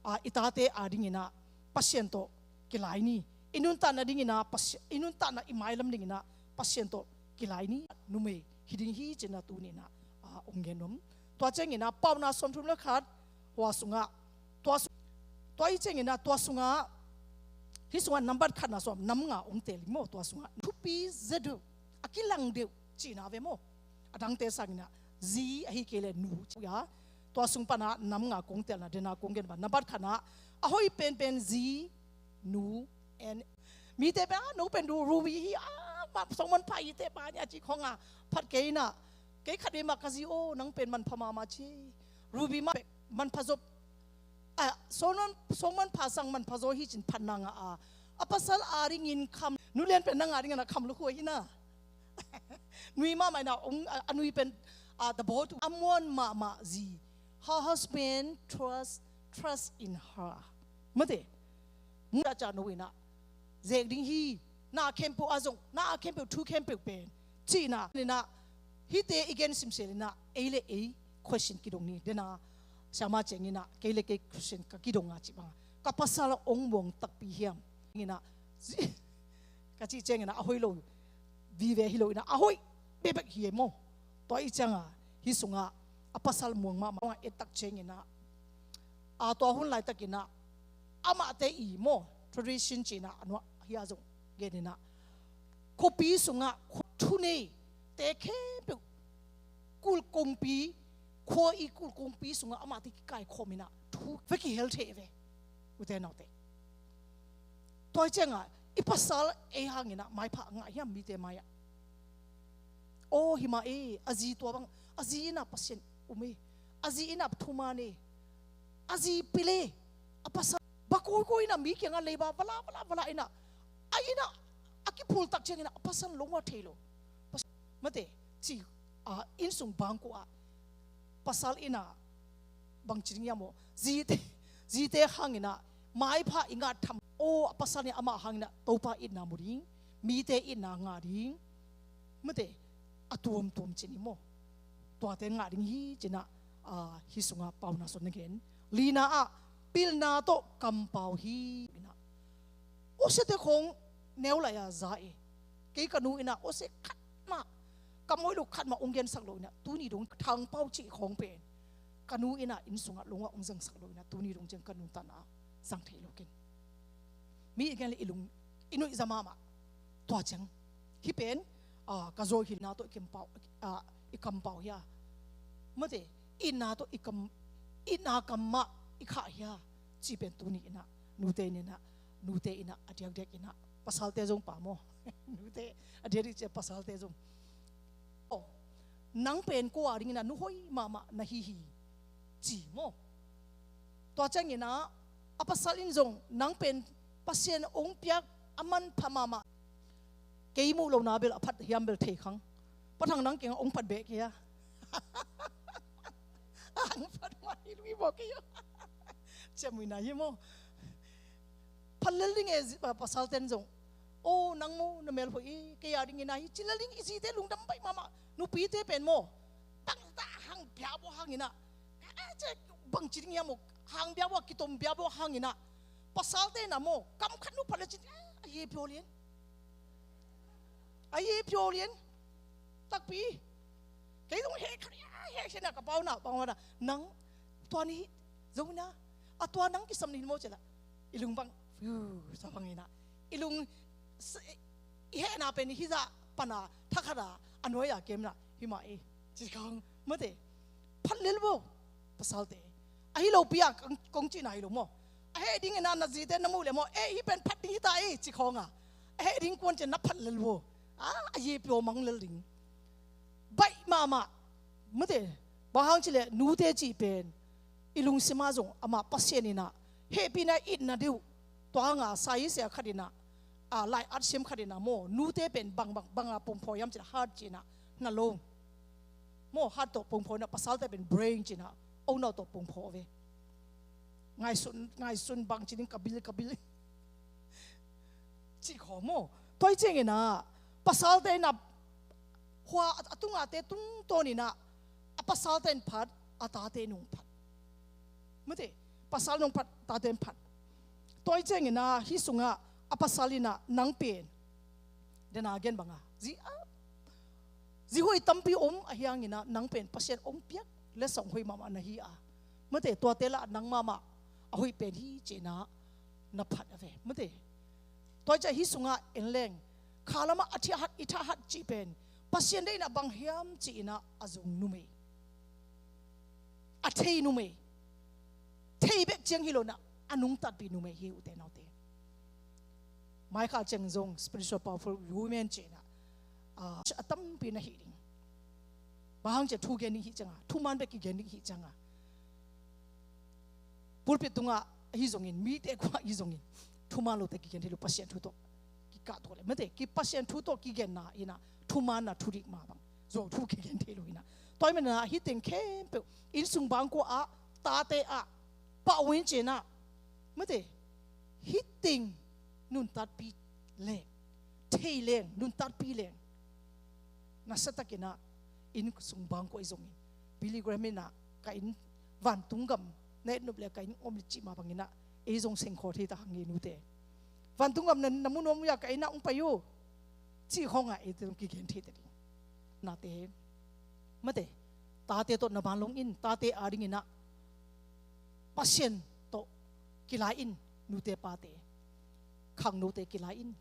ah, i tate a dingin ah, Pasian tawh kilai ni. I nuntakna dingin ah, Pasi-, i nuntakna i mailam dingin ah, Pasian tawh kilai ni. Numei, hi ding hi ci in ah tuni in ah, ah, hong gen nuam. Tua ciangin ah Paunak sawmthum le khat, hua sungah, tua su-, tua i ciangin ah tua sungah, hih sungah nambat khatna sawm, nam nga hong teel ding maw, tua sungah thupi zet uh, a kilang deuh cihna ve maw. A dangte sangin ah zi ahi kei leh nu ci a, tua sung panah nam nga kong teelna dena kong gen bang, nambat khatna, a hoih penpen zi, nu, en. Mite pen, ah, no pen Ru-, Ruby hi, ah, ma, song manpha hi teh pa nia ci khawng a, phat kei in ah, kei khat vei mah ka zi aw, nang pen manpha mahmah ci. Ruby mah manpha zaw, ah, song man, song manpha sang manpha zaw hi cin phat na ngah a, a pasal a dingin kham, nu lian pen na ngah dingin a kham lua hi na. Nui mahmah in ah, ong, a, a nui pen, ah, the boat, a muan mahmah zi. Her husband trust, trust in her. Mate, muda ca no in ah, zek ding hi, na khempeuh a zong, na khempeuh, thu khempeuh pen, cihna in ah, hihte i gen simsel in ah, ei le ei question kidong ni, dena, siama ciangin ah, kei le kei question ka kidong a cih bang, ka pasal ong muang takpi hiam? In ah, zi-, ka cih ciangin ah, a hoih lo, vive hi lo in ah, a hoih bekbek hi e maw. Tua i ciangah, hih sungah, a pasal muang mahmah, a et tak ciangin ah, a tua hun laitakin ah, amahte i maw, tradition cihna, a nuah hi a zong, gen in ah, khuapi sungah, khua thuneite khempeuh, kulh kongpi, khua i kulh kongpi sungah, amahte kikaikhawm in ah, thu, ve kihel thei ve. Ute naute. Tua ciangah, i pasal ei hangin ah, maipha ngah hiam mite mai-ah. Aw, hi mah e, a zi tua bang, a zi in ah Pasian um e, a zi in ah thuman e, a zi pil e, a pasal, ba kawikawi in ah mi kiangah leiba, vala, vala, vala in ah, a in ah, a kiphul tak ciangin ah, a pasal lo ngah thei lo. Pas-, mate, ci, a, innsung bangkua, pasal in ah, bangci ding hiam aw, zite, zite hangin ah, maipha i ngah tham, aw, a pasal in amah hangin ah, Topa itna mu ding, mite itna ngah ding, mate, a tuamtuam cin hi maw. Tuate ngah ding hi cin ah, a, hih sungah Paunak sawm na gen. Lina ah, pilna tawh kampau hi, in ah. Awsiate khawng neu lai a za e. Kei ka nu in ah, awsia khat mah, kam hoih lo khat mah ong gensak lo in ah, tuni dong thangpau cih khawng pen, ka nu in ah, inn sungah lo ngah ong zangsak lo in ah, tuni dong ciang ka nuntakna ah zang thei lo ken. Mi i gen le i lung, i nuih za mahmah. Tua ciang, hih pen, a, ka zawi hilhna tawh i kampau, a, i kampau hia. Mate, itna tawh i kam, itna kam mah i khah hia. Cih pen tuni in ah, nute in ah, nute in ah, a diakdiak in ah, pasalte zong pa maw. Nute, a diakdiak ciah pasalte zong. Aw, nang pen kua dingin ah, nu hoih mahmah na hi hi. Ci maw. Tua ciangin ah, a pasal in zong, nang pen Pasian ong piak a manpha mahmah. Kei muh lohna bel a phat hiam bel thei khang. Pa Thang nang kiangah ong phat beh kei a. Ang phat mah hi lui bawk kei a. Ciamui na hi maw. Phat lel ding e zi-, pa, pasalten zong. O, nang maw, na mel hoih i, kei a dingin a hi. Ci lel ding i zite lungdam baih mahmah. Nupite pen maw. Tangta hang bia baw hangin ah. Eh, eh, cia bangci ding hiam maw. Hang bia baw, kitom bia baw hangin ah. Pasalte na maw. Kam khat nu phat le cin. Eh, a ye pio lian. A ye pio lian. Takpi. Kei zong heh khat, heh khat na ka pau na, pau na. Nang, tua ni, zong na. A tua nang kisam ni maw cila. I lung bang, fiu, sa bang ina. I lung, s-, i hehna pen hi za, pana, thakhat a, a nuai a kem na, hi mah e. Ci khang, mate. Phat lel bo. Pasalte. A hi lo pi a, kong, kong ci na hi lo maw. A heh ding ina na zite na muh le maw. Eh, hi pen phat ding hi ta e, ci khong a. A heh ding kuan cian na phat lel bo. A, a ye pio mang lel ding. Baih mahmah. Mate, bang hang ci le, nute cih pen. I lungsim ah zong, amah Pasian ina. Hehpihna itna deuh. Tua hang a, science a khat ina. A, lai at siam khat ina maw. Nute pen bang, bang, bang a pongphaw hiam ci le, heart ci ina. Na lo. Maw, heart tawh pongphaw ina, pasalte pen brain ci ina. Onau tawh pongphaw ve. Ngaihsun, ngaihsun bang ci ding ka bil, ka bil. Cih khawng maw. Tua hi ciangin ah, pasalte in ah, hua a, a tungate tungtawn in ah, a pasalte in phat, a tate nung phat. Mate, pasal nung phat, tate in phat. Tua hi ciangin ah, hih sungah, a pasal in ah, nang pen. Dena gen bang a. Zi a, zi huai tampi om, a hiangin ah, nang pen, Pasian ong piak. letsong hoih mahmah na hi a, mate, tuate lah nang mahmah a hoih pen hi ci-in ah na phat a ve, mate. Tua ciang hih sungah en leng, kha lamah a thahat, i thahat cih pen Pasian deihna bang hiam ci-in ah a zong numei, a thei numei, thei bek ciang hi lo-in ah a nungtatpih numei hi, ute naute. Mai kha ciang zong spiritual powerful women ci-in ah, ah, a tampi na hi ding. Bang hang ci-a thu gen ding hi ciang a, thuman bek kigen ding hi ciang a, pulpit tungah ahi zongin, mite kuamah ahi zongin, thuman lote kigen thei lo, Pasian thu tawh kikah tuak leh, mate, ki Pasian thu tawh kigenna in ah thuman na thudik mah bang, zuau thu kigen thei lo in ah. Tua ahih manin ah hih teng khempeuh, innsung bangkua ah, tate ah, pah uh in ci-in ah, mate, hih teng nuntatpih leng, thei leng, nuntatpih leng, nasiatakin ah innsung bangkua ahi zongin, Billy Graham in ah, ka inn, vantung gam na et nop leh ka inn om le cih mah bangin ah, ei zong sengkhol thei ta hang e, nute. Vantung gam na, na mu nuam uh hia, ka inn ah hong pai un, cih khawng ah eite zong kigen thei ta ding. Nate, mate, tate tawh na vanlong in, tate adingin ah Pasian tawh kilai in, nute pate, khangnote kilai in.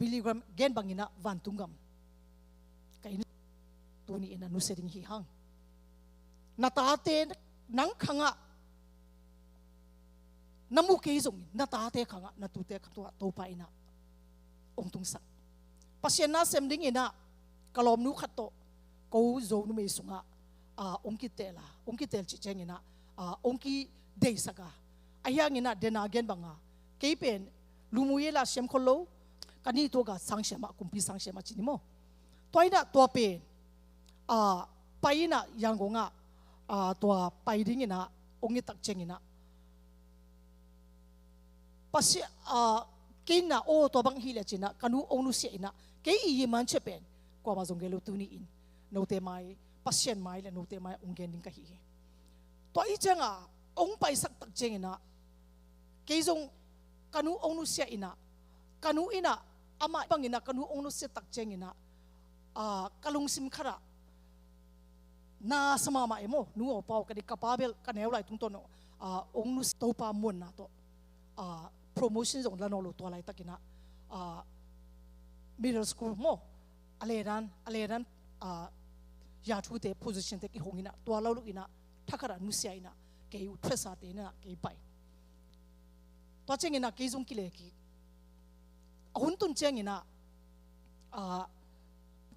Billy Graham gen bangin ah vantung gam ka inn, tuni in ah nusia ding hi hang. Na tate nang khang ah na mu kei zongin, na tate khang ah, na tute khang ah Topa in ah hong tungsak. Pasian na sem dingin ah ka lawmnu khat tawh ko Zo numei sungah, ah, hong kitel a, hong kitel cih ciangin ah, ah, hong kideisak a, ahi hangin ah, den a gen bang a, kei pen lumuye la siam khol lo, ka ni tuak a sang siam a, kumpi sang siam a ci ni maw. Tua in ah tua pen, ah, pai in ah Yangon ah, ah, tua pai dingin ah hong et tak ciangin ah, Pasian, ah, kei in ah, aw, tua bang hi leh ci-in ah, ka nu hong nusia in ah, kei i yiman ciat pen kuamah zong gen lo, tuni in note mai, Pasian mai le note mai hong gen ding ka hi hi. Tua ahih ciang a hong paisak tak ciangin ah, kei zong ka nu hong nusia in ah, ka nu in ah, amah bangin ah ka nu hong nusia tak ciangin ah, ah, ka lungsim khat ah na sa mahmah e maw, nu aw pa aw, ka deih, ka pa bel ka neu lai tungtawn, ah, hong nusia, Topa muanna tawh, ah, promotion zong la nawn lo tua laitakin ah, ah, middle school maw, a ledan, a ledan, ah, yathute position te kihong in ah, tua lo lo in ah, thakhat ah nusia in ah, kei uh thresate in ah kei pai. Tua ciangin ah kei zong kile kik. A hun tun ciangin ah, ah,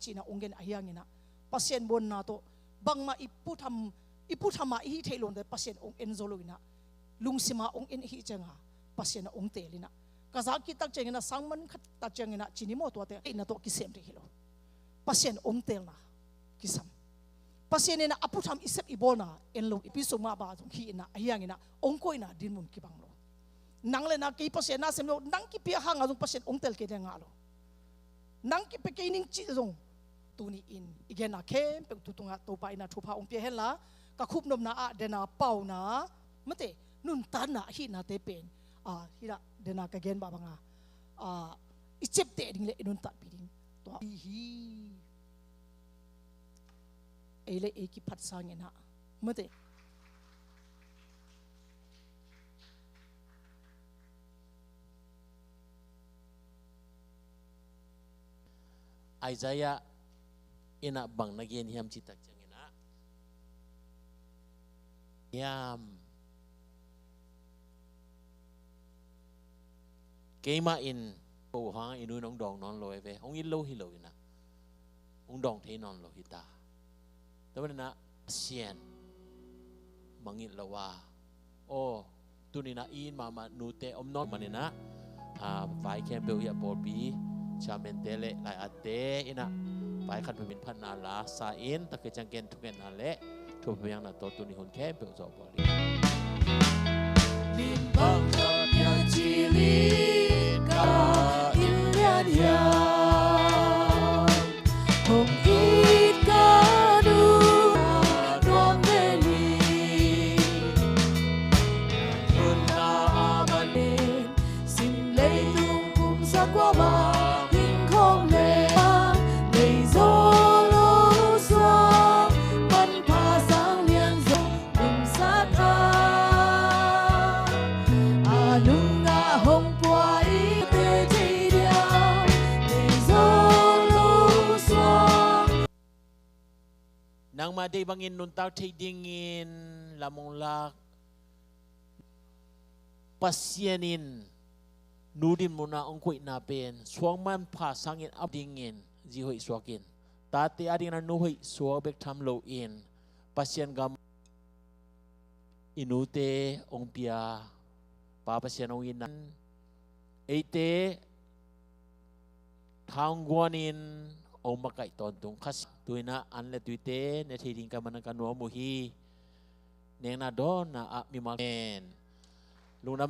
ci-in ah hong gen, ahi hangin ah Pasian muanna tawh bangmah i pu tham, i pu tham a i hih theih lote Pasian hong en zo lo in ah, lungsim a hong en ahih ciang a Pasian ah hong teel in ah, ka zak kik tak ciangin ah, sang man khat tak ciangin ah ci ni maw, tuate, inn ah tawh kisem ding hi lo. Pasian hong teelna kisam. Pasian in ah a pu tham i sep i bawlna en lo, i pi sung mah bang zong hi in ah, ahi hangin ah hong koihna dinmun kibang lo. Nang le na kei Pasian na sem lo, nang kipia hang a zong Pasian hong teel kei ding ngah lo. Nang kipia kei ning cih zong, tuni in i genna khempeuh tu tungah Topa in ah thupha hong pia hen la, ka khupnopna ah den a pauna, mate, nuntakna ahihnate pen, ah, hi lah, den a ka gen mah bang a, ah, i ciapteh ding le i nuntakpih ding tua hi. Ei le ei kiphat sangin ah, mate, Isaiah in ah bang na gen hiam cih tak ciangin ah, hiam, keimah in ko hang i nu in hong dawng nawn lo e ve, hong it lo hi lo in ah, hong dawng thei nawn lo hi ta. Tua manin ah Pasian mangngilh lo a, aw, tuni in ah i it mahmah nute om nawn manin ah, ah, vai khempeuh hi a, pawlpi chairman te le lai-atte in ah vai khat peuh min phatna la sa in, tak ciang ken thungetna le thu piakna tawh tuni hun khempeuh zawh bawl ding. Min bang ka piang cilin ka inn lian hiam? Hong it ka nu nuam ve ni. Tunna a man in sin leitung kum za kua mah hing khawm le, lei zaw lo suak manpha Nangmah deih bangin nuntak thei dingin lam hong lak. Pasian in nu dinmun ah hong koihna pen suang manpha sangin a dingin zi hoih suak in, tate a dingin a nu hoih suak bek tham loin Pasian gam i nute hong pia, Pa Pasian hong itna, eite tha hong guanin hong makaih tawntung Kha Siangtho in ah an le tuite ne thei ding ka man ka nuam uh hi. Nekna dawnna ah mimal en. Lungdam